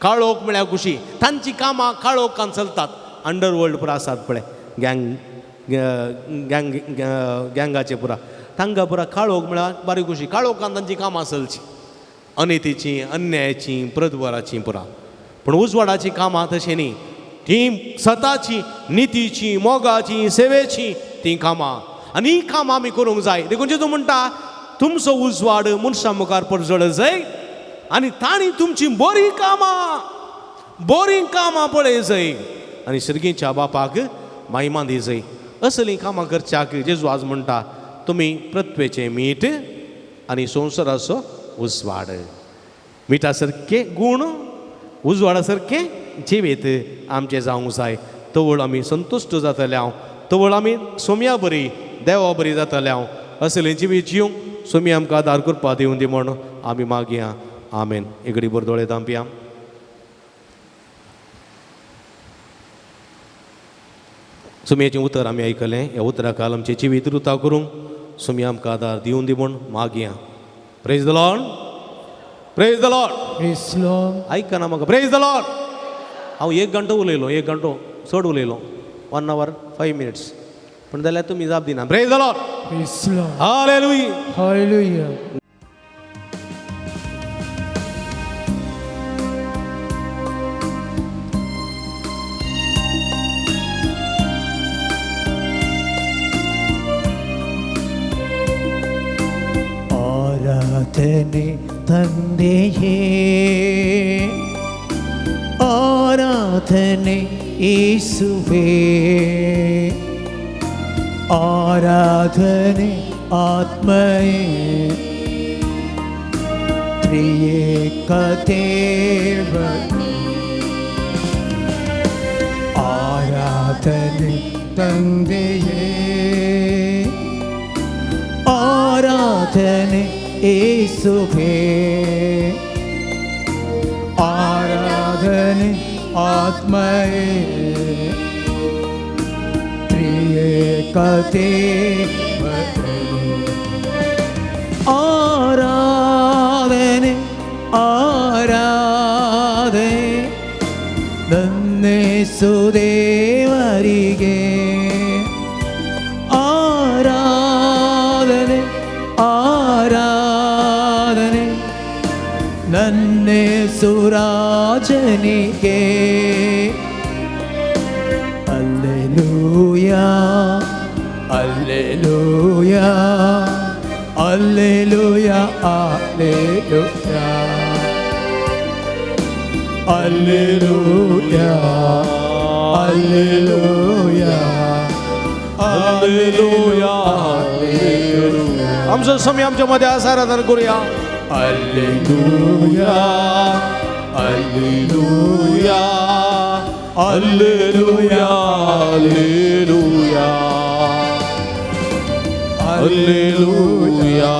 काळोख म्हळ्यार खुशी. तांची कामां काळोखान चलतात. अंडरवर्ल्ड पुरा आसात पळय, गँग गँग गँगाचे पुरा, तांकां पुरा काळोख म्हळ्यार बारी खुशी. काळोखान तांची कामां चलची, अनितीची, अन्यायाची, प्रदवराची पुरा. पूण उजवाडाची कामां तशें न्ही, तीं सताची, नितीची, मोगाची, सेवेची तीं कामां. आनी ही कामां आमी करूंक जाय. देखून जेजू म्हणटा, तुमचो उजवाड मनशां मुखार परजळ जाय आनी तांणी तुमची बरीं कामां, बरीं कामां पळय जाय आनी सर्गीच्या बापाक महिमा दी जाय. असलीं कामां करच्याक जेजू आज म्हणटा, तुमी पृथ्वेचें मीठ आनी संवसाराचो उजवाड. मिठा सारकें गूण, उजवाडा सारकें जिवीत आमचें जावंक जाय. तवळ आमी संतुश्ट जातले हांव, तवळ आमी सोम्या बरी, देवा बरी जातले हांव. असलें जिवीत जिवंक सोमी आमकां आदार करपा दिवं दी म्हूण आमी मागया. आमेन. एगडी बर दोळे धांपया. सोमयाचें उतर आमी आयकलें. ह्या उतरा काल आमचें जिवीत रुता करूंक सोमी आमकां आदार दिवं दी म्हूण मागया. Praise the Lord. Praise the Lord. Praise Lord. आयकना म्हाका. Praise the Lord. हांव एक घंटो उलयलो, एक घंटो चड उलयलो, 1 hour 5 minutes, पूण जाल्यार तुमी जाप दिना. Praise the Lord. Praise Lord. Hallelujah. Hallelujah. ಆರಾಧನೆ ತಂದೆಯೇ, ಆರಾಧನೆ ಯೇಸುವೇ, ಆರಾಧನೆ ಆತ್ಮಯೇ, ತ್ರಿಯೇಕ ದೇವನೇ. ಆರಾಧನೆ ತಂದೆಯೇ, ಆರಾಧನೆ ಯೇಸುವೇ, ಆರಾಧನೆ ಆತ್ಮಯೇ, ತ್ರಿಯೇಕ ದೇವನೇ. ಆರಾಧನೆ ಆರಾಧನೆ ನನ್ನೇಸು ದೇವರಿಗೆ, ಆರಾಧನೆ ಆರಾಧನೆ ನನ್ನೇಸು ರಾಜನಿಗೆ. Alleluia, alleluia, alleluia, alleluia, alleluia, alleluia, hallelujah. Alleluia. आमचो स्वामी आमच्या मध्ये आसा, आराधन करूया. Alleluia, hallelujah, hallelujah, hallelujah, hallelujah,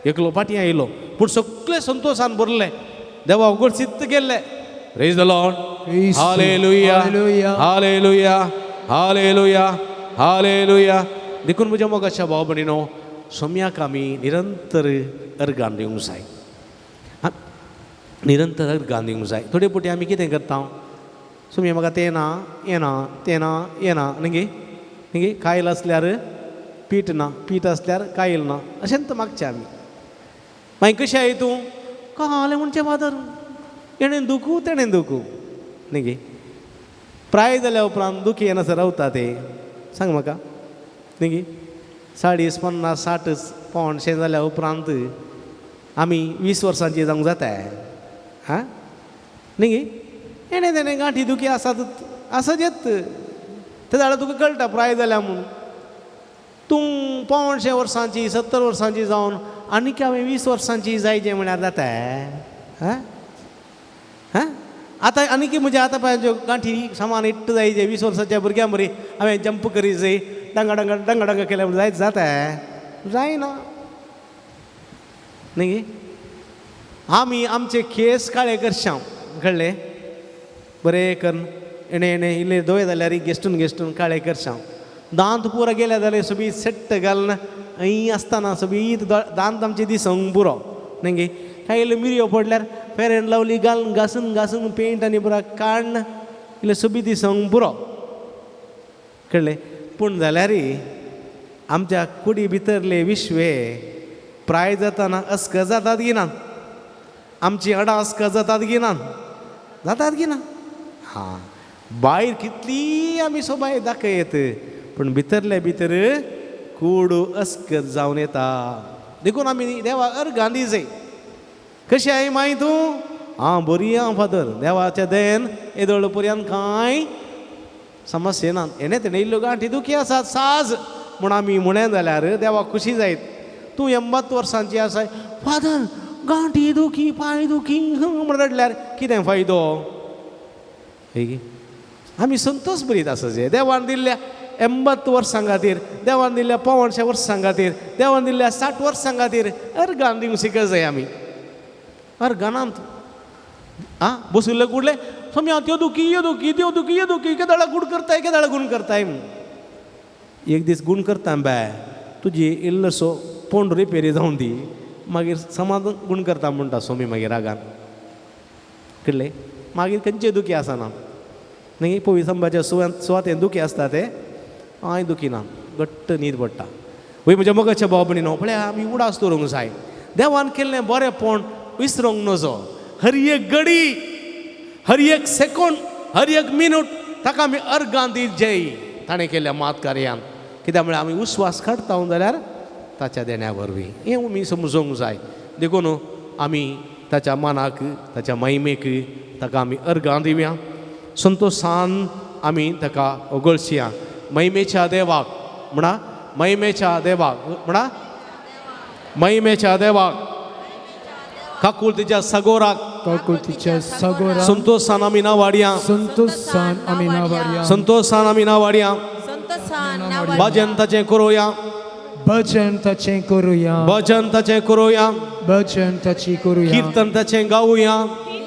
एकलो फाटीं आयलो पूण सगळे संतोशान भरले देवा उगड सिद्ध केल्ले. Praise the Lord. Hallelujah, hallelujah, hallelujah, hallelujah. देखून म्हज्या मोगाच्या भाव भयणीनो, सोम्याक आमी निरंतर अर्गान दिवंक जाय, निरंतर अर्गान दिवंक जाय. थोडे फावटी आमी कितें करता, सोम्या म्हाका तें ना, हें ना, तें ना, हें ना, न्ही न्ही, कायल आसल्यार पीठ ना, पीठ आसल्यार कायल ना, अशेंच मागचें आमी. मागीर कशें I तूं कालें म्हणचें फादर, हेणें दुखू तेणें दुखू, न्ही गे. प्राय जाल्या उपरांत दुखी येनासर रावता ते, सांग म्हाका, न्ही गे. 40, 50, 60 पावणशें जाल्या उपरांत आमी 20 वर्सांची जावंक जाता, आं न्ही गे. हेणें तेणें गांठी दुखी आसात आसत येत ते जाल्यार तुका कळटा प्राय जाल्या म्हूण. तूं 175 वर्सांची 70 वर्सांची जावन आनीक हांवें 20 वर्सांची जायचें म्हळ्यार जाता, आं हां. आतां आनीक म्हज्या आतां पळय ज्यो गांठी सामान इट्ट जायचे 20 वर्साच्या भुरग्यां बरी हांवें जंप करी जाय, डंगा डंगा डंगा डंगा केल्या म्हण जायत जाता, जायना न्ही. आमी आमचे केस काळे करशांव, कळ्ळें, बरें करून एणें एणें इल्ले दोळे जाल्यार गेस्टून गेस्टून काळे करशांव. दांत पुरो गेले जाल्यार सोबीत सेट्ट घालून ऐ आसतना सोबीत दांत आमचे दिसोंक पुरो, न्ही गे. कांय इल्ल्यो मिरयो पडल्यार फेर एंड लवली घालून घासून घासून पेंट आनी पुरो काडून इल्लें सोबीत दिसोंक पुरो, कळ्ळें. पूण जाल्यार आमच्या कुडी भितरले विश्वे प्राय जाताना अस्क जातात की ना, आमची अडां अस्क जातात की ना, जातात की ना. हां, भायर कितली आमी सोबाय दाखयत पूण भितरले भितर कूड अस्कत जावन येता. देखून आमी देवा अर्गां दिजय. कशें I my तूं? आं बरी आं फादर, देवाच्या दयेन येदोळ पर्यंत कांय समस्या ना. हेणें तेणें इल्ल्यो गांठी दुखी आसात साज म्हूण आमी म्हणें जाल्यार देवाक खुशी जायत. तूं 80 वर्सांची आसाय फादर, गांठी दुखी पांय दुखी म्हण रडल्यार कितें फायदो? आमी संतोष बरीत आसा जे देवान दिल्ल्या 80 वर्सां खातीर, देवान दिल्ल्या 175 वर्सां खातीर, देवान दिल्ल्या 60 वर्सां खातीर अर्गान दिवंक शिकत जाय आमी. अर्गानांत आं बशिल्ले कुडले सोम्या त्यो दुखी ह्यो दुखी त्यो दुखी ह्यो दुखी, केदाळा गूण करताय केदाळा गूण करताय. एक दीस गूण करता बाय तुजी इल्लोसो पोंड रिपेरी जावन दी, मागीर समाज गूण करता म्हणटा सोमी मागीर रागान, कळ्ळें. मागीर खंयचे दुखी आसना न्ही, पवी संबाच्या सुवातेन दुखी आसता ते हांय दुखी ना, घट्ट न्हीद पडटा. वय म्हज्या मोगाच्या भाव भयणीनो, पळया आमी उडास दवरूंक जाय. देवान केल्लें बरेंपण विसरूंक नजो. हर एक घडी, हर एक सेकोंड, हर एक मिनूट ताका आमी अर्गां दीत जय ताणें केल्ल्या मात कार्यान. कित्याक म्हळ्यार आमी उस्वास काडटा जाल्यार ताच्या देण्या वरवीं हें आमी समजूंक जाय. देखून आमी ताच्या मानाक, ताच्या महिमेक ताका आमी अर्गां दिवया. संतोशान आमी ताका ओगळशिया. महिमेच्या देवाक म्हणा, महिमेच्या देवाक म्हणा, महिमेच्या देवाक, काकुळतीच्या सागोराक, काकुळतीच्या सागोराक संतोषान आमी नावाडया, संतोषान आमी नावाडया, संतोषान आमी नावाडया, भजन ताचें करुया, भजन ताचें करुया, भजन ताचें करुया, भजन ताचें करुया, कीर्तन ताचें गावया,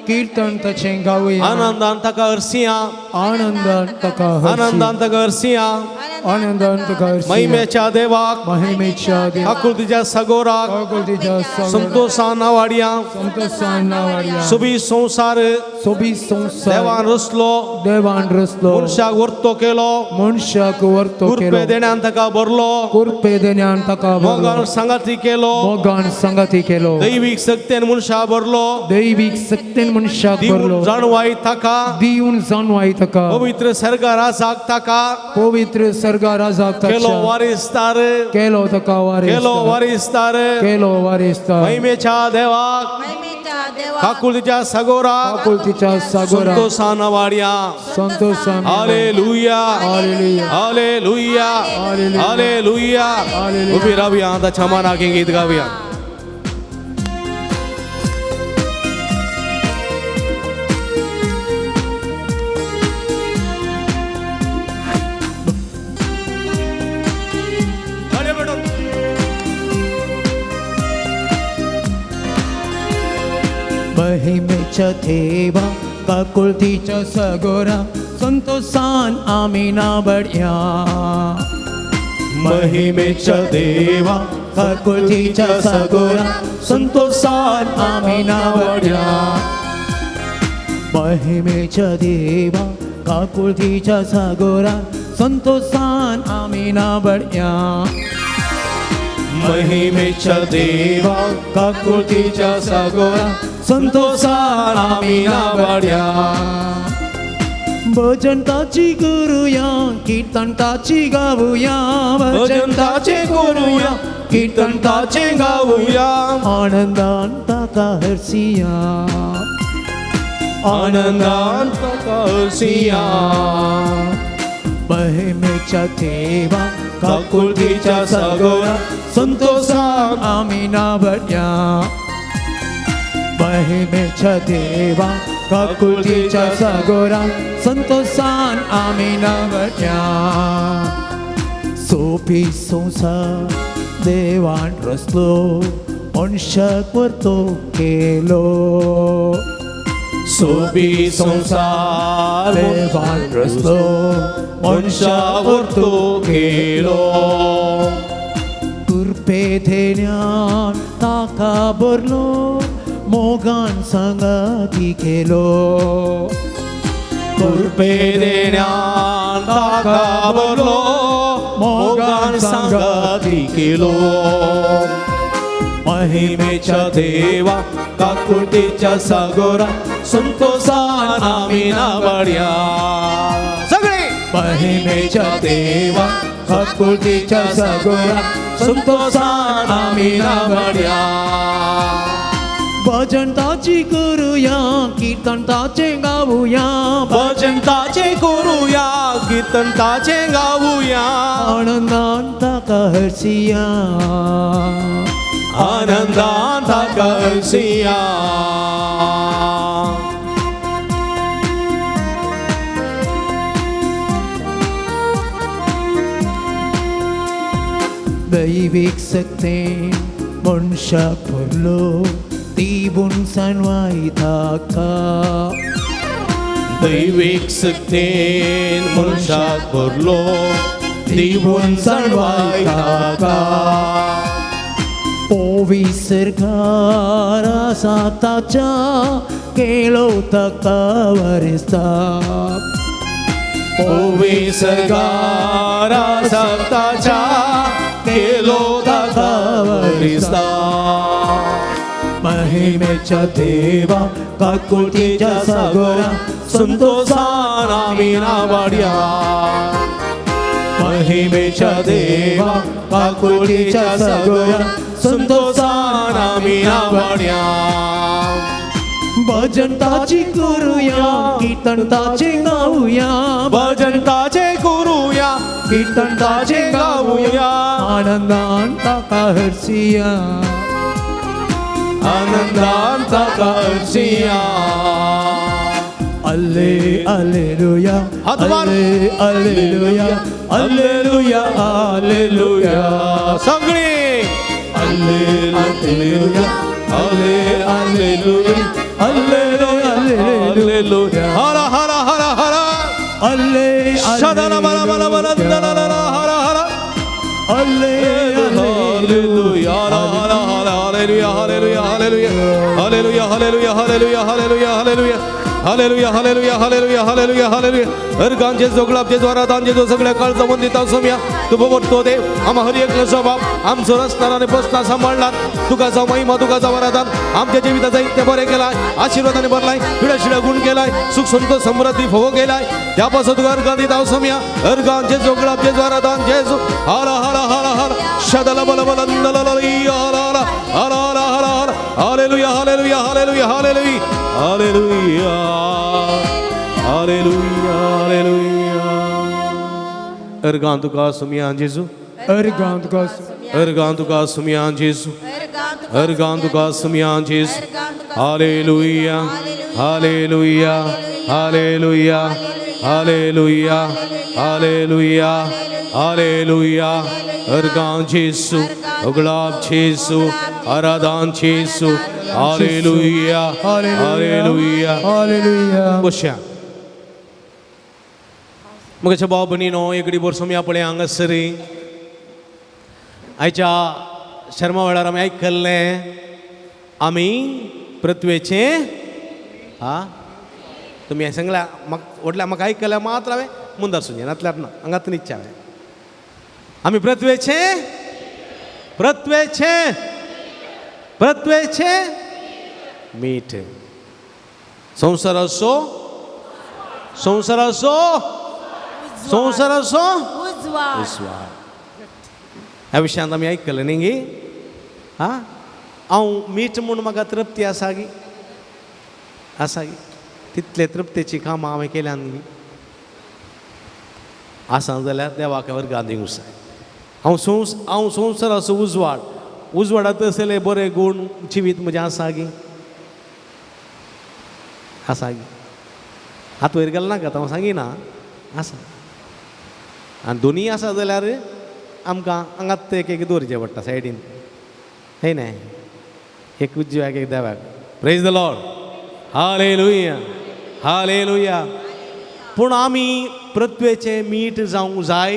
कीर्तन ताचें गावया, आनंदान ताका हरसिया, आनंदान ताका हरसिया, आनंदान ताका हरसिया, आनंदान ताका हरसिया, महिमेच्या देवाक, महिमेच्या देवाक, काकुळतीच्या सागोराक, काकुळतीच्या सागोराक, संतोषान नावाडया, संतोषान नावाडया, सोबीत संवसार, सोबीत संवसार, देवान रचलो, देवान रचलो, मनशाक वर्तो केलो, मनशाक वर्तो केलो, कुरपे देण्यान ताका भरलो, कुरपे देण्यान ताका भरलो, मोगान सांगाती केलो, मोगान सांगाती केलो, दैवीक शक्तेन मनशाक भरलो, दैवीक शक्तेन मनशाक भरलो, जाणवाय ताका, दिवन जाणवाय ताका, पवित्र सर्गा राजाक ताका, पवित्र सर्गा राजाक ताका, केलो वारिसदार, केलो ताका वारिसदार, केलो वारिसदार, केलो वारिसदार, महिमेच्या देवाक, काकुळतीच्या सागोराक, काकुळतीच्या सागोराक, संतोषान वाडया, संतोषान, हालेलुया, हालेलुया, हालेलुया, हालेलुया. उभी रावया, ताच्या मानाक गीत गावया. महिमेच्या देवा काकुळतीच्या सागोरा संतोषान आमी नाबड्या. महिमेच्या देवा काकुळतीच्या सागोरा संतोषान आमी नाबड्या. महिमेच्या देवा काकुळतीच्या सागोरा संतोषान आमी नाबड्या. महिमेच्या देवा काकुळतीच्या सागोरा संतोषान आमी नावाड्या. भजन ताची करूया कीर्तन ताची गाऊया. भजन ताचे करूया कीर्तन ताचे गाऊया. आनंदान ताका हरसिया. आनंदान ताका हरसिया. महिमेच्या देवा काकुळतीच्या सागोरा संतोषान आमी नाबड्या. महिमेच्या देवा काकुळतीच्या सागोरा संतोषान आमी नाबड्या. सोपी संसार देवान रचलो मनशाक वर्तो केलो. सोबी संसार देवान रचलो मनशाक वर्तो केलो. कृपे धेन्यान ताका भरलो मोगान सांगाती केलो. कृपे देण्यान ताका भरलो मोगान सांगाती केलो. महिमेच्या देवा काकुळतीच्या सागोरा संतोषान आमी नावाड्या. सगळे महिमेच्या देवा काकुळतीच्या सागोरा संतोषान आमी नावाड्या. भजन ताची करूया कीर्तन ताचे गाऊया. भजन ताचे करूया कीर्तन ताचे गाऊया. आनंदान ताका हरसिया. आनंदान ताका हरसिया. दैवीक शक्तेन मनशाक भरलो ती बुनसान वायताका. दैवीक शक्तेन मनशाक भरलो ती बुनसान वायताका. ओवी सरकार आसा ताच्या केलो ताका वरिस्ता. ओवी सरकार आसा ताच्या केलो ताका वरिस्ता. महिमेच्या देवा काकुळतीच्या सागोरा संतोषान आमी नावाड्या. महिमेच्या देवा काकुळतीच्या सागोरा संतोषान आमी नावाड्या. भजन ताची करूया कीर्तन ताचे गाऊया. भजन ताचे करूया कीर्तन ताचे गाऊया. आनंदान ताका हरसिया. आनंदान ताका हरसिया. अल्ले alleluia alle alleluia alleluia alleluia. सगळे अल्ले alleluia alle alleluia alleluia alleluia. हर हर हर हर अल्ले शदन बल बल बल हर हर अल्ले hallelujah हर हर hallelujah hallelujah hallelujah hallelujah hallelujah hallelujah hallelujah hallelujah hallelujah hallelujah hallelujah hallelujah. Organ जेजू गुलाब जेजू आराधन जेजू सगळ्या काळजा वंदिता सोम्या तू बवटतो देव आम्हा हर एक बाप आमचो रस्ता आणि प्रश्न सांभाळला. तुका जाव महिमा तुका जाव आराधन. आमच्या जीविताचा इतके बरे केलाय आशीर्वादाने भरलाय पिढ्या शिड्या गुण केलाय सुख संतोष समृद्धी भोग केलाय. त्यापासून तुका अर्गान दिता सोम्या अर्गान जेजू गुलाब जेजू आराधन जेजू हर हर हर हर शदल बल बल हर हर हर हर हर हर hallelujah hallelujah hallelujah hallelujah hallelujah hallelujah hallelujah. Organ तुका सुमिया जेजू. अर्गान तुका अर्गान तुका सुमिया जेजू. अर्गान तुका सुमिया जेजू. Hallelujah hallelujah hallelujah hallelujah hallelujah हालेलुया. अर्गां जेसू, उगडाप जेसू, आराधन जेसू. हालेलुया, हालेलुया. हालेलुया. बसया. म्हज्या भाव भयणीनो, एकडी वर्स आमी पळय हांगासर आयच्या शर्मा वेळार आमी आयकल्लें, आमी पृथ्वेचें हा तुमी सांगल्या म्हाका व्हडल्या म्हाका आयकल्या मात्र हांवें मुंदार सुंजे नातल्यार ना हांगात निच्चे हांवें. आमी पृथ्वेचें, पृथ्वेचें, पृथ्वेचें मीठ. संवसाराचो, संवसाराचो, संवसाराचो उजवाड. ह्या विशयांत आमी आयकलें न्ही गी? हा, हांव मीठ म्हूण म्हाका तृप्ती आसा गी? आसा गी? तितले तृप्तेची कामां हांवें केल्यान गी? आसा जाल्यार देवाक हांवें गांधी जाय. हांव हांव संवसाराचो उजवाड. उजवाडांत आसले बरे गूण जिवीत म्हजें आसा गी? आसा गी? हात वयर गेल नाका, हांव सांगिना आसा. आनी दोनूय आसा जाल्यार आमकां हांगात एक एक दवरचें पडटा सायडीन, हय न्हय? एक उजव्याक एक देवाक. Praise the Lord. Hallelujah, hallelujah. पूण आमी पृथ्वेचें मीठ जावंक जाय,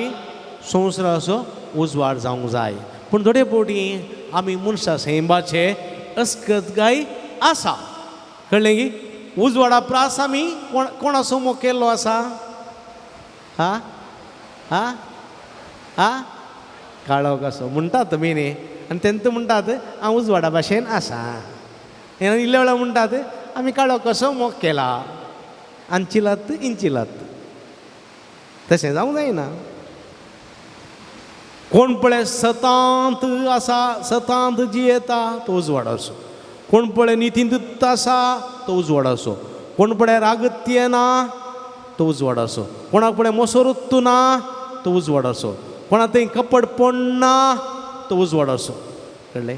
संवसाराचो उजवाड जावंक जाय. पूण थोडे फावटी आमी मनशां सैंबाचे अस्कत गाय आसा, कळ्ळें की? उजवाडा प्रास आमी कोण कोणाचो मोग केल्लो आसा? हा हा हा काळो कसो म्हणटात तुमी न्ही? आनी तेंत म्हणटात हांव उजवाडा भाशेन आसा. आनी इल्ल्या वेळार म्हणटात आमी काळो कसो मोग केला. आंचिलात इंचिलात तशें जावंक जायना. कोण पळय सतांत आसा, सतांत जियेता तो उजवाडाचो. कोण पळय नितींत आसा तो उजवाडाचो. कोण पळय रागत येना तो उजवाडाचो. कोणाक पळय मोसोरुत्तू ना तो उजवाडाचो. कोणा थंय कपडपण ना तो उजवाडाचो. कळ्ळें?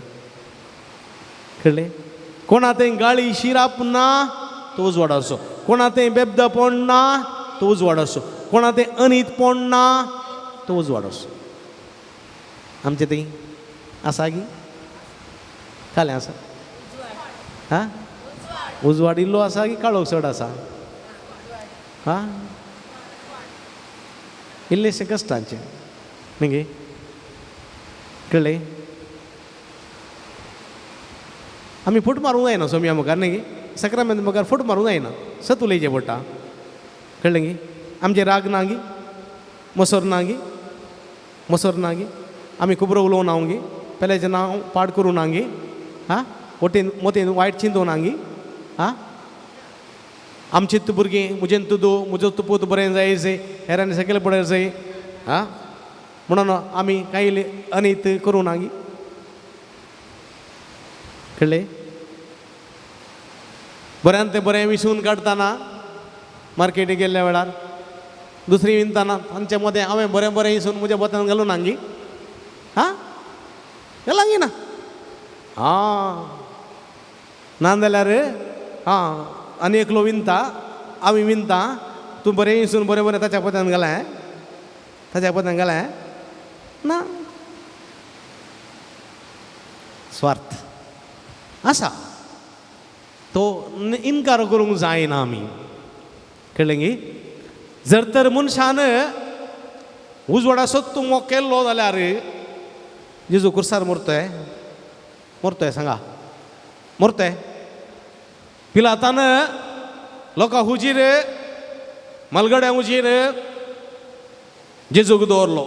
कळ्ळें? कोणा थंय गाळी शिराप ना तो उजवाडाचो. कोणा थंय बेबदपण ना तो उजवाडाचो. कोणा थंय अनीतपण ना तो उजवाडाचो. आमचे थंय आसा गी? कालें आसा? हा, उजवाड इल्लो आसा की काळोख चड आसा? हा, इल्लेशें कश्टांचें न्ही गे? कळ्ळें? आमी फूट मारूंक जायना सोम्या मुखार न्ही गे? सक्रामेंत मुखार फूट मारूंक जायना, सत उलयचें पडटा. कळ्ळें गी? आमचें राग ना गी, मोसर ना गी, मोसर ना गी, आमी खुबरो उलोवं ना गी, पेल्याचें नांव पाड करूं ना गी, हा वटेन मोतेन वायट चिंतूं ना गी, हा आमचे तूं भुरगीं म्हजेन तूं दो म्हजो तूं पूत बरें जाय जाय हेरांनी सकयल पडय जाय, हा म्हणून आमी कांय अनीत करूं ना गी. कळ्ळें? बऱ्यान तें बरें विसून काडटाना मार्केटीक गेल्ल्या वेळार दुसरी विणताना तांचे मदें हांवें बरें बरें विसून म्हज्या बोतान घालूं ना गी? हा घालां गी ना? आं ना जाल्यार आं आनी एकलो विणता, आमी विणता, तूं बरें विसून बरें बरें ताच्या पोत्यान घालें, ताच्या पोत्यान घालें ना. स्वार्थ आसा तो इनकार करूंक जायना आमी. कळ्ळें गी? जर तर मनशान उजवाडाचो तूं मोग केल्लो जाल्यार जेजू कुर्सार मरतोय, मरतोय सांगा, मरतोय. पिलातान लोकां हुजीर मलगड्यां हुजीर जेजूक दवरलो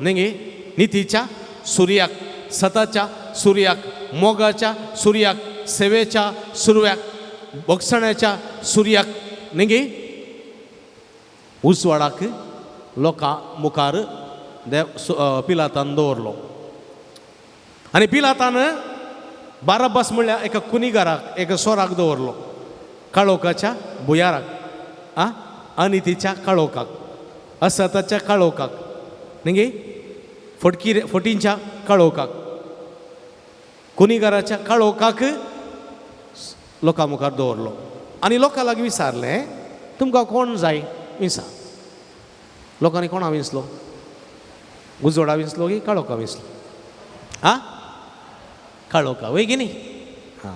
न्ही गे? नितीच्या सुर्याक, सताच्या सुर्याक, मोगाच्या सुर्याक, सेवेच्या सुर्याक, भोगसण्याच्या सुर्याक न्ही गे? उजवाडाक लोकां मुखार देव पिलातान दवरलो. आनी पिलातान बाराबास म्हणल्यार एका कुनिगाराक, एका सोराक दवरलो, काळोखाच्या भुयाराक, आं अनितीच्या काळोखाक, असताच्या काळोखाक न्ही गे? फटकी फटींच्या काळोखाक, कुनिगाराच्या काळोखाक लोकां मुखार दवरलो. आनी लोकां लागीं विचारलें, तुमकां कोण जाय विंसा. लोकांनी कोणा विंचलो? उजवाडा विंचलो की काळोखा विंचलो? आं, काळोखा वय की न्ही? हां,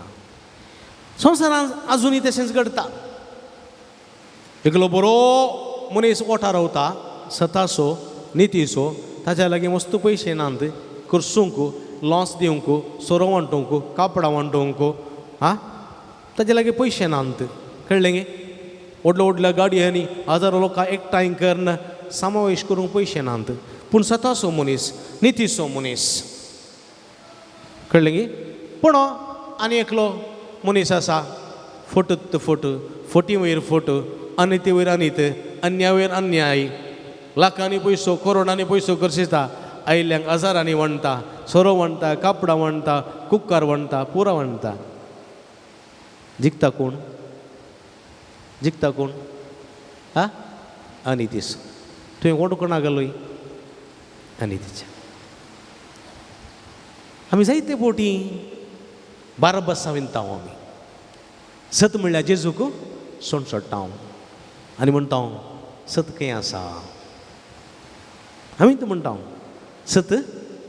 संवसारांत आजुनूय तशेंच घडटा. एकलो बरो मनीस ओठार रावता, सतासो नितीचो, ताच्या लागीं वस्तू पयशे नात, करसूंक लॉस दिवंक, सोरो वांटूंक, कापडां वांटूंक, आं, ताजे लागीं पयशे नात, कळ्ळें गे? व्हडल्या व्हडल्या गाडयांनी हजारो लोकां एकठांय करून समावेश करूंक पयशे नात, पूण सतासो मनीस, नितीचो मनीस, कळ्ळें गे? पूण आनी एकलो मनीस आसा, फटत फट, फटी वयर फट, अनिती वयर अनीत, अन्याय वयर अन्याय, लाखांनी पयसो, करोडांनी पयसो खर्चिता, आयिल्ल्यांक हजारांनी वणटा, सोरो वणटा, कापडां वणटा, कुकर वणटा, पुरा वणटा. जिखता कोण? जिखता कोण? हा, अनितीस. तुवें कोण कोणाक घालोय? अनितीच्या. आमी जायते बोटी बाराबसा विनता आमी, सत म्हणल्यार जेजूक सोंड सोडटा हांव आनी म्हणटा हांव सत खंय आसा? आमी तर म्हणटा हांव सत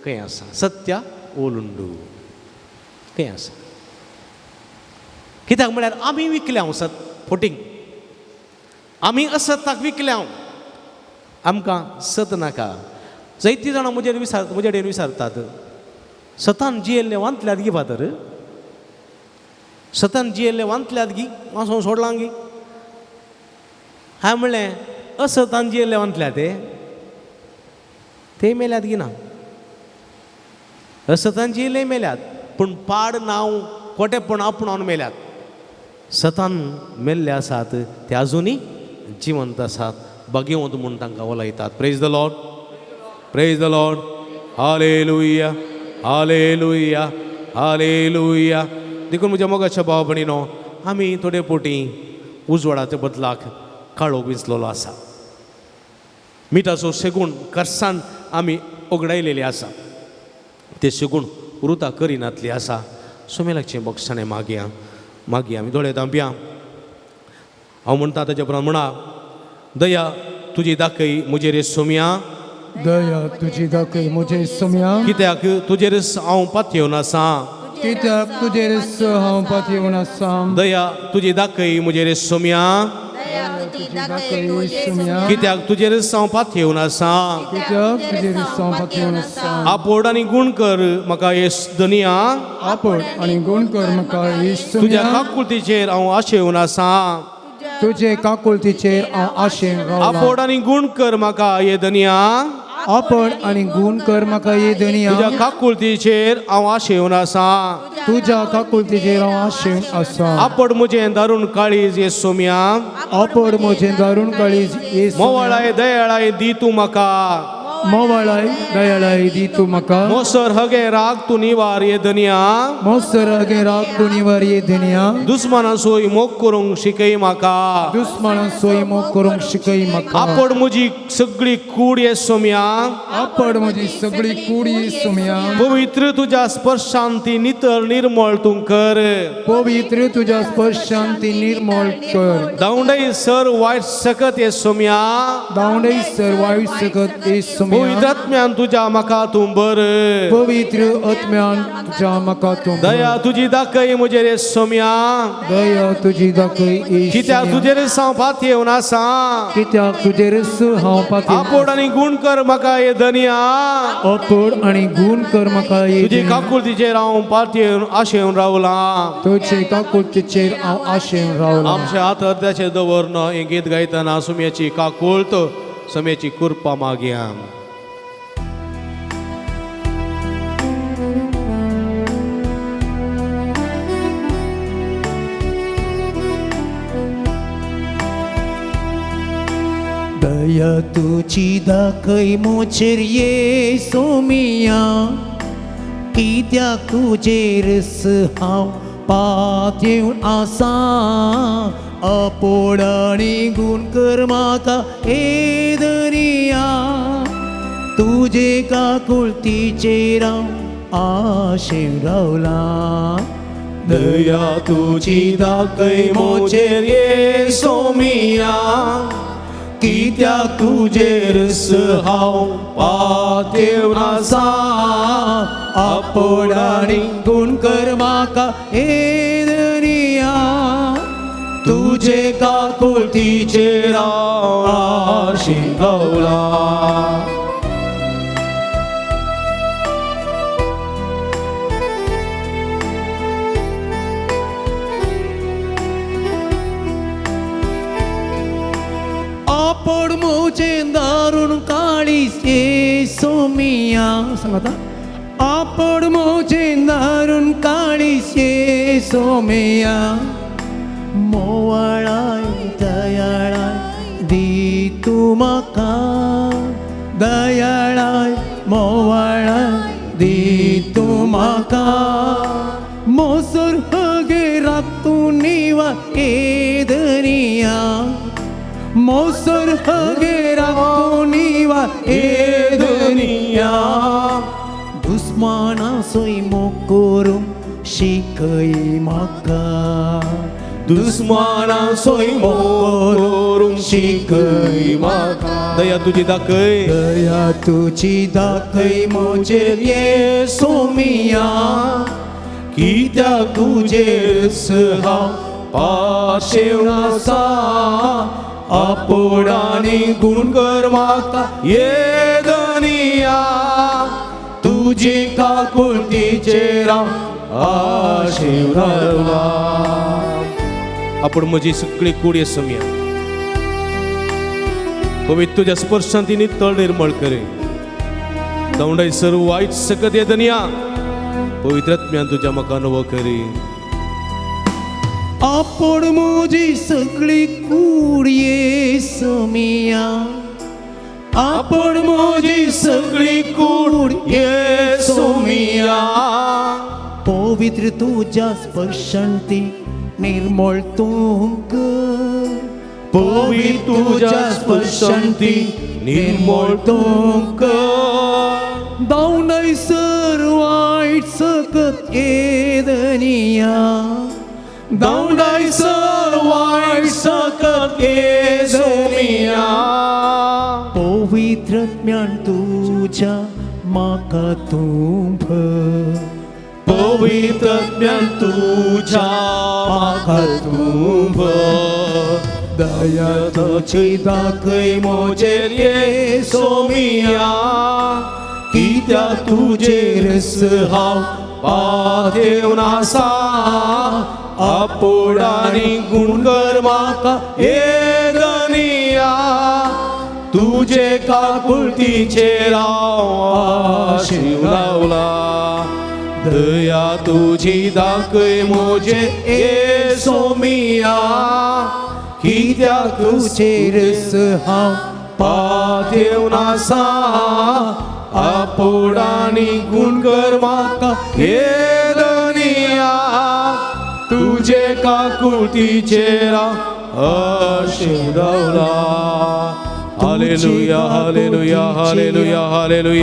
खंय आसा? सत्या ओलुंडू खंय आसा? कित्याक म्हळ्यार आमी विकल्या हांव सत फोटींग, आमी असत्याक विकल्या हांव, आमकां सत नाका. जायतीं जाणां म्हजेर विसार, म्हजे कडेन विसारतात, सतान जियेल्लें वांतल्यात गी फादर, सतान जियेल्लें वांतल्यात गी, हांव सोडलां गी. हांवें म्हणलें असतान जियेल्लें वांतल्या ते, ते मेल्यात गी ना? असतान जियेल्ले मेल्यात, पूण पाड नांव खोटेपण आपणावन मेल्यात. सतान मेल्ले आसात ते आजुनूय जिवंत आसात, भाग्यवंत म्हूण तांकां उलयतात. Praise the Lord, praise the Lord, hallelujah, hallelujah, hallelujah. देखून म्हज्या मोगाच्या भाव भयणीनो, आमी थोडे पोटी उजवाडाच्या बदलाक काळोख विंचलेलो आसा. मिठाचो शेगूण करसान आमी ओगडायलेली आसा, ते शेगूण उरुता करिनातली आसा. सोमेलाचें बक्षाणें मागया, मागया आमी दोळे धांपया. हांव म्हणटा ताच्या उपरांत म्हणा, दया तुजी दाखय म्हजेर सोम्या, दया तुजी दाखय म्हजेर सोम्या, कित्याक तुजेर हांव पातयेवन आसा, कित्याक तुजेर हांव पातयेवन आसा, दया तुजी दाखय म्हजेर सोम्या, कित्याक तुजेर हांव पातयेवन आसा, कित्याक तुजेर हांव पातयेवन आसा, आपोड आनी गुण कर म्हाका येस दनिया, आपोड आनी गुण कर म्हाका येस, तुज्या काकुळतीचेर हांव आशेवन आसा, तुजे काकुळतीचेर हांव आशेवन रावला, आपोड आनी गुण कर म्हाका ये दनिया, आपण आनी गुण कर म्हाका ये दनिया, तुज्या काकुळतीचेर हांव आशेवन आसा, तुज्या काकुळतीचेर हांव आशेवन आसा, आपड म्हजें दारूण काळीज ये सोम्या, आपड म्हजें दारूण काळीज ये, मोवाळाय दयाळाय दी तूं म्हाका, मोवाळाय दयाळाय दी तूं म्हाका, मोसर हगे राग तूं निवार ये दनिया, मोसर हगे राग तूं निवार ये दनिया, दुस्माना सोय मोग करूंक शिकय म्हाका, दुस्माना सोय मोग करूंक शिकय म्हाका, आपड म्हजी सगळी कूड ये सोम्या, आपड म्हजी सगळी कूड ये सोम्या, पवित्र तुज्या स्पर्शान ती नितळ निर्मळ तूं कर, पवित्र तुज्या स्पर्शान ती निर्मळ कर, धांवडय सर वायट सकत ये सोम्या, धांवडय सर वायट सकत ये सोम्या, पवित्र आत्म्यान तुज्या म्हाका तूं बर, पवित्र आत्म्यान तुज्या म्हाका तूं, दया तुजी दाखय म्हजेर ये सोम्या, दया तुजी दाखय ये, कित्याक तुजेर हांव पातयेवन आसा, कित्याक तुजेर हांव पातयेवन, आपोड आनी गुण कर म्हाका ये दनिया, आपोड आनी गुण कर म्हाका ये, तुजी काकुळतीचेर हांव पातयेवन आशेवन रावलां, तुजे काकुळतीचेर हांव आशेवन रावलां. आमच्या हात अर्द्याचेर दवरन हें गीत गायतना सुम्याची काकुळत, सुम्याची कृपा मागया. दया तुजी दाखय म्हजेर ये सोमिया, कित्याक तुजेर हांव पातयेवन आसा, आपोड आनी गुण कर म्हाका हे दनिया, तुजे काकुळतीचेर हांव आशेवन रावलां, दया तुजी दाखय म्हजेर ये सोमिया, कित्याक तुजेर हांव पातेवन आसा आपोड आनी गुण कर म्हाका हे धनिया तुजे काकुळतीचेर हांव आशिवला. आपोड म्हजें दारुण काळीज ये सोमिया सांगता आपोड म्हजें दारुण काळीज ये सोमिया मोवाळाय दयाळाय दी तूं म्हाका दयाळाय मोवाळाय दी तूं म्हाका मोसर हगे रातूं निवा ए दरिया मोसर हगे रातूं निवा ए दरिया दुस्माना सोय मोग करूंक शिकय म्हाका दुस्माना सोय मोग करूंक शिकय म्हाका दया तुजी दाखय दया तुजी दाखय म्हजेर ये सोमिया कित्याक तुजेर हांव पाशेवन आसा आपोड आनी गुण कर म्हाका ये धनिया तुजी काकुळतीचेर हांव आशिवला. आपण म्हजी सगळी कूड सोमिया पवित्र तुज्या स्पर्शान ती नितळ निर्मळ करे दवंडाय सर्व वायट सकत ये धनिया पवित्र आत्म्यान तुज्या म्हाका अनुभव करी. आपोड म्हजी सगळी कूड ये सोमिया आपोड म्हजी सगळी कूड ये सोमिया पवित्र तुज्या स्पर्शान ती निर्मळ तूं कर पवित्र तुज्या स्पर्शान ती निर्मळ तूं कर दावंडाय सर वायट सकत ये धनिया दावंडाय सर वायट सकत ये सोमिया पवित्र ज्ञान तुज्या म्हाका तूं भर पवित्र ज्ञान तुज्या म्हाका तूं भर दया तुजी दाखय म्हजेर ये सोमिया कित्याक तुजेर हांव पातेवन आसा आपोड आनी गुण कर म्हाका ये धनिया तुजे काकुळतीचेर हांव आशिवला. दया तुजी दाखय म्हजे ये सोमिया कित्याक तुजेर हांव पातेवन आसा आपोड आनी गुण कर म्हाका हे धनिया तुजे काकुळतीचेर आशिवला. Hallelujah, hallelujah, hallelujah, hallelujah,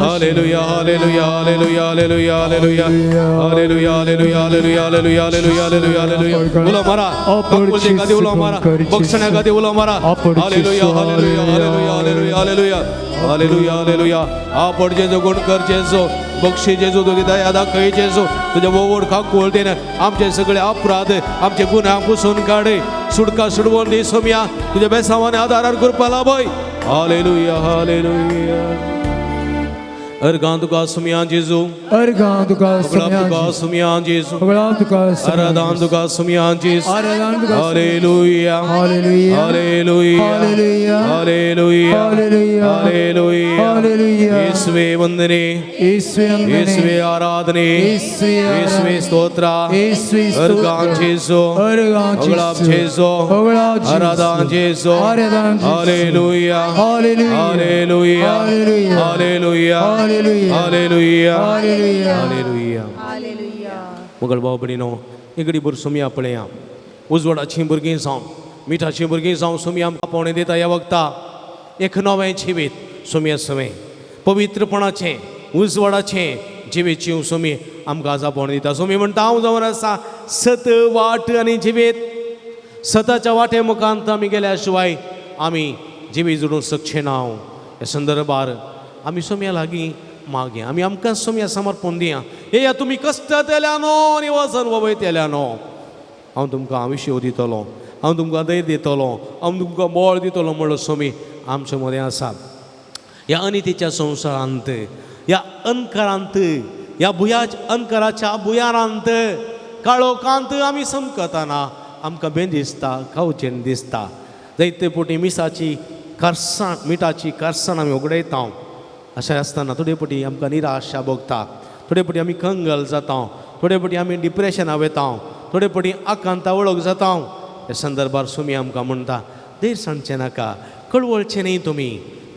hallelujah, hallelujah, hallelujah, hallelujah, hallelujah, hallelujah, hallelujah, hallelujah, hallelujah, hallelujah, hallelujah, hallelujah. उलो मारा, काकुळते खातीर उलो मारा, बक्षण्या खातीर उलो मारा. Hallelujah, hallelujah, hallelujah, hallelujah, hallelujah, hallelujah, hallelujah. आपण जेजू गुण कर जेजू, बक्षी जेजू, तुजी दया दाखय जेजू, तुज्या वोवड काकुळतेन आमचे सगळे अपराध, आमचे गुन्हा पुसून काडे, सुटका सुडवून दी सोम्या, तुज्या बेसावाने आदारार कृपा लाभय. Hallelujah, hallelujah. अर्गां तुका सोम्या जेजू, अर्गां तुका होगळाप तुका सोम्या जेजू, होगळाप तुका आराधन तुका सोम्या जेजू. आराधन तुका. Hallelujah, hallelujah, hallelujah, hallelujah, hallelujah, hallelujah, hallelujah, hallelujah. येसुवे वंदने, येसुवे वंदने, येसुवे आराधने, येसुवे आराधने, येसुवे स्तोत्र, येसुवे स्तोत्र, अर्गां जेजू, अर्गां होगळाप जेजू, होगळाप जेजू, आराधन जेजू, आराधन जेजू. Hallelujah, hallelujah, hallelujah, hallelujah, hallelujah, hallelujah, hallelujah, hallelujah, hallelujah. Hallelujah. मगळ भाव भयणीनो, इगडी भर सोमया पळया, उजवाडाचीं भुरगीं जावं, मिठाचीं भुरगीं जावं, सोमया आमकां पावणे दिता ह्या वखता एक नवें जिवीत सोमया समें पवित्रपणाचें उजवाडाचें जिवीत जीव सोमी आमकां आजा पावणे दिता. सोमी म्हणटा हांव जावन आसा सत वाट आनी जिवीत, सताच्या वाटे मुखांत आमी गेल्या शिवाय आमी जिवी जोडूंक शकचे ना. ह्या संदर्भार आमी सोम्या लागीं मागया, आमी आमकां सोम्या समर्पण दिया. येया तुमी कश्ट तेल्यानो आनी वजन वयतेल्यानो, हांव तुमकां विशय दितलो, हांव तुमकां धैर्य दितलो, हांव तुमकां बळ दितलो म्हणलो स्वामी आमचे मदें आसा. ह्या अनितीच्या संवसारांत, ह्या अंधकारांत, ह्या भुया अंधकाराच्या भुयारांत, काळोखांत आमी समकतना आमकां बें दिसता, खावचें दिसता. जायते पोटी मिसाची करसाण, मिठाची करसाण आमी उगडयता. अशें आसतना थोडे पटी आमकां निराशा भोगता, थोडे पटी आमी कंगल जाता, थोडे पटी आमी डिप्रेशना वता, थोडे पटी आकांता वळख जाता. ह्या संदर्भार सुमी आमकां म्हणटा, धैर्य सांगचें नाका, कळवळचें न्ही, तुमी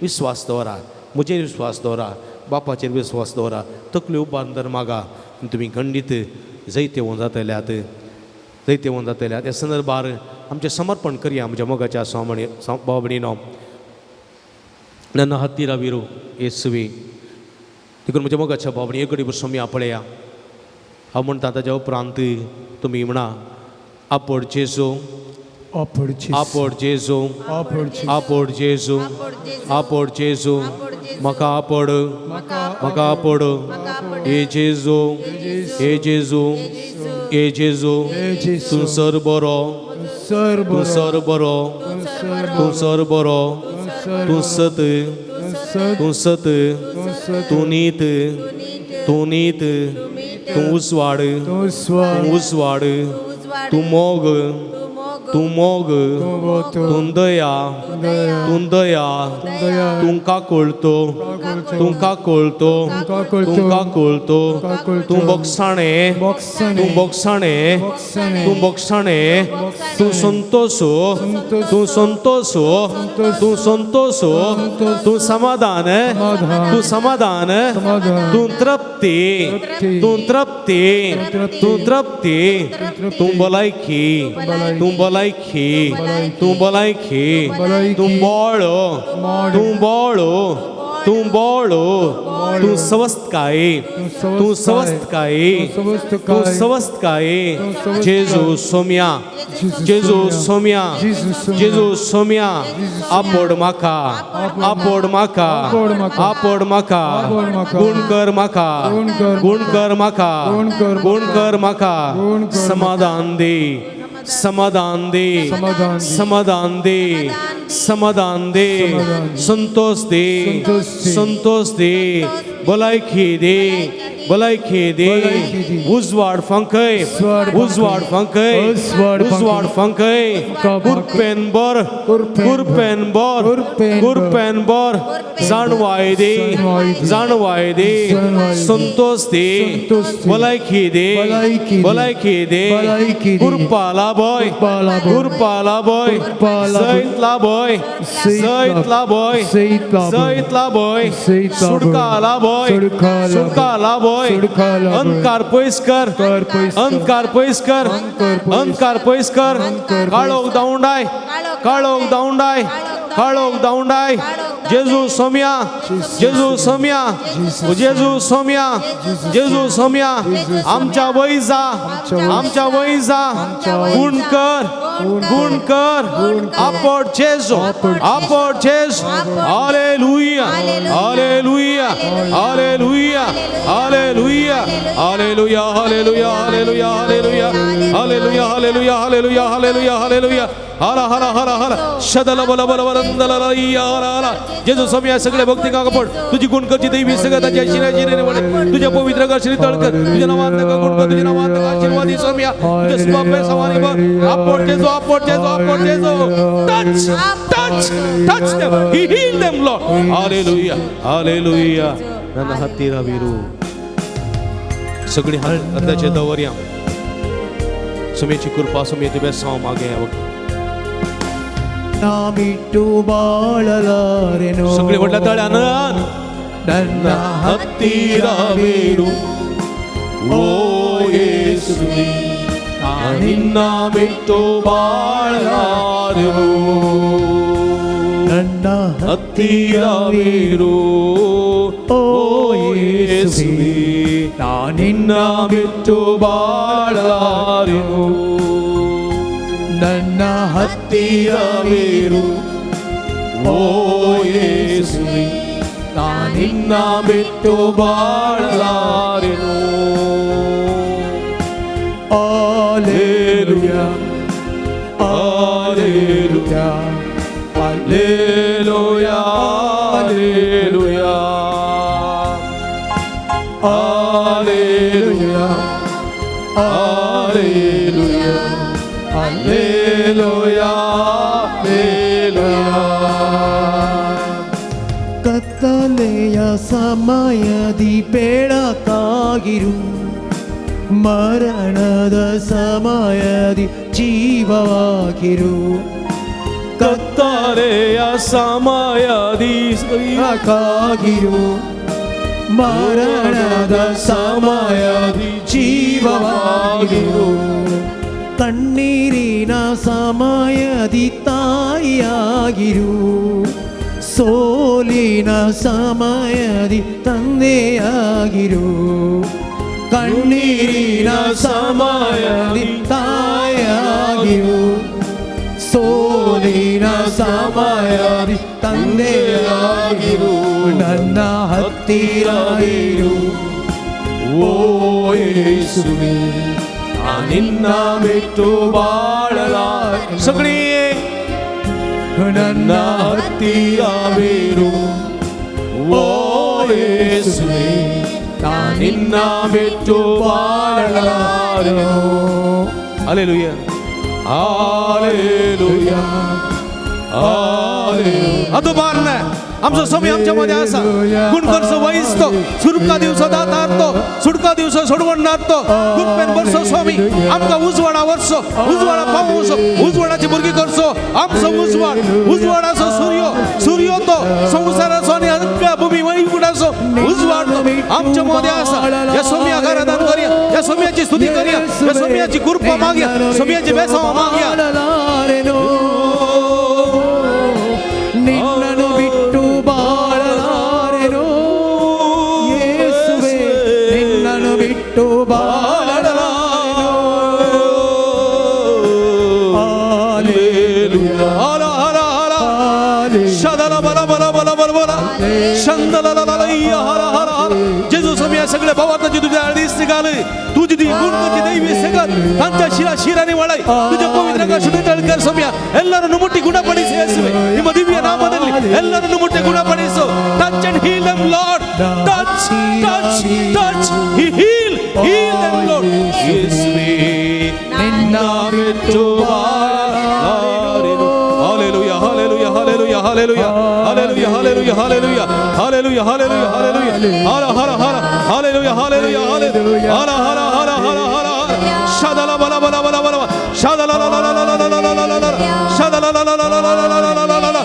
विस्वास दवरा, म्हजेर विस्वास दवरा, बापाचेर विस्वास दवरा, तकल्यो उबारून मागा आनी तुमी खंडीत जैतेवंत जातल्यात, जैतेवंत जातल्यात. ह्या संदर्भार आमचें समर्पण करया म्हज्या मोगाच्या स्वामणी भाव भयणीनो. ನನ್ನ ಹತ್ತಿರವಿರು येसुवे. देखून म्हज्या मोगाच्या भाव भयणी एक घडी सोम्या पळया. हांव म्हणटा ताज्या उपरांत तुमी म्हणा, आपोड जेजू, आपोड जेजू, आपोड जेजू, आपोड जेजू, म्हाका आपोड, म्हाका आपोड, हे जेजू, हे जेजू, हे जेजू, तूं सर बरो, तूं सर बरो, तूं सर बरो, तूं सत, तूं सत, तूं नीत, तूं नीत, तूं उजवाड, तूं उजवाड, तूं मोग, तूं मोग, तूं दया, तूं दया, तूं काकुळतो, तूं काकुळतो, तूं काकुळतो, तूं बोगसाणे, तूं बोगसाणे, तूं बोगसाणे, तूं संतोष, तूं संतोष, तूं संतोष, तूं समाधान, तूं समाधान, तूं तृप्ती, तूं तृप्ती, तूं तृप्ती, तूं भलायकी, तूं भलायकी, तूं भलायकी, तूं बळ, तूं बळ, तूं बळ, तूं स्वस्थकाय, तूं स्वस्थकाय, तूं स्वस्थकाय. जेजू सोम्या, जेजू सोम्या, जेजू सोम्या, आपोड म्हाका, आपोड म्हाका, आपोड म्हाका, गुण कर म्हाका, गुण कर म्हाका, गुण कर म्हाका, समाधान दे, समाधान दे, समाधान दे, समाधान दे, संतोष दे, संतोष दे, भलायकी दे, भलायकी दे, उजवाड फांकय, उजवाड फांकय, उजवाड फांकय, कुरपेन बर, कुरपेन बर, कुरपेन बर, जाणवाय दे, जाणवाय दे, संतोष दे, भलायकी दे, भलायकी दे, कृपा लाभय, कृपा लाभय, सैत लाभय, सैत लाभय, सैत लाभय, सुटका लाभय, सुटका लाभय, अंधकार पयस कर, अंधकार पयस कर, अंधकार पयस कर, काळोख धांवडाय, काळोख धांवडाय, काळोख धांवडाय. जेजू सोम्या, जेजू सोम्या, जेजू सोम्या, जेजू सोम्या, आमच्या वैजा, आमच्या वैजा, गुण कर, गुण कर, आपोड जेजू, आपोड जेजू. Hallelujah, hallelujah, hallelujah, hallelujah, hallelujah, hallelujah, hallelujah, hallelujah, hallelujah, hallelujah, hallelujah, hallelujah, hallelujah. हरा हरा हरा हरा शदल बल बल बल हरा हरा. जेजू स्वामी सगळे भक्ती कापड तुझी गुणकरची दैवी सगळं त्याच्या शिरा शिरेने वळे तुझ्या पवित्र घाशीने तळकर तुझ्या नावात नका गुणकर तुझ्या नावात नका आशीर्वादी स्वामी तुझ्या स्वाप्या सवानी बर आपोड जेजू, आपोड जेजू, आपोड जेजू. Touch, touch, touch them, he heal them Lord. Hallelujah, hallelujah. ನನ್ನ ಹತ್ತಿರವಿರು. सगळी हात हाताचे दवरया. सुमेची कृपा सुमेची बेसांव मागे. ನಾ ಬಿಟ್ಟು ಬಾಳಲಾರೆನು, सगळे व्हडल्या ताळ्यान. ನನ್ನ ಹತ್ತಿರವಿರು ಓ ಯೇಸುವೆ, ನಿನ್ನ ಬಿಟ್ಟು ಬಾಳಲಾರೆನು, ನನ್ನ ಹತ್ತಿರವಿರು ಓ ಯೇಸುವೆ, ನಿನ್ನ ನಿನ್ನ ಬಿಟ್ಟು ಬಾಳಲಾರೆನು, ನನ್ನ ಹತ್ತಿರವಿರು ಓ ಯೇಸುವೆ, ನಾ ನಿನ್ನ ಬಿಟ್ಟು ಬಾಳಲಾರೆನು. Alleluia, Alleluia, Alleluia, Alleluia, Alleluia, Alleluia, Alleluia, Alleluia. ಕತ್ತಲೆಯ ಸಮಯದಿ ಬೆಳಕಾಗಿರು, ಮರಣದ ಸಮಯದಿ ಜೀವವಾಗಿರು. ಕತ್ತಲೆಯ ಸಮಯದಿ ಬೆಳಕಾಗಿರು, ಮರಣದ ಸಮಯದಿ ಜೀವವಾಗಿರು. ಕಣ್ಣೀರಿನ ಸಮಯದಿ ತಾಯಿಯಾಗಿರು, ಸೋಲಿನ ಸಮಯದಿ ತಂದೆಯಾಗಿರು. ಕಣ್ಣೀರಿನ ಸಮಯದಿ ತಾಯಿಯಾಗಿರು, ಸೋಲಿನ ಸಮಯದಿ ತಂದೆಯಾಗಿರು. ನನ್ನ ಹತ್ತಿರ ಇರು, ಓ ಯೇಸುವೆ, ನಾ ನಿನ್ನ ಬಿಟ್ಟು ಬಾಳಲಾರೆ. ಸಗಳಿ ನನ್ನ ನನ್ನ ಹತ್ತಿರವಿರು, ಓ ಯೇಸುವೆ, ನಾ ನಿನ್ನ ಬಿಟ್ಟು ಬಾಳಲಾರೆನು. Alleluia, alleluia, alleluia. ಅದು बारना आमचो स्वामी आमच्या मध्ये आसा. गुण करचो वयस्तो, सुरका दिवसो दातार तो, सुडका दिवसो सोडवण नारतो. कृपेन बरसो स्वामी, आमकां उजवाडा वर्सो, उजवाडा पावोवचो, उजवाडाची भुरगीं करचो. आमचो उजवाड, उजवाडाचो सूर्य, सूर्य तो संवसाराचो आनी अख्ख्या भुमी वैकुंठाचो उजवाड तो आमच्या मध्ये आसा. ह्या स्वामयाक आराधन करया, ह्या स्वामयाची स्तुती करया, ह्या स्वामयाची कृपा मागया, स्वामयाची बेसांव मागया. ಬಾಳಲಾರೆನು, ನಿನ್ನನ್ನು ಬಿಟ್ಟು ಬಾಳಲಾರೆನು. ಯೇಸುವೆ, ನಿನ್ನನ್ನು ಬಿಟ್ಟು ಬಾಳಲಾರೆನು. Alleluia. ಹರ ಹರ ಹರ. ಶದಲ ಬಲ ಬಲ बल बल बल शंदललललय्य हर हर हर. जेजू स्वामी, या सगळ्या भावार्थाची तुझ्या आडीस निघाले. तुझी ती गुणची दैवी सगत तांच्या ಶಿರ ಶಿರಾನಿ ಒಳಗೆ तुझ्या ಪವಿತ್ರ ಶುದ್ಧ कर ಸ್ವಾಮಿಯ. ಎಲ್ಲರನ್ನು ಮುಟ್ಟಿ ಗುಣಪಡಿಸಿ ಯೇಸುವೆ. ನಿಮ್ಮ ದಿವ್ಯ ನಾಮದಲ್ಲಿ ಎಲ್ಲರನ್ನು ಮುಟ್ಟಿ ಗುಣಪಡಿಸು. Touch and heal them, Lord. Touch, touch, touch. He heal, heal them, Lord. ಯೇಸುವೆ, ನಿನ್ನ ಬಿಟ್ಟು ಬಾಳಲಾರೆನು. Hallelujah, hallelujah, hallelujah, hallelujah, hallelujah, hallelujah, hallelujah, hallelujah, hallelujah, hallelujah. ಹರ ಹರ ಹರ. ಹಾಲೆಲೂಯ, ಹಾಲೆಲೂಯ, ಹಾಲೆಲೂಯ. ಹರ ಹರ ಹರ ಹರ ಹರ ಹರ. ಶದಲ ಬಲ ಬಲ ಬಲ ಬಲ ಶದಲ ಲ ಲ ಲ ಲ ಲ ಲ ಲ ಲ ಲ ಶದಲ ಲ ಲ ಲ ಲ ಲ ಲ ಲ ಲ ಲ ಲ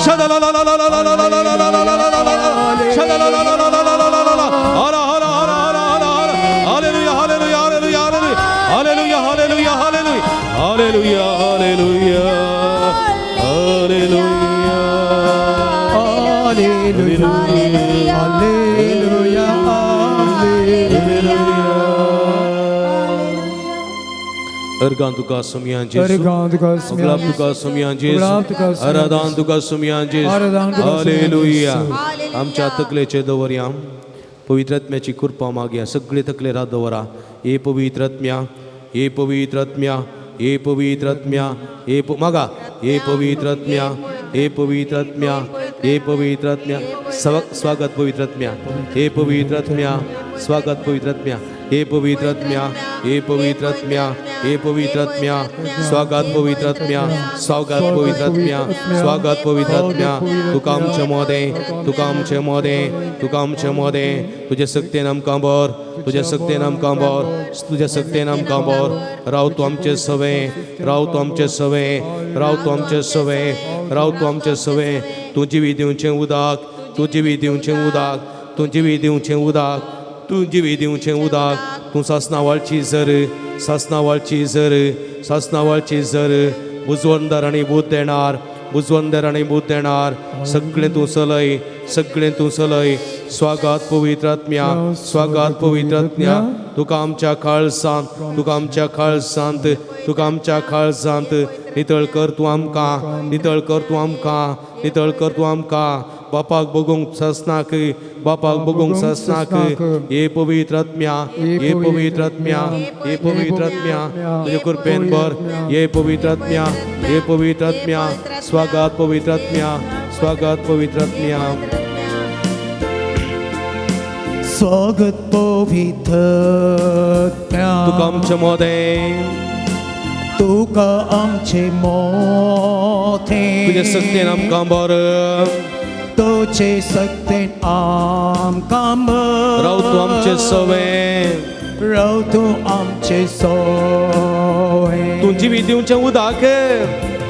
ಶದಲ ಲ ಲ ಲ ಲ ಲ ಲ ಲ ಲ ಲ ಲ ಲ ಲ ಶದಲ ಲ ಲ ಲ ಲ ಲ ಲ ಲ. ಹರ ಹರ ಹರ ಹರ ಹರ ಹರ. Hallelujah, hallelujah, hallelujah, hallelujah, hallelujah, hallelujah, hallelujah, hallelujah, hallelujah. Alleluia, Alleluia, Alleluia. अर्गां तुका सोमयान जेजू. अर्गां तुका गुलाब तुका सोमयान जेजू. गुलाब तुका सोमयान. आराधन तुका सोमयान जेजू. आराधन तुका सोमयान हालेलुया. जेजू. आमच्या तकलेचे दवरया, पवित्र आत्म्याची कृपा मागया. सगळे तकलेर हात दवरा. हे पवित्र आत्म्या, हे पवित्र आत्म्या, हे पवित्र आत्म्या, हे मागा. हे पवित्र आत्म्या, हे पवित्र आत्म्या, हे पवित्र आत्म्या, स्वागत पवित्र आत्म्या. हे पवित्र आत्म्या, स्वागत पवित्र आत्म्या. हे पवित्र आत्म्या, हे पवित्र आत्म्या, हे पवित्र आत्म्या, स्वागत पवित्र आत्म्या, स्वागत पवित्र आत्म्या, स्वागत पवित्र आत्म्या. तुका आमचे मोदें, तुका आमचे मोदें, तुका आमचे मोदें. तुज्या सक्तेन आमकां बर, तुज्या सक्तेन आमकां बर, तुज्या सक्तेन आमकां बर. राव तूं आमचे सवें, राव तूं आमचे सवें, राव तूं आमचे सवें, राव तूं आमचे सवें. तूं जिवी दिवचें उदक, तूं जिवी दिवचें उदक, तूं जिवी दिवचें उदक, तूं जिवी दिवचें उदक. तूं सासना वाळची जर, सासना वाळची जर, सासना वाळची जर. बुजवंदर आनी बूत देणार, बुजवंदर आनी बूत देणार. सगळें तूं चलय, सगळें तूं चलय. स्वागत पवित्र आत्म्या, स्वागत पवित्र आत्म्या. तुका आमच्या काळजांत, तुका आमच्या काळजांत, तुका आमच्या काळजांत. नितळ कर तूं आमकां, नितळ कर तूं आमकां, नितळ कर तूं आमकां. बापाक बगूंक ससनाक, बापाक बगूंक ससनाक. हे पवित्र आत्म्या, हे पवित्र आत्म्या, हे पवित्र आत्म्या, तुज्या कृपेन भर. हे पवित्र आत्म्या, हे पवित्र आत्म्या, स्वागत पवित्र आत्म्या, स्वागत पवित्र आत्म्या. स्वागत पवित्र तुका आमचे मोदें, तुका आमचे मोथे, तुज्या सक्तेन आमकां बर, तुजे सक्तेन आमकां बर, राव तूं आमचे सवें, राव तूं आमचे सवें, तूं जिवीत दिवचें उदक,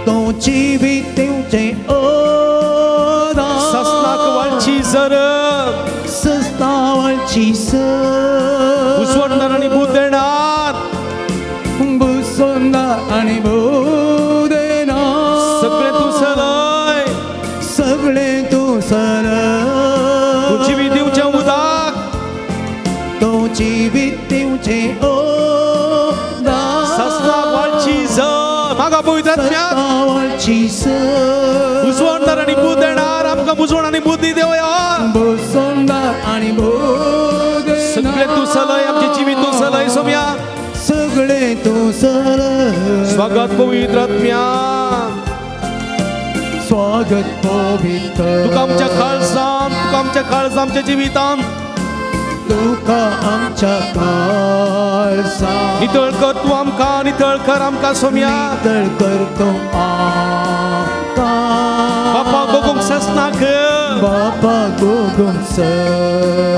तूं जिवीत दिवचें उदक, ससनाक वाळची जर, सस्तावळची सर, उसवणदार आनी बूद देणार, बुसोंदार आनी बूद देणार, सगळें तूं सलय, सगळें तूं सलय, तूं जिवीत दिवचें उदक, तूं जिवीत दिवचें उदक, ससनाक वाळची जर, मागा पवित्र आत्म्याक, सस्तावळची सर, उसवणदार आनी बूद देणार, आमकां बुजवण आनी बुद्धी देवया, बुसोंदार आनी बूद देणार, सगळें तूं सलय, आमचें जिवीत तूं सलय सोम्या, सगळें तूं सलय, स्वागत पवित्र आत्म्या, स्वागत पवित्र, तुका आमच्या काळजान, तुका आमच्या काळजा, आमच्या जिवितान, तुका आमच्या काळजान, नितळ कर तूं आमकां, नितळ कर आमकां सोम्या, नितळ कर तूं आमकां, बापा बगूंक ससनाक, बापा बगूंक सस,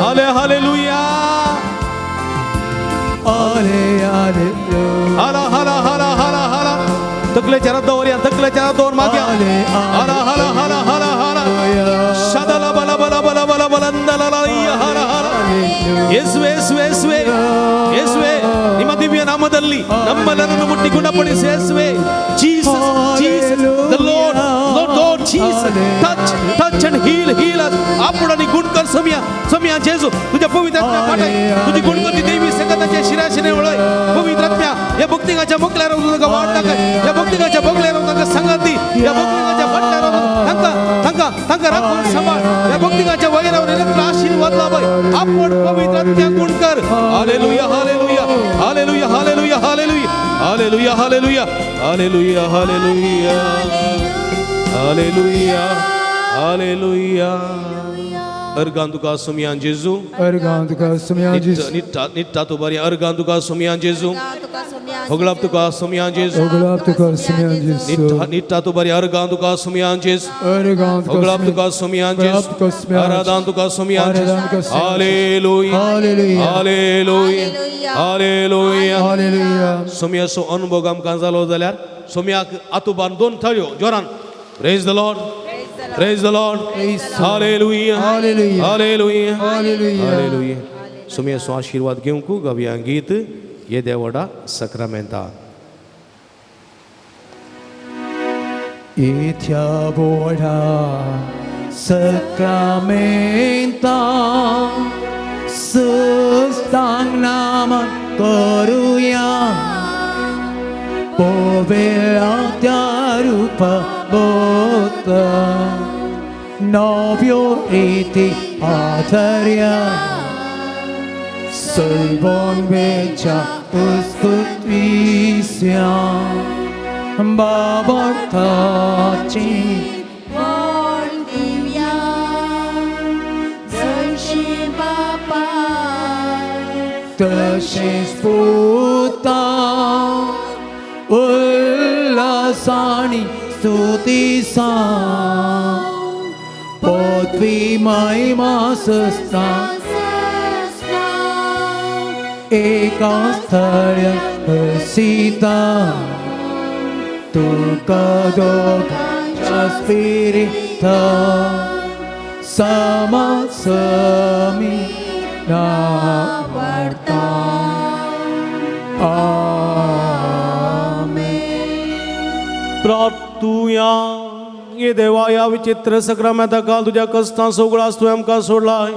हाले हालेलुया, आले आले, हाला हाला हाला हाला हाला, तकलेच्या हात दवर या, तकलेच्या हात दवर माग्या, हाला हाला हाला हाला हाला, शादाला बला बला बला बला बलंदला हाला हाला. ಯೇಸುವೆ ಯೇಸುವೆ ಯೇಸುವೆ ಯೇಸುವೆ, ನಿಮ್ಮ ದಿವ್ಯ ನಾಮದಲ್ಲಿ ನಮ್ಮೆಲ್ಲರನ್ನು ಮುಟ್ಟಿ ಗುಣಪಡಿಸಿ ಯೇಸುವೆ. Jesus, Jesus, the Lord, Lord God Jesus, touch, touch and heal, heal us. आपण आणि गुण कर समिया, समिया जेजू, तुझ्या पवित्र आत्म्या पाठय, तुझी गुण करती देवी संगताच्या शिराशिने वळय. पवित्र आत्म्या या भक्तिगाच्या मोकल्यार तुका वाट दाखय, या भक्तिगाच्या मोकल्यार तांकां सांगात दी, या भक्तिगाच्या फाटल्यार तांकां तांकां तांकां राखून सांबाळ, या भक्तिगाच्या वगैरे आशीर्वाद लाभय. आपण पवित्र आत्म्या गुण कर. Hallelujah hallelujah hallelujah hallelujah hallelujah hallelujah hallelujah hallelujah hallelujah hallelujah hallelujah. Organ तुका सुमयान जेजू, अर्गान तुका सुमयान जेजू, निट्टा निट्टा तूं बरी, अर्गान तुका सुमयान जेजू, होगळाप तुका सुमयान जेजू, होगळाप तुका सुमयान जेजू, निट्टा तूं बरी, अर्गान तुका सुमयान जेजू, अर्गान तुका होगळाप तुका सुमयान जेजू, आराधान तुका सुमयान जेजू. Hallelujah hallelujah hallelujah hallelujah hallelujah. सोम्याचो अनुभव आमकां जालो जाल्यार सोम्याक आतुबान दोन थाळयो जोरान praise the Lord, praise the Lord, hallelujah hallelujah hallelujah hallelujah hallelujah. सोम्याचो आशिर्वाद घेवंक गावया गीत ये देवडा सक्रामेंता. येथ्या बोडा सक्रामेंता सुस्तांग नाम करूया, पोवेळा त्या रूप बोत नव्यो रीती आधर्या, सर्वोन वेच्या उस्तुत्विस्या बाबर्थाची पण दिव्या जशी बापा तशेंच पुता उल्हासानी स्तुती सा पृथ्वी महिमा सस्ता एका स्थळ सीता तुका दोघांच्या स्पिरिता समासमी नावडता. आमेन. प्रार्थुया. ये देवा, या विचित्र सक्रामेंता काल तुज्या कश्टां सगळो तुवें आमकां सोडलाय.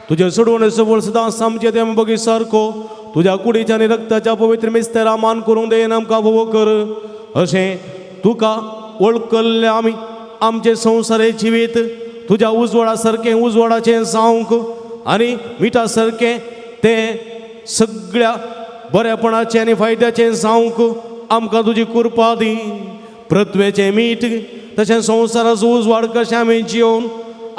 तुजें सोडवणे सबळ सदां सामचें तें बगी सारको तुज्या कुडीच्या आनी रक्ताच्या पवित्र मिस्तेरा मान करूंक देन आमकां भोवो कर. अशें तुका वळखल्ले आमी आमचे संवसारे जिवीत तुज्या उजवाडा सारकें उजवाडाचें जावंक आनी मिठा सारकें तें सगळ्या बरेपणाचें आनी फायद्याचें जावंक आमकां तुजी कृपा दी. पृथ्वेचें मीठ तशें संवसाराचो उजवाड कशें आमी जिवन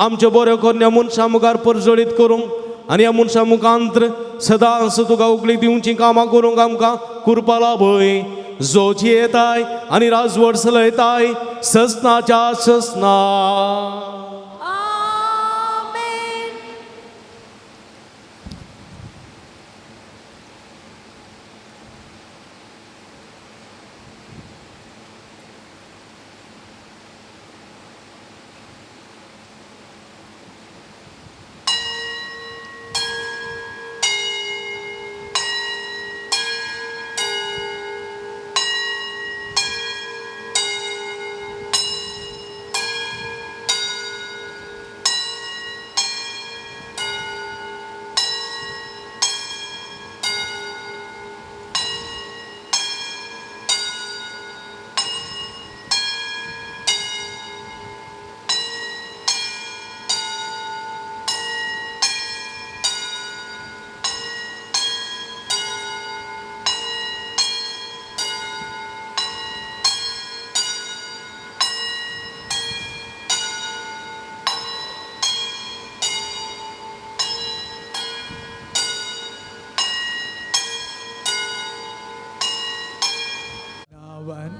आमच्यो बऱ्यो करून ह्या मनशां मुखार परजळीत करूंक आनी ह्या मनशां मुखांत्र सदांच तुका उकळी दिवचीं कामां करूंक आमकां कृपा लाभय. जो जियेताय आनी राजवट चलयताय ससनाच्या ससना. आमेन.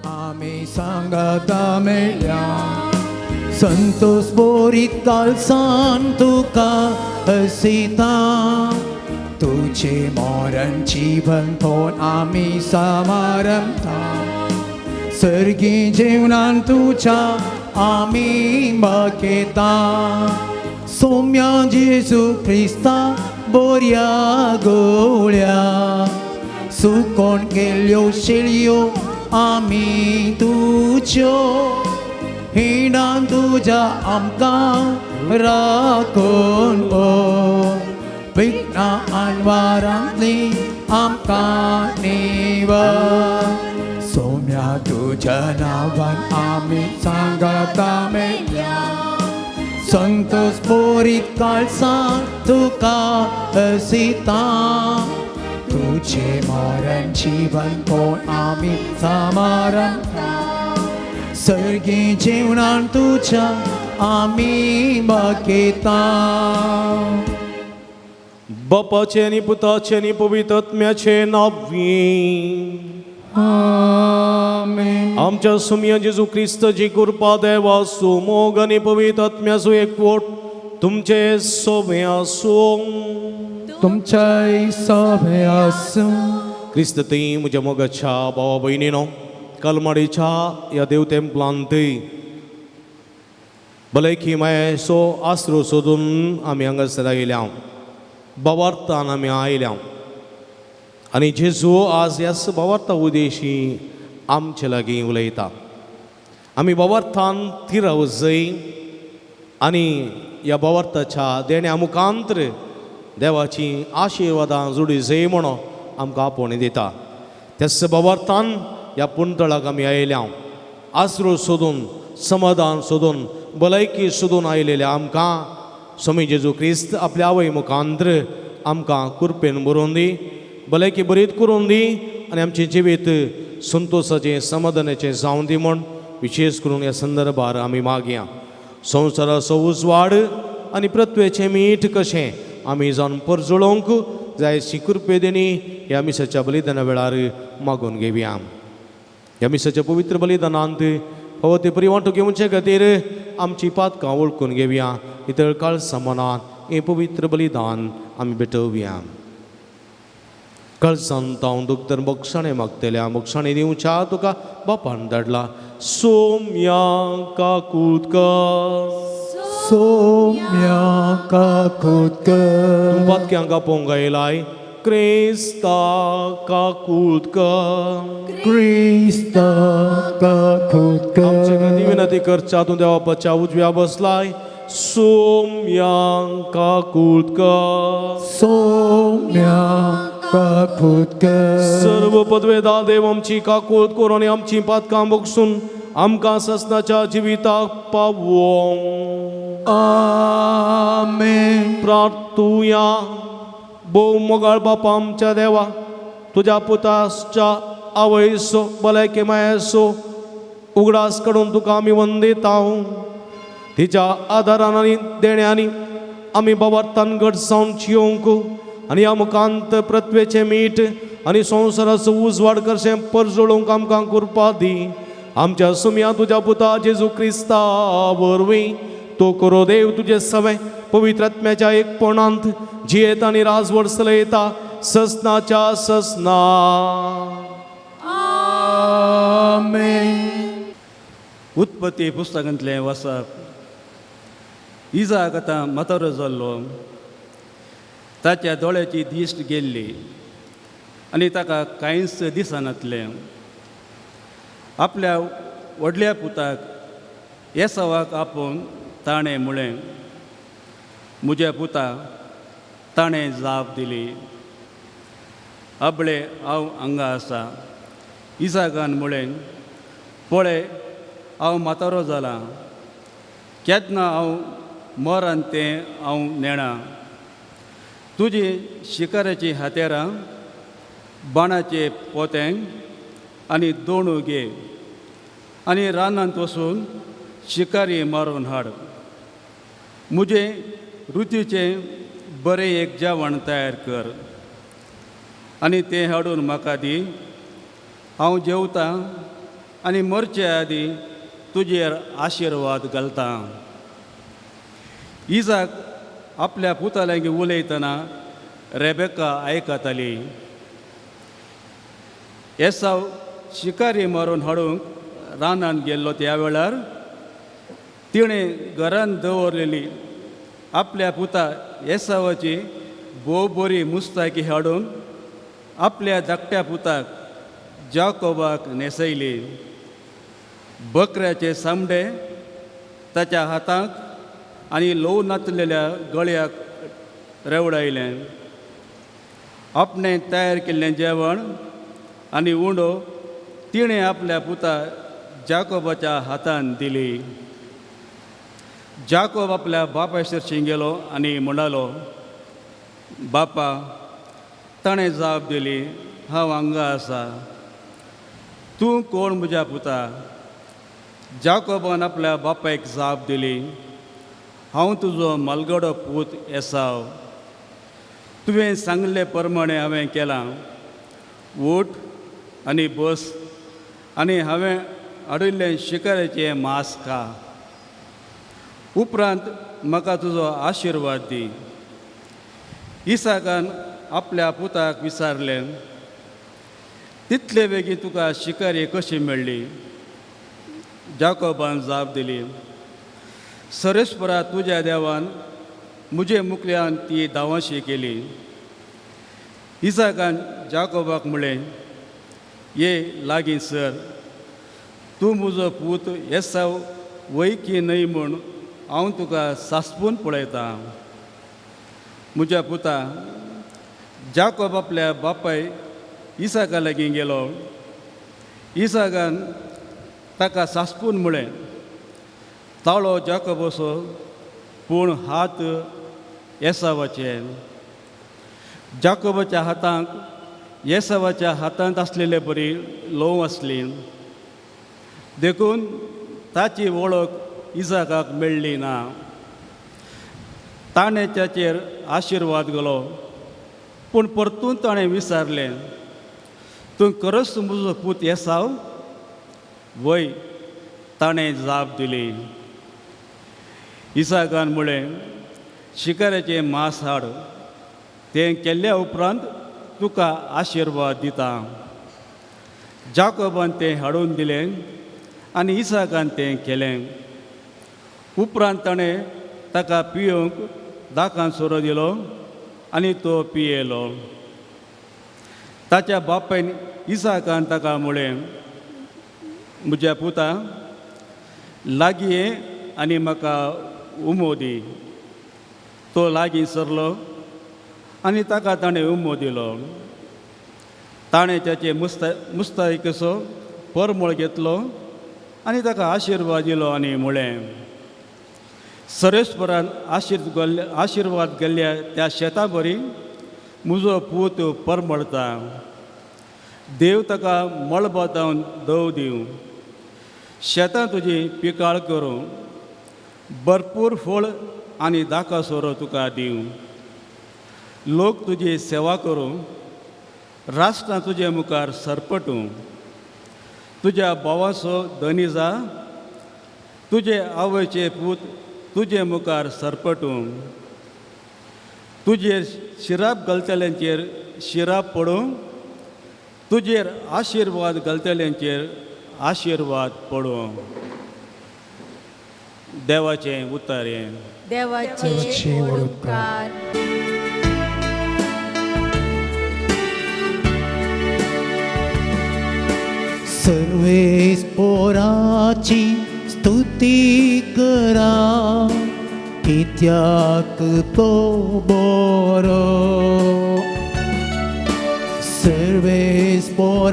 आमी सांगाता मेळ्या संतोष बोरीत कालसान तुका हसिता तुझे मरण जीवन थोन आमी समारंभता सर्गी जीवनान तुझ्या आमी बकेता सोम्या जेजू क्रिस्ता बोऱ्या गोळ्या सुकोण गेल्यो शेळयो आमी तुज्यो हिणान तुज्या आमकां राखून ओ विघ्ना अनवारांतली आमकां निवर सोम्या तुज्या नांवान आमी सांगाता मेळ्या संतोष बोरीत काळसान तुका हसिता तुझे मरण जीवन कोण आमी समारंभता सर्गी जीवनान तुझ्या आमी बकेता. बापाचें आनी पुताचें आनी पवित्र आत्म्याचें नांवी आमेन. आमच्या सुमया जेजू क्रिस्ताची कृपा देवाचो मोग आनी पवित्र आत्म्याचो एकवट तुमचे सोबे आसूं. तुमच्याय सोबे आसूं. क्रिस्त थंय म्हज्या मोगाच्या भावा भयणीनो कलमाडीच्या ह्या देव तेंपलांत भलायकी मायेचो आसरो सोदून आमी हांगासर आयल्या भावार्थान आमी आयल्या आनी जेजू आज ह्याच भावार्था उदेशी आमचे लागीं उलयता. आमी भावार्थान थिराव जय आनी ह्या भावार्थाच्या देण्या मुखांत्र देवाची आशिर्वादां जोडी जय म्हणून आमकां आपोवणी दिता. त्याच भावार्थान ह्या पुंतळाक आमी आयल्या आसरो सोदून समाधान सोदून भलायकी सोदून आयलेल्या आमकां स्वामी जेजू क्रिस्त आपल्या आवय मुखांत्र आमकां कृपेन बरोवन दी भलायकी बरीत करून दी आनी आमचें जिवीत संतोशाचें समाधानाचें जावन दी म्हूण विशेश करून ह्या संदर्भार आमी मागया. संवसाराचो उजवाड आनी पृथ्वेचें मीठ कशें आमी जावन परजळोवंक जाय अशी कृपे देणी ह्या मिसाच्या बलिदाना वेळार मागून घेवया. ह्या मिसाच्या पवित्र बलिदानांत फावो ते परी वांटो घेवचे खातीर आमची पातकां वळखून घेवया. इतर काळ समानान हें पवित्र बलिदान आमी भेटोवया. कळसान हांव दुखतर बक्षाणें मागतल्या बक्षाणें दिवच्या तुका बापान धाडला सोम्या काकूतकर सोम्या काकूतकर पातक्यांक आपोवंक आयलाय क्रिस्ता काकूतकर क्रिस्ता काकूतकर आमचे खातीर विनंती करच्या तूं देवा बापाच्या उजव्या बसलाय सोम्या काकूतकर सोम्या काकूतकर सर्व पदवेदा देव आमची काकूत करून आनी आमची पातकां बगसून आमकां ससनाच्या जिविताक पावों. आमेन. प्रार्थुया. भोव मोगाळ बापा आमच्या देवा, तुज्या पुताच्या आवयसो भलायके मायेचो उगडास काडून तुका आमी वंदिता. तिच्या आदारान आनी देण्यांनी आमी बाबा तनगट जावन जियोंक आनी ह्या मुखांत पृथ्वेचें मीठ आनी संवसाराचो उजवाड करचें परजळोवंक आमकां कृपा दी. आमच्या सुमया तुज्या पुता जेजू क्रिस्ता वरवीं. तो करो देव तुजे सवें पवित्र आत्म्याच्या एकपणांत जियेता आनी राजवड चलयता ससनाच्या ससना. आमेन. उत्पत्ती पुस्तकांतलें वाचप. इजाक आतां म्हातारो जाल्लो. ताच्या दोळ्याची दिश्ट गेल्ली आनी ताका कांयच दिसनातलें. आपल्या व्हडल्या पुताक एसावाक आपोवन ताणें म्हळें, म्हज्या पुता. ताणें जाप दिली, अबळे हांव हांगा आसा. इजाकान म्हळें, पळय हांव म्हातारो जालां, केन्ना हांव मरण तें हांव नेणा. तुजी शिकाराचीं हातेरां, बाणाचे पोतें आनी दोणू घे आनी रानांत वचून शिकारी मारून हाड. म्हजें रुतीचें बरें एक जेवण तयार कर आनी तें हाडून म्हाका दी. हांव जेवतां आनी मरचे आदीं तुजेर आशिर्वाद घालतां. इजाक आपल्या पुता लागीं उलयतना रेबेका आयकताली. एसाव शिकारी मारून हाडूंक रानांत गेल्लो त्या वेळार तिणें घरांत दवरलेली आपल्या पुता एसावाची भोव बरी मुस्ताकी हाडून आपल्या धाकट्या पुताक जाकोबाक न्हेसयली. बकऱ्याचे सामडे ताच्या हाताक आनी ल्हव नातलेल्या गळ्याक रेवडायलें. आपणें तयार केल्लें जेवण आनी उंडो तिणें आपल्या पुता जाकोबाच्या हातान दिली. जाकोब आपल्या बापाय सरशीं गेलो आनी म्हणालो, बापा. ताणें जाप दिली, हांव हांगा आसा. तूं कोण म्हज्या पुता? जाकोबान आपल्या बापायक जाप दिली, हांव तुजो मालगडो पूत एसाव. तुवें सांगले प्रमाणें हांवें केलां. उठ आनी बस आनी हांवें हाडिल्लें शिकाराचें मांस खा. उपरांत म्हाका तुजो आशिर्वाद दी. इसाकान आपल्या पुताक विचारलें, तितले बेगीन तुका शिकारी कशी मेळ्ळी? जाकोबान जाप दिली, सरेस्परा तुज्या देवान म्हजे मुखल्यान ती धांवाशी केली. इसाकान जाकोबाक म्हळें, ये लागीं सर. तूं म्हजो पूत एसाव वय की न्हय म्हूण हांव तुका सासपून पळयतां. म्हज्या पुता. जाकोब आपल्या बापाय इसाका लागीं गेलो. इसाकान ताका सासपून म्हळें, ताळो जाकोब असो पूण हात एसावाचे. जाकोबाच्या हातांक एसावाच्या हातांत आसलेले बरी ल्हव आसली, देखून ताची वळख इजाकाक मेळ्ळी ना. ताणें ताचेर आशिर्वाद घालो, पूण परतून ताणें विचारलें, तूं खरोच म्हजो पूत एसाव वय? ताणें जाप दिली. इसाकान म्हळें, शिकाराचें मांस हाड. तें केल्ल्या उपरांत तुका आशिर्वाद दिता. जाकोबान तें हाडून दिलें आनी इसाकान तें केलें. उपरांत ताणें ताका पियोवंक दाकान सोरो दिलो आनी तो पियेलो. ताच्या बापायन इसाकान ताका म्हळें, म्हज्या पुता, लागीं ये आनी म्हाका उमो दी. तो लागीं सरलो आनी ताका ताणें उमो दिलो. ताणें ताचे मुस्तायकेचो परमळ घेतलो. आनी ताका आशिर्वाद दिलो आनी म्हळें, सरेस्परान आशिर्वाद गेल्ल्या त्या शेता बरी म्हजो पूत परमळता. देव ताका मळबा जावन दव दिवं, शेतां तुजी पिकाळ करूं, भरपूर फळ आनी दाका सोरो तुका दिवं. लोक तुजी सेवा करूं, राष्ट्रां तुजे मुखार सरपटूं. तुज्या भावाचो धनी जा, तुजे आवयचे पूत तुजे मुखार सरपटूं. तुजेर शिराप घालतल्यांचेर शिराप पडूं, तुजेर आशिर्वाद घालतल्यांचेर आशिर्वाद पडूं. देवाचें उतर हें. देवाचे व्हड उपकार. सर्वेस्पोराची स्तुती करा, कित्याक तो बरो. सर्वेस्पोराची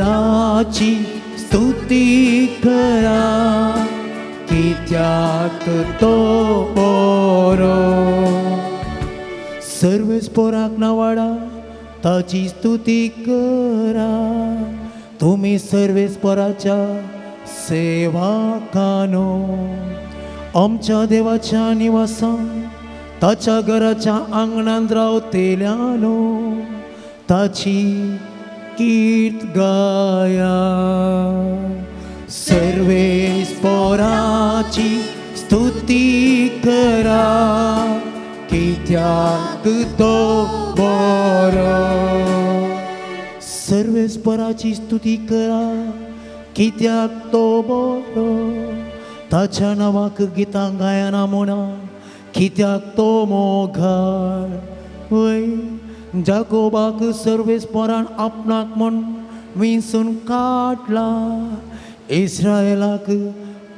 स्तुती करा, कित्याक तो बरो. सर्वेस्पोराक नावाडा ताची स्तुती करा, तुमी सर्वेस्पोराच्या सेवकानो. आमच्या देवाच्या निवासान ताच्या घराच्या आंगणांत रावतेल्यानो ताची कीर्त गाया. सर्वेस्पोराची स्तुती करा, कित्याक तो बरो. सर्वेस्पराची स्तुती करा, कित्याक तो बरो. ताच्या नांवाक गितां गायना म्हणा, कित्याक तो मोगाळ. वय जाकोबाक सर्वेस्परान आपणाक म्हूण विंचून काडला, इस्रायलाक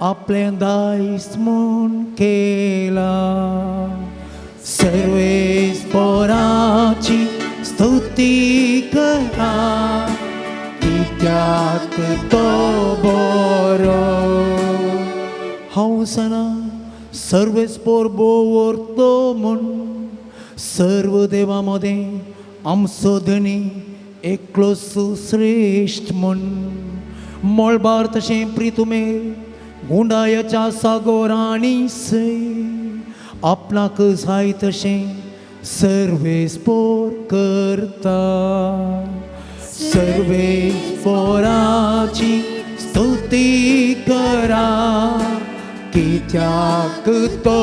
आपलें दायज म्हूण केला. सर्वेस्पराची स्तुती करा, कित्याक तो बरो. हांव सना सर्वेस्पोर बोवरतो म्हूण, सर्व देवा मदें आमचो धनी एकलो सुश्रेश्ठ म्हूण. मळबार तशें प्रितुमेर गुंडायाच्या सागोरांनी सय आपणाक जाय तशें सर्वेस्पोर करता. सर्वेस्पोराची स्तुती करा, कित्याक तो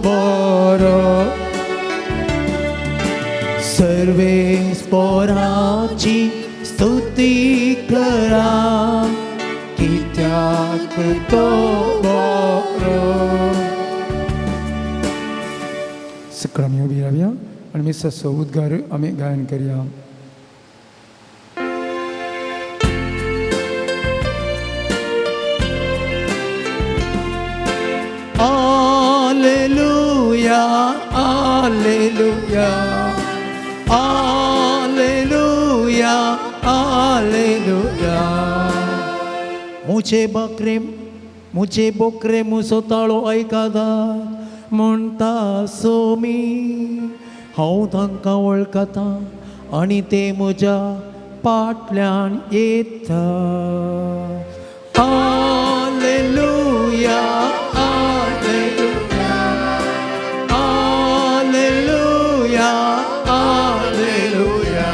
बरो. सर्वेस्पोराची स्तुती करा, कित्याक तो बरो. सगळं आमी उबी रावया आनी मिसाचो उद्गार आमी गायन करया. Alleluia, alleluia, alleluia, alleluia. मुझे बकरे मुझे बोकरे मुसो ताळो आयकता म्हणटा सोमी, हांव तांकां वळखता आनी ते म्हज्या फाटल्यान येता. Alleluia, alleluia, alleluia, alleluia.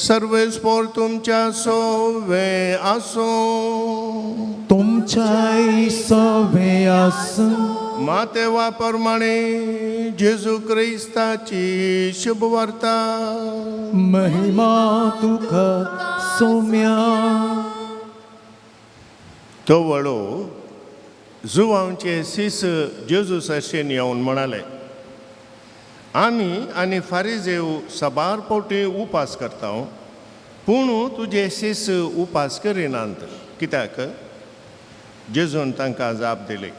सर्वेस्पोर तुमच्या सोवे आसूं, तुमच्याय सवे आसूं. मातेवा प्रमाणे जेजू क्रिस्ताची शुभवार्ता. महिमा तुका सोम्या. तो वळो जुवांचे सीस जेजू सरशेन येवन म्हणाले, आमी आनी फारिजेव साबार फावटी उपास करता, पूण तुजे सीस उपास करिनात कित्याक? जेजून तांकां जाप दिली,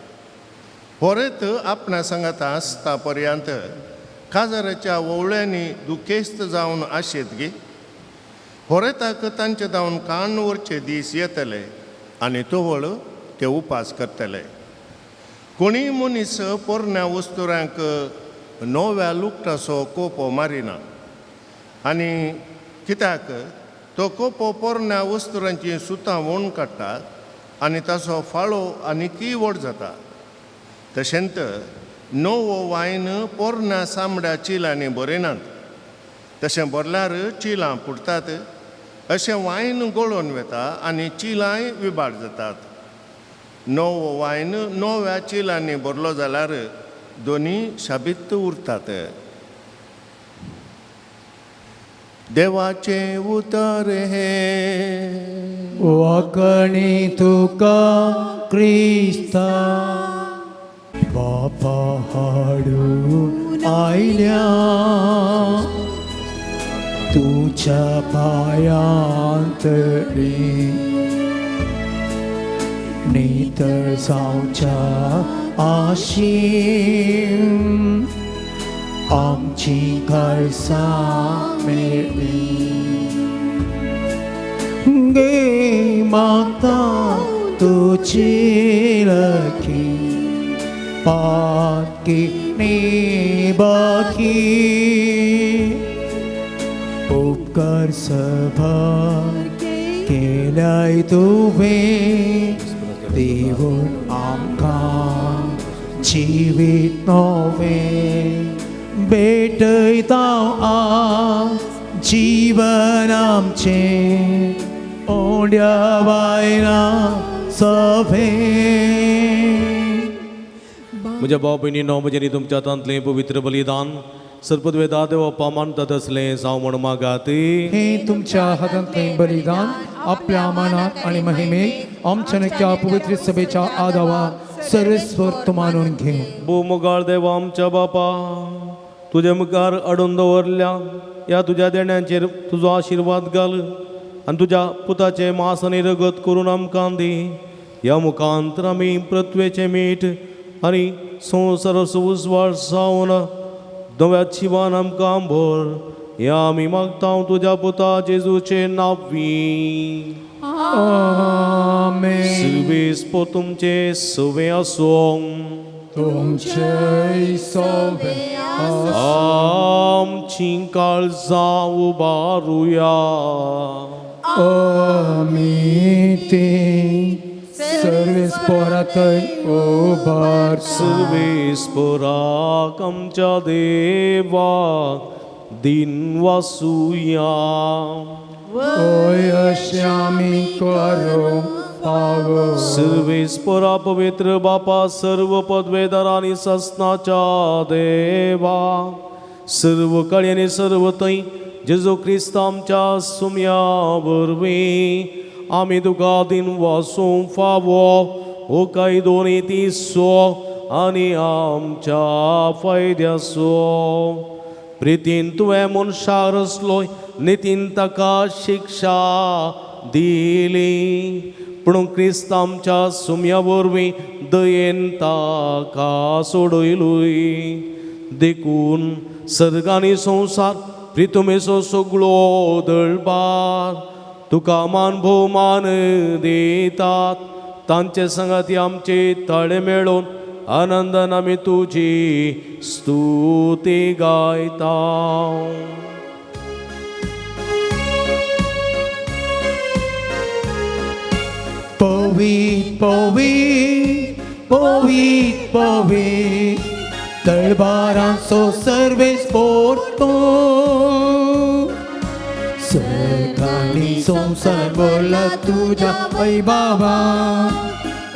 होरेत आपणा सांगाता आसता पर्यंत काजाराच्या ओवळ्यांनी दुखेस्त जावन आशेत गी. होरेताक तांचे धांवन कान व्हरचे दीस येतले आनी तवळ ते उपास करतले. कोणीय मनीस पोरण्या वस्तुरांक नव्या लुकटाचो कोपो मारिना आनी कित्याक तो कोपो पोरण्या वस्तुरांची सुतां ओण काडटा आनी ताचो फाळो आनीकय व्हड जाता. तशेंच नवो वायन पोरण्या चामड्या चिलांनी भरिनात, तशें भरल्यार चिलां फुटतात. अशें वायन गळोवन वता आनी चिलांय विबाड जातात. नवो वायन नव्या चिलांनी भरलो जाल्यार दोनी शाबीत उरतात. देवाचें उतर हें. वाकणी तुका क्रिस्ता बापा हाडून आयल्या तुज्या पायांतरी नितळ जावच्या आशीन आमची काळसां मेळ्ळी. गे मागता तुजी लकी पातकी निबाकी उपकार सभा केल्याय तुवें दिवन आमकां जिवीत नवें भेटयता आज जीवन आमचें ओंड्या बायलां सभें. म्हज्या भाव भयणीनो, म्हजें तुमच्या हातांतलें पवित्र बलिदान सरपदवेदा देव मानतात असलें जावं म्हूण मागात. हे तुमच्या हातांतलें बलिदान आपल्या मानात आनी महिमेक आमच्या नक्या पवित्र सभेच्या आदावा सर्वेस्वर मानून घेवं. भोव देवा आमच्या बापा, तुज्या मुखार अडून दवरल्या ह्या तुज्या देण्यांचेर तुजो आशिर्वाद घाल आनी तुज्या पुताचें मांस आनी रगत करून आमकां दी. ह्या मुखांतर आमी पृथ्वेचें मीठ आनी संवसाराचो उजवाड जावन नव्या जिवान आमकां भर. ह्या आमी मागता तुज्या पुता जेजूचे नांवी. आमेन. सर्वेस्पर तुमचे सवे आसूं. तुमचेय सोबे आमची काळजां उबारुया. आमी ती सर्वेस्परातय उबार. सर्वेस्पराक आमच्या देवाक दिन वासुया. ओय अशें आमी करूंक फावो. सर्वेस्परा पवित्र बापा, सर्व पदवेदार आनी ससनाच्या देवा, सर्व कळी आनी सर्व थंय जेजू क्रिस्त आमच्या सुम्या वरवीं आमी तुका दिन वासूंक फावो. हो कायदो नितीचो आनी आमच्या फायद्याचो. प्रितीन तुवें मनशाक रचलोय, नितीन ताका शिक्षा दिली, पूण क्रिस्त आमच्या सुम्या वरवीं दयेन ताका सोडयलोय. देखून सर्ग आनी संवसार प्रितुमेचो सगळो दळबार तुका मान भोवमान दितात. तांचे संगाती आमचे ताळे मेळोवन आनंदान आमी तुजी स्तुती गायता. पवीत पवीत पवीत पवीत तळबारांचो सर्वेस्पर तूं. सर्गांनी संवसार भरला तुज्या वैभवा.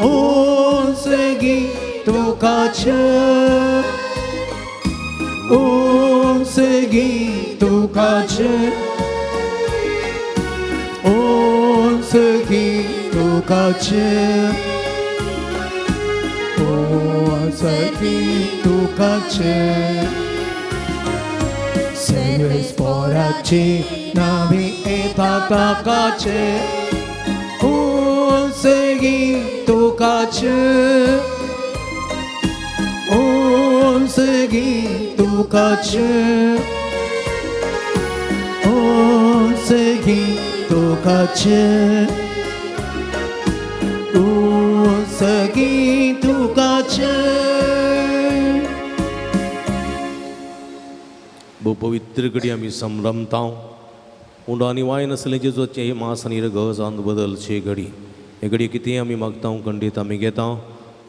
उंचगी तुकाच उंचगी तुकाच उंचगी तुकाच उंचगी तुकाच. सर्वेस्पराची नावी येता ताकाचे उंचगी तुकाच उंचगी तुकाच उंचगी तुकाच तुका जय. भोव पवित्र घडी आमी संभ्रमता. उंडो आनी वायन आसलें जेजूचें मांस आनी रगत बदलचे घडी. हे घडी कितें आमी मागता खंडीत आमी घेता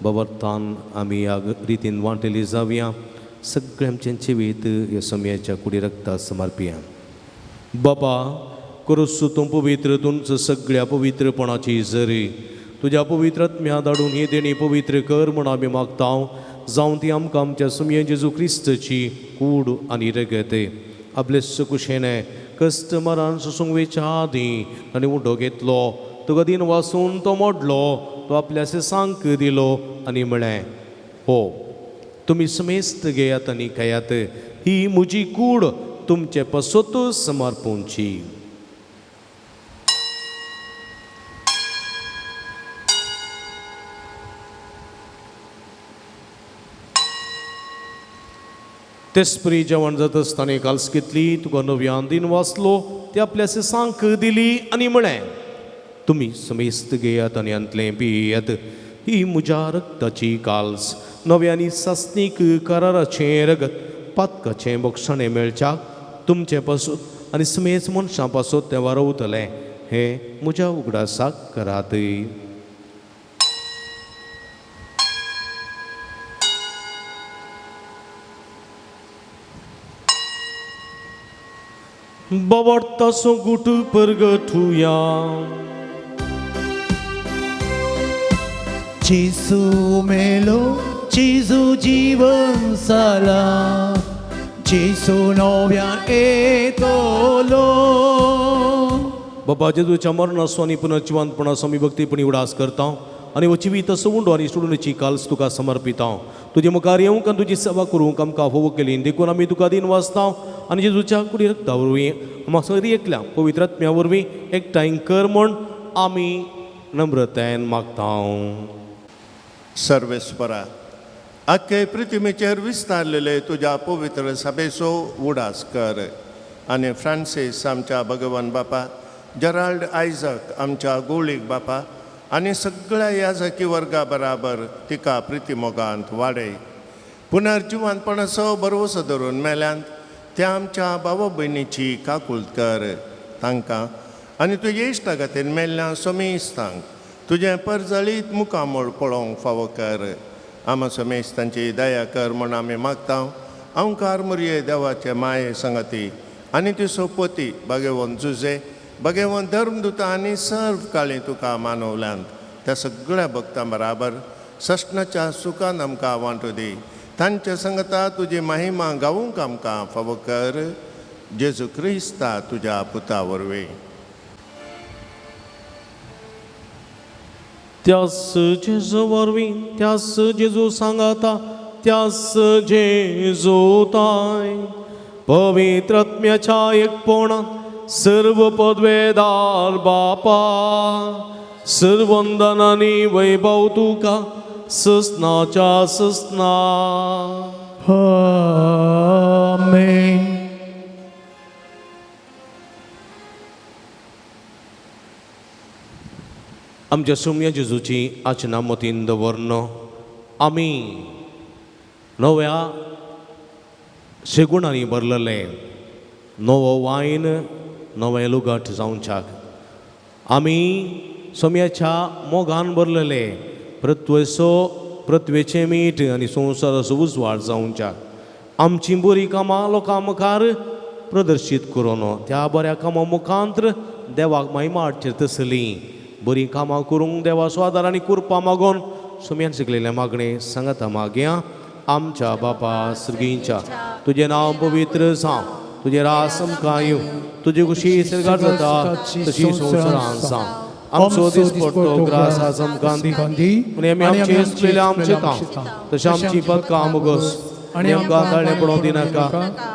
बाबर्थान आमी ह्या रितीन वांटेली जावया. सगळें आमचें जिवीत ह्या समयाच्या कुडी रक्ता समर्पिया. बाबा करुसू तूं पवित्र, तुमचो सगळ्या पवित्रपणाची जरी तुज्या पवित्र आत्म्या धाडून ही देणी पवित्र कर म्हूण आमी मागता. जावं ती आमकां आमच्या सुमये जेजू क्रिस्तची कूड आनी रगत. आपले सुकुशेने कश्ट मरण सोसूंक वेच्या आदीं ताणें उंडो घेतलो, तुका दिन वासून तो मोडलो, तो आपल्या सांक दिलो आनी म्हळें, हो तुमी समेस्त घेयात आनी खायात, ही म्हजी कूड तुमचे पासत समर्पूंची. तेसपरी जेवण जाता आसतना काल्स घेतली, तुका नव्यान दिन वाचलो, ती आपल्या सांक दिली आनी म्हळें, तुमी समेस्त घेयात आनी हांतलें पियात, ही म्हज्या रक्ताची काल्स, नव्या आनी सासणीक कराराचें रगत, पातकाचें बक्षणें मेळच्याक तुमचें पासून आनी समेस्त मनशां पासून तें वारवतलें. हें म्हज्या उगडासाक करात. बाबा गुट परगठुया. जेजू मेलो, जेजू जीवन जाला, जेजू नव्यान येतलो. बाबा जेजूच्या मरणाचो आनी पुनर्जिवंतपणाचो आमी भक्तीपणी उडास करता आनी हो जिवीत असो उंडो आनी सोडूनची काल्स तुका समर्पिता. तुजे मुखार येवंक आनी तुजी सेवा करूंक आमकां फोव केली देखून आमी तुका दिन वाचता आनी जेजूच्या कुडी रक्ता वरवीं आमकां सगळीं एकल्या पवित्र आत्म्या वरवीं एकठांय कर म्हूण आमी नम्रतायेन मागता. सर्वेस्परा, आख्खे पृथ्वीचेर विस्तारलेले तुज्या पवित्र सभेचो उडास कर आनी फ्रांसीस आमच्या भगवान बापा, जेराल्ड आयजक आमच्या गोळीक बापा आनी सगळ्या याजकी वर्गा बराबर तिका प्रितीमोगांत वाडय. पुनर्जिवंतपणाचो भरवसो धरून मेल्यांत त्या आमच्या भावा भयणीची काकूळत कर तांकां आनी तुजे इश्टा खातीर मेल्ल्या समेस्तांक तुजें परजळीत मुखामळ पळोवंक फावो कर. आमा समेस्तांची दया कर म्हूण आमी मागता. अंकार मुरये देवाचे माये संगती आनी ती सोपती भगवंत जुजे भगवंत धर्मदुता आनी सर्व काळी तुका मानवल्यांत त्या सगळ्या भक्तां बराबर सस्नाच्या सुखान आमकां वांटू दी. तांच्या संगता तुजी महिमा गावूंक आमकां फावो कर. जेजू क्रिस्ता तुज्या पुता वरवीं. त्यास जेजू वरवीं, त्यास जेजू सांगाता, त्यास जेजू ताय पवित्र आत्म्याच्या एकपणान सर्व पदवेदार बापा, सर्वंदनानी वैभव तुका ससनाच्या ससना. आमेन. आमच्या सोम्या जेजूची आचना मतीन दवरन आमी नव्या शेगुणांनी भरलेले नवो वायन नवें लुगट जावच्याक आमी सोम्याच्या मोगान भरलेले पृथ्वेचो पृथ्वेचें मीठ आनी संवसाराचो उजवाड जावच्याक आमचीं बरीं कामां लोकां मुखार प्रदर्शीत करून त्या बऱ्या कामां मुखांत्र देवाक महिमा हाडचेर तसली बरीं कामां करूंक देवाचो आदार आनी कुरपा मागोन सोम्यान शिकलेलें मागणें सांगाता मागया. आमच्या बापा सर्गींच्या, तुजें नांव पवित्र जावं, तुजें रास आमकां येवं, तुजी खुशी सर्गार जाता तशी संवसारांत जावं. आमचो दिसपट्टो ग्रास आज आमकां दी आनी आमी आमचे चुकलेले आमचे तांव तशें आमची पदकां मुगोस आनी आमकां ताळें पडोवंक दिनाका,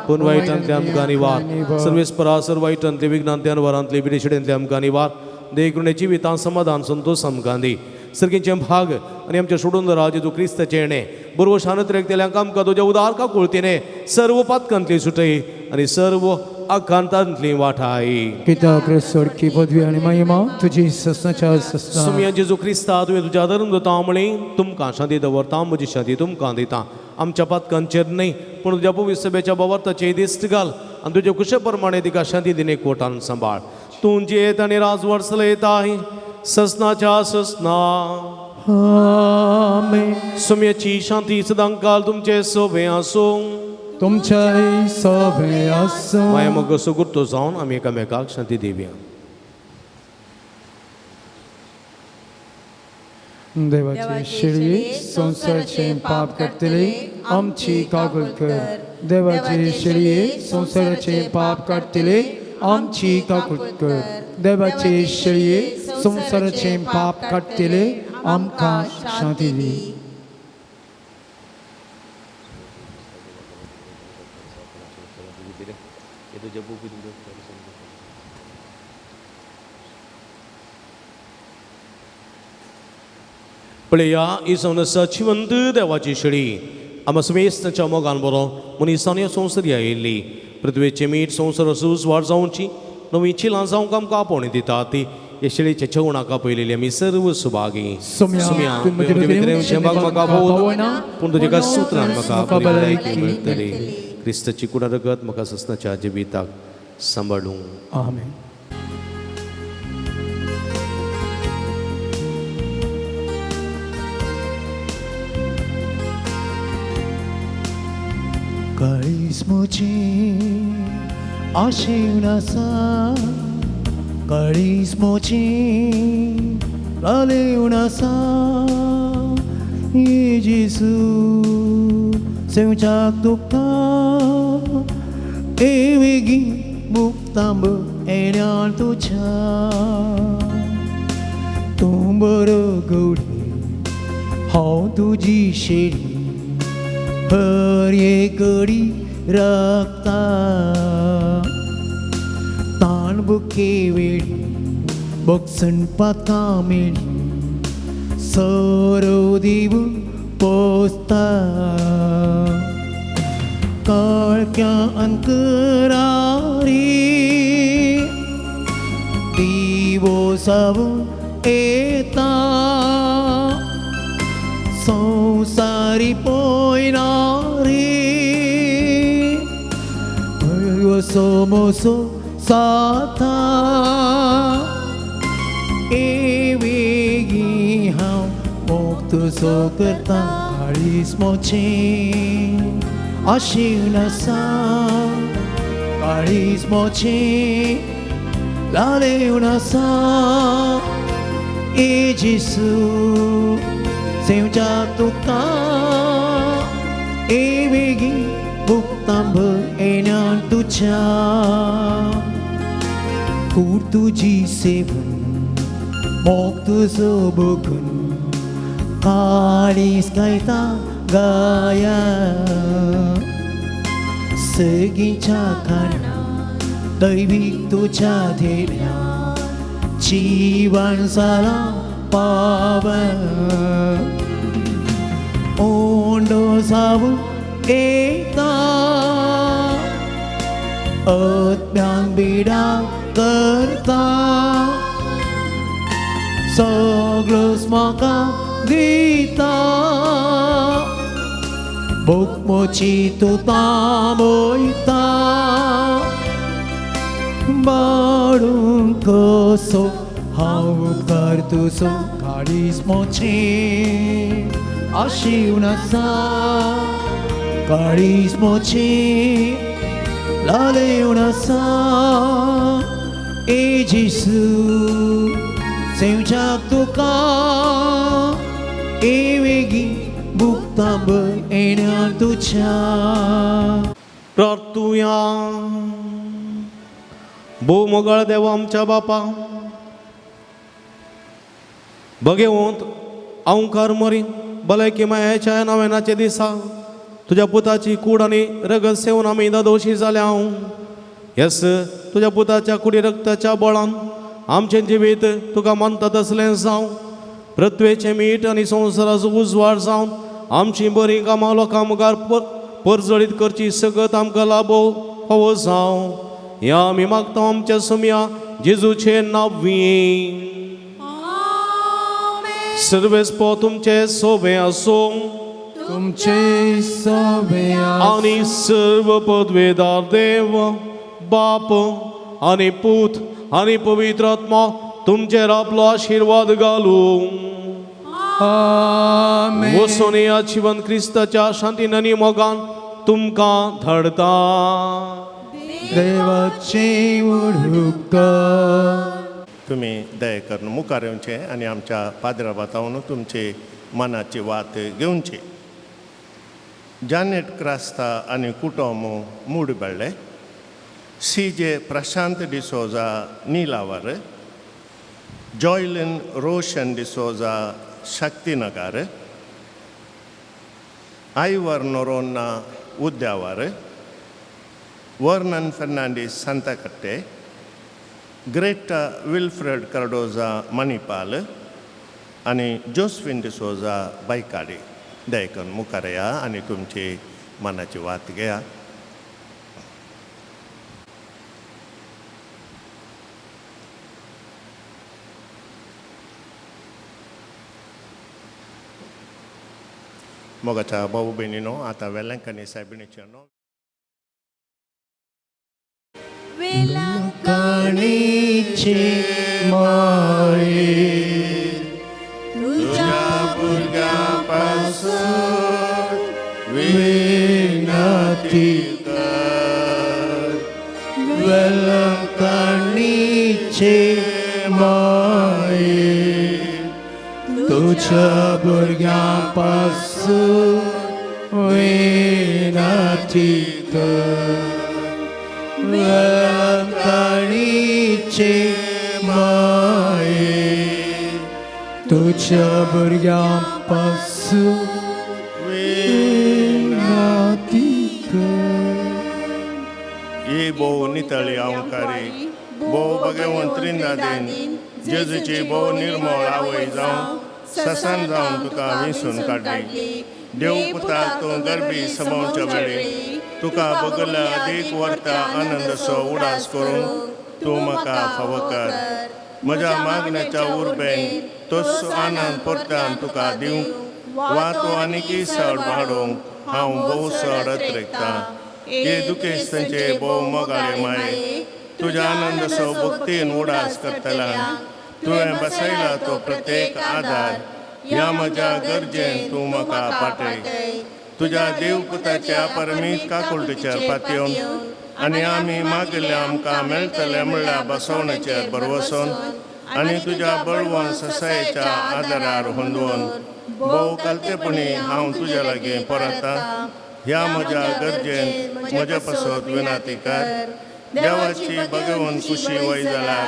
पूण वायटांतले आमकां निवार. सर्वेस्परा सर्व वायटांतले विघ्नांतले अनवरांतले बिडेशिडेंतले आमकां निवार. देखून जिवितां समाधान संतोष आमकां दी. सर्गींचे भाग आनी आमच्या सोडून राव जेजू क्रिस्ताचें येणें बरोबर शानत रेखतेल्यांक आमकां तुज्या उदार काकुळतीने सर्व पातकांतली सुटय आनी सर्व आकांतांतली वाठाय. कित्याक सोडकी पदवी आनी महिमा तुजी ससनाच्या ससना. सुमया जेजू क्रिस्ता, तुवें तुज्या धर्म दिता म्हळी, तुमकां शांती दवरता, म्हजी शांती तुमकां दिता. आमच्या पातकांचेर न्हय पूण तुज्या पवित्र सभेच्या भावार्थाचेर दिश्ट घाल आनी तुजे कुशे प्रमाणे तिका शांती दिने कोटान सांबाळ. तूं जियेत आनी राजवट चलयताय ससनाच्या ससना. आमेन. सुमयाची शांती सदांकाल तुमचे सोबे आसूं. तुमच्याय सोबे आसूं. माया मग सुगुर्तो जावन आमी एकामेकाक शांती दिवया. देवाचे शेळये, संवसाराचे पाप काडटले, आमची कागूल कर. देवाचे शेळये, संवसाराचे पाप काडटले, आमची काकूल कर. देवाचे शेळये, संवसाराचे पाप काडटले, आमकां शांती दी. पळया ही सचिवंत देवाची शेळी, आमा समेस्ताच्या मोगान बरो मनीसांनी संवसारी आयिल्ली. पृथ्वेचे मीठ संवसार उजवाड जावची नवी चिलां जावंक आमकां आपोवणी दिता ती हे शेळीच्या जेवणाक आपयलेली आमी सर्व सुभागी. सोम्या, तूं म्हजे भितर येवचें म्हाका पावना, पूण तुज्या एका सुत्रान म्हाका म्हाका भलायकी भलायकी मेळटली. क्रिस्ताची कुडा रगत म्हाका ससनाच्या जिविताक सांबाळूं. आमेन. काळीज म्हजें आशेवन आसा, काळीज म्हजें लालेवन आसा. हे जेजू सेवच्याक तुका ए वेगीं मुक्तांब येण्या तुज्या. तूं बरो गवळी, हांव तुजी शेळी, हर एक घडी राखता. ताण बुके वेळी बक्षण पातां मेळी, सोरो दिवन पोसता. काळख्या अंकरारी दिवो सावून येता. संवसारी पोयणारी सोमोसो साथा. ए वेगीं हांव मोग तुजो करता. काळीज म्हजें आशिवन आसा, काळीज म्हजें लालेवन आसा. ए जेजू सेवच्या तुका ए वेगीं मुक्तांब येण्या तुज्या. कूड तुजी सेवन मोग तुजो बघून काळीज गायता गाया. सगींच्या खाणा दैवीक तुज्या धेऱ्या जिवन जाला पावन. ओंडो जावून येता अज्ञान बिडा करता. सगळोच म्हाका दिता, भूक म्हजी तूं थांबयता. बाडूंक कसो हांव उपकार तुजो. काळीज म्हजें आशिवन आसा, काळीज म्हजें लालेवन आसा. ए जेजू सेवच्याक तुका ए वेगीं मुक्तांब येण्या तुज्या. प्रार्थुया. भोव मोगाळ देवा आमच्या बापा, बगेवंत अंकार मरीन भलायकी मायाच्या नव्यानाचे दिसा तुज्या पुताची कूड आनी रगत सेवन आमी दोशी जाल्या हांव. येस, तुज्या पुताच्या कुडी रक्ताच्या बळान आमचें जिवीत तुका मानता तसलें जावं. पृथ्वेचें मीठ आनी संवसाराचो उजवाड जावन आमचीं बरीं कामां लोकां मुखार परजळीत करची सगत आमकां लाभो फावो जावं. ह्या आमी मागता आमच्या सुमया जेजूचे नांवी. सर्वेस्पो तुमचे सोबे आसूं तुमचे सोबे आनी सर्व पदवेदार देव बाप आनी पूत आनी पवित्र आत्मा तुमचेर आपलो आशिर्वाद घालूं. आमेन. वचून ह्या जिवन क्रिस्ताच्या शांतीन आनी मोगान तुमकां धाडता. देवाचे उपकार. तुमी दया करून मुखार येवचें आनी आमच्या पाद्रा वातावरण तुमचे मनाची वात घेवची. जानेट क्रास्ता आनी कुटुंब Moodubelle, C J Prashant D'Souza Neelawar, Joylin Roshan D'Souza Shaktinagar, Ivor Noronha Udyavar, Vernon Fernandes Santhakatte, Greta Wilfred Cardoza Manipal आनी जोस्फिन डिसोजा बायकाडी. दयकन मुखार या आनी तुमची मनाची वात घेया. मोगाच्या भाऊ भयणीनो, आतां वेलंकनी सायबिणीचें नो वेलंकणीचे माये तुज्या भुरग्यां पासून विनती कर. वेलंकणीचे माये तुझ्या भुरग्यां पासून विनती कर. वेलंकणीचे माये तुझ्या भुरग्यां पासून विनती कर. ही भोव नितळी अंकारी भोव भगवंत त्रिंदादीन जेजूची भोव निर्मळ आवय जावं ससान जावन तुका विसून काडली. देव पुताक तूं गरबी समावच्या वेळी तुका बगल्या अदीक वर्ता आनंदसो उडास करूंक तूं म्हाका फावो कर. म्हज्या मागण्याच्या उर्बेन तोच आनंद परत्यान तुका दिवंक वा तूं आनीकय चड वाडोवंक हांव भोव चड अत्रेकतां. हे दुखेस्तांचे भोव मोगाळे माये, तुज्या आनंदसो भक्तीन उडास करतल्यान तुवें बसयला तो प्रत्येक आदार ह्या म्हज्या गरजेन तूं म्हाका पाटय. तुज्या देवपुताच्या परमीत काकुळटीचेर पातयेवन आनी आमी मागिल्लें आमकां मेळटलें म्हणल्यार बसवणेचेर भरवसून आनी तुज्या बळवंत ससायेच्या आदारार होंदोवन भोव कलतेपणी हांव तुज्या लागीं परता. ह्या म्हज्या गरजेन म्हज्या पासत विनंती कर. देवाची भगवंत खुशी वय जाल्यार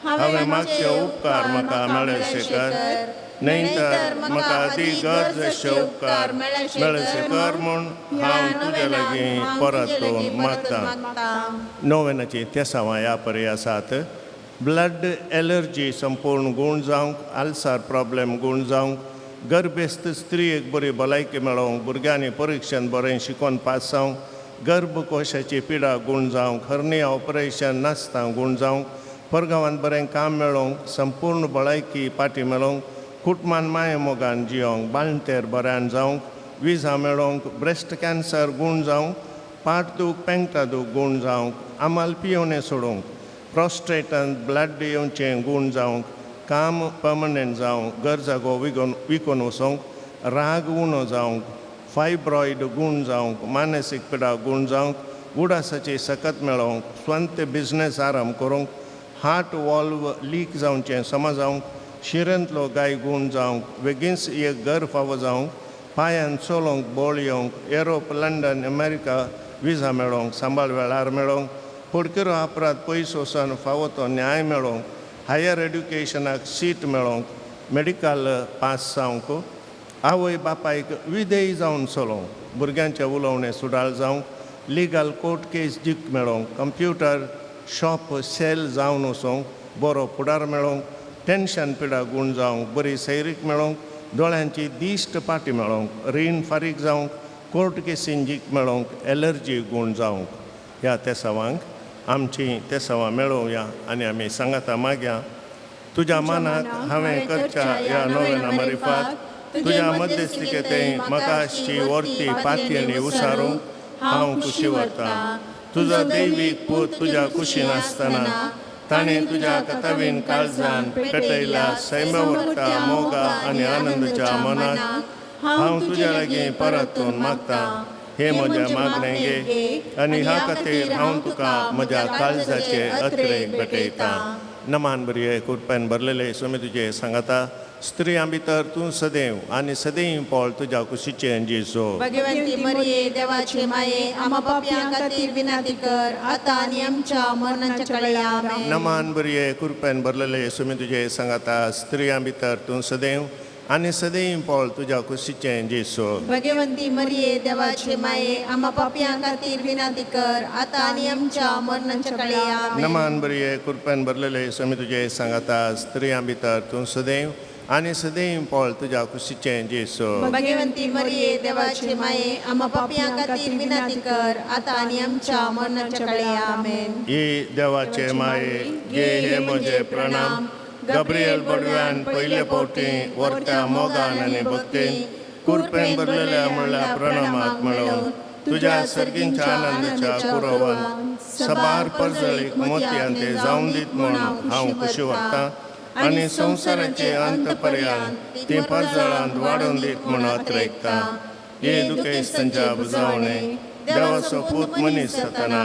हांवें मागचे उपकार म्हाका मेळशे कर, न्हय तर म्हाका अदी गरज अशे उपकार मेळशे कर म्हूण हांव तुज्या लागीं परत मागतां. नोवेनाची तेसांवां ह्या परी आसात. ब्लड एलर्जी संपूर्ण गूण जावंक, आल्सार प्रॉब्लेम गूण जावंक, गर्भेस्त स्त्रियेक बरी भलायकी मेळोवंक, भुरग्यांनी परिक्षेन बरें शिकोवन पास जावंक, गर्भकोशाची पिडा गूण जावंक, हर्निया ऑपरेशन नासता गूण जावंक, परगांवांत बरें काम मेळोवंक, संपूर्ण भलायकी पाटी मेळोवंक, कुटमान माये मोगान जियोंक, बाळंतेर बऱ्यान जावंक, विजा मेळोवंक, ब्रेस्ट कॅन्सर गूण जावंक, पाट दूख पेंगटा दूख गूण जावंक, आमाल पियोवणें सोडूंक, प्रोस्ट्रेटान ब्लड येवचें गूण जावंक, काम पर्मनंट जावंक, घर जागो विकून वचोंक, राग उणो जावंक, फायब्रॉयड गूण जावंक, मानसीक पिडा गूण जावंक, उडासाची सकत मेळोवंक, स्वंत बिजनेस आराम करूंक, हार्ट वॉल्व लीक जावचें समा जावंक, शिरेंतलो गाय गूण जावंक, बेगीनच एक घर फावो जावंक, पांयान चलोवंक बळ येवंक, युरोप लंडन अमेरिका विजा मेळोवंक, सांबाळ वेळार मेळोवंक, फडकिरो अपराध पयस वचून फावो तो न्याय मेळोवंक, हायर एड्युकेशनाक सीट मेळोवंक, मेडिकल पास जावंक, आवय बापायक विधेय जावन चलोवंक, भुरग्यांचें उलोवणें सुडाळ जावंक, लिगल कोर्ट केस जीक मेळोवंक, कंप्युटर शॉप सेल जावन वचोंक, बरो फुडार मेळोवंक, टेन्शन पिडा गूण जावंक, बरी सैरीक मेळोवंक, दोळ्यांची दिश्ट पाटी मेळोवंक, रीण फारीक जावंक, कोर्ट केसीन जीक मेळोवंक, एलर्जी गूण जावंक. ह्या तेसावांक आमची तेसावां मेळोवया आनी आमी सांगाता मागया. तुज्या मनाक हांवें करच्या ह्या नव्याना मारिफात तुज्या मध्यस्थिकेते म्हाका आसची वर्ती पातयेणी उसारूंक हांव खुशी व्हरतां. तुजो दैवीक पूत तुज्या कुशीन आसतना ताणें तुज्या कथावीन काळजान पेटयल्या सैमवरता मोगा आनी आनंदाच्या मनाक हांव तुज्या लागीं परतून मागतां. हे म्हज्या मागणें घे आनी ह्या खातीर हांव तुका म्हज्या काळजाचे अत्रेक भेटयतां. नमान बरी कुरपेन भरलेले स्वामी तुजे सांगाता, स्त्रियां भितर तूं सदैव आनी सदैव पळ तुज्या कुशीचें जेजू. भगवंती मरिये देवाचे माये, आम्हा पापयां खातीर विनंती कर आता आनी आमच्या मरणाच्या वेळा. आमेन. नमान बरी कुरपेन भरलेले स्वामी तुजे सांगाता, स्त्रियां भितर तूं सदैव आनी सदैव पळ तुज्या कुशीचें जेजू. भगवंती मरिये देवाचे माये, आम्हा पापयां खातीर विनंती कर आता आनी आमच्या मरणाच्या वेळा. आमेन. नमान बरी कुरपेन भरलेले स्वामी तुजे सांगाता, स्त्रियां भितर तूं सदैव आनी सदैव पळ तुज्या कुशीचें जेजू. भगवंती मरिये देवाचे माये, आम्हा पापयां खातीर विनंती कर आता आनी आमच्या मरणाच्या वेळा. आमेन. ही देवाचे माये, घे हे म्हजे प्रणाम. गब्रियल बडव्यान पयले फावटी वर्त्या मोगान आनी भक्तीन कुरपेन भरलेल्या म्हणल्या प्रणामाक मेळोवन तुज्या सर्गींच्या आनंदाच्या कुरवान सबार परजळीक मोतयान ते जावन दीत म्हूण हांव खुशी व्हरतां आनी संवसाराचे अंत पर्यंत ती परजळांत वाडोवन दीत म्हूण अत्रेकतां. हे दुखेस्तांच्या बुजावणे देवाचो पूत मनीस जातना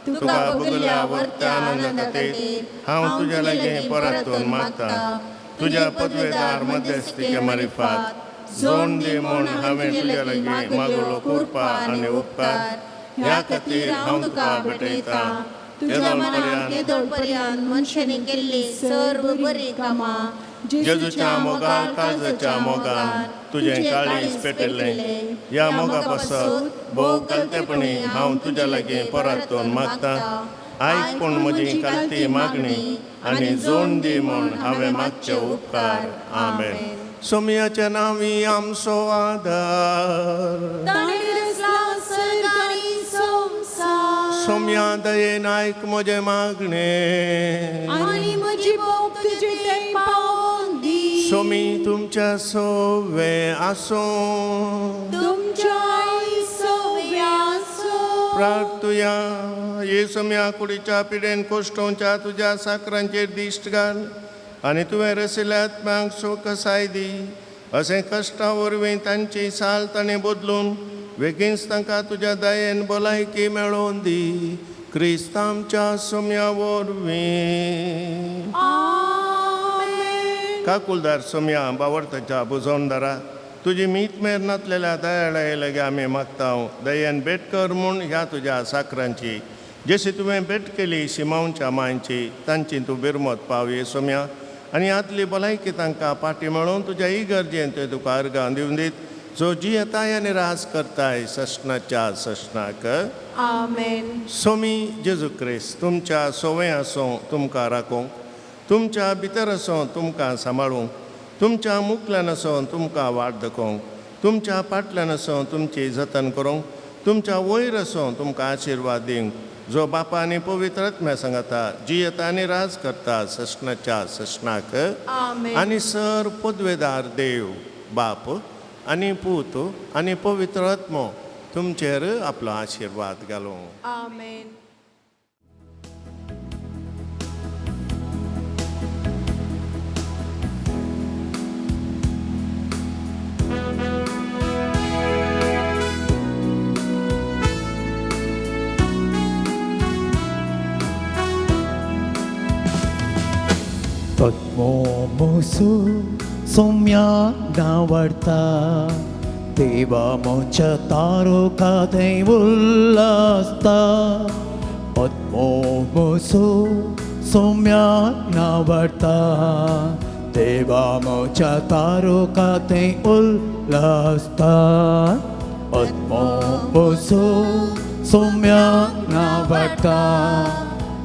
तुका बगल्या वर्त्या आनंदा खातीर हांव तुज्या लागीं परतून मागतां. तुज्या पदवेदार मध्यस्थिके मारिफात जोड दी म्हूण हांवें तुज्या लागीं मागलो कृपा आनी उपकार. ह्या खातीर हांव तुका भेटयतां. तुज्या मनाक येदोळ पर्यंत मनशांनी केल्ली सर्व बरी कामां जेजूच्या मोगान काळजाच्या मोगान तुजें काळीज पेटिल्लें. ह्या मोगा पासत भोव कलतेपणी हांव तुज्या लागीं परतून मागतां. आयक पूण म्हजी कालती मागणी आनी जोड दी म्हूण हांवें मागचे उपकार. आमेन. सोमयाच्या नांवी आमचो आदार. सोमया दयेन आयक म्हजें मागणें आनी म्हजी मोग तुजे थंय पावोवन दी. सोमी तुमच्या सोवे आसूं. तुमच्या सोवे आसूं. प्रार्थुया. हे सोम्या कुडीच्या पिडेन कोश्टोवच्या तुज्या साकरांचेर दिश्ट घाल आनी तुवें रसिल्ल्या आत्म्यांक सुखसाय दी. अशें कश्टा वरवीं तांची साल ताणें बदलून वेगींच तांकां तुज्या दयेन भलायकी मेळोवन दी. क्रिस्त आमच्या सोम्या वरवीं. आमेन. काकुलदार सोम्या बावडताच्या बुजवणदारा, तुजी मीत मेर नातलेल्या दयाळाये लागीं आमी मागता दयेन भेट कर म्हूण ह्या तुज्या साकरांची. जशी तुवें भेट केली शिमांवच्या मांयची तांची तूं बिरमत पाव ये सोम्या आनी आतली भलायकी तांकां पाटी मेळोवन तुज्या इगर्जेन ते तुका अर्गां दिवन दीत जो जियेताय आनी राज करताय सश्णाच्या सश्णाक. आमेन. सोमी जेजू क्रिस्त तुमच्या सोवे आसूं तुमकां राखूंक, तुमच्या भितर आसूं तुमकां सांबाळूंक, तुमच्या मुखल्यान आसूं तुमकां वाट दाखोवंक, तुमच्या फाटल्यान आसूं तुमची जतन करूंक, तुमच्या वयर आसूं तुमकां आशिर्वाद दिवंक, जो बापा आनी पवित्र आत्म्या सांगाता जियेता आनी राज करता सश्णाच्या सश्णाक. आमेन. आनी सर पदवेदार देव बाप आनी पूत आनी पवित्र आत्मो तुमचेर आपलो आशिर्वाद घालूं. आमेन. पद्मोमुसु सोम्या नावडता देवा मोच्या तारुका थंय उल्लासता. पद्मोमुसु सोम्या नावडता देवा मोच्या तारुका थंय उल्लासता. पद्मोमुसु सोम्या नावडता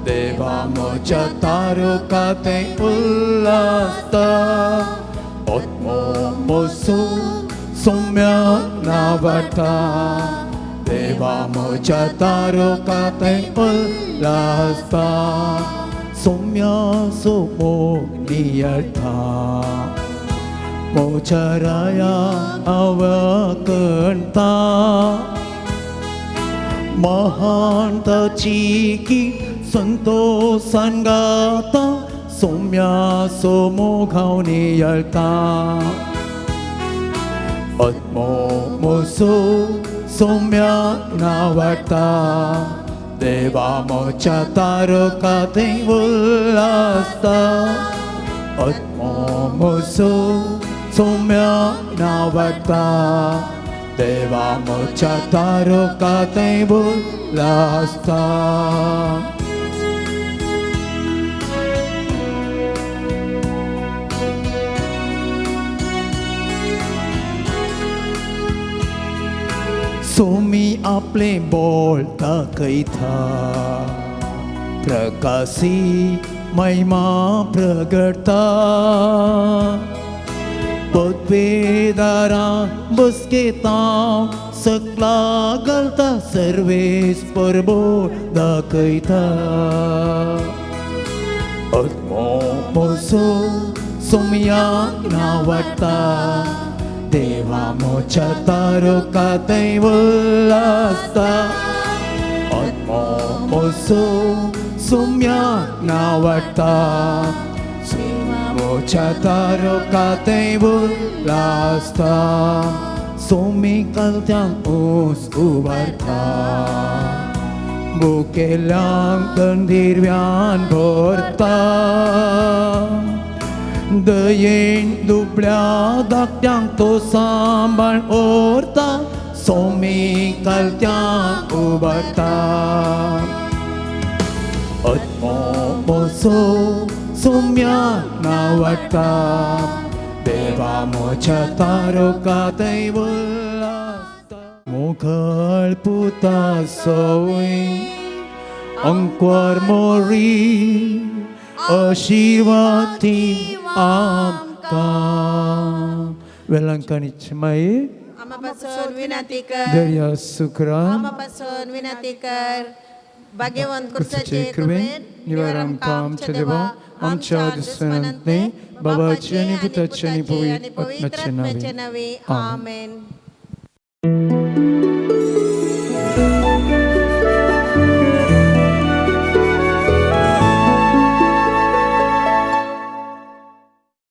देवा मोच्या तारुका थंय उल्लासता. पद्मोमुसु सोम्या नावडता देवा देवा म्हज्या तारका थंय उल्हासता सोम्या सोमो नियळता मोच्या राया आवकणता महान ताची की संतोषान गाता सोम्या सोमो घावन येळता आत्मो मोसो सोम्या नावाडता देवा मोच्या तारका थंय उल्हासता आत्मो मोसो सोम्या नावाडता देवा मोच्या तारका थंय उल्हासता. सोमी आपले बोल दाखयता प्रकाशी महिमा प्रगटता पदवेदारा बसकेता सकला घालता सर्वेस परबोळ दाखयता आत्मो मोसो सोमयाक नावाडटा देवा मोच्या तारका थंय उल्हासता आत्मो मोसो सोम्याक नावाडटा मोच्या तारका थंय उल्हासता सोमी कलत्यांक ऊस उबारता बुकेल्यांक दंदिरव्यान भरता दयेन दुबळ्या धाकट्यांक तो सांबाळ ओरता सोमी कलत्यांक उबारता आत्मो मोसो सोम्याक नावाडटा देवा मोच्या तारका थंय उल्हासता मुखळ पुता सोय अंकवर मोरी आशीर्वादी आमकां वेलंकणीची माई आमा पासून विनंती कर. दर्या सुकरा आमा पासून विनंती कर. भाग्यवंत क्रिस्ताचे कृपेन निवार आमकां आमच्या देवा आमच्या दुस्मनांतले बाबाची आनी पुताची आनी पवित्र आत्म्याचे नावे. आमेन. आमेन.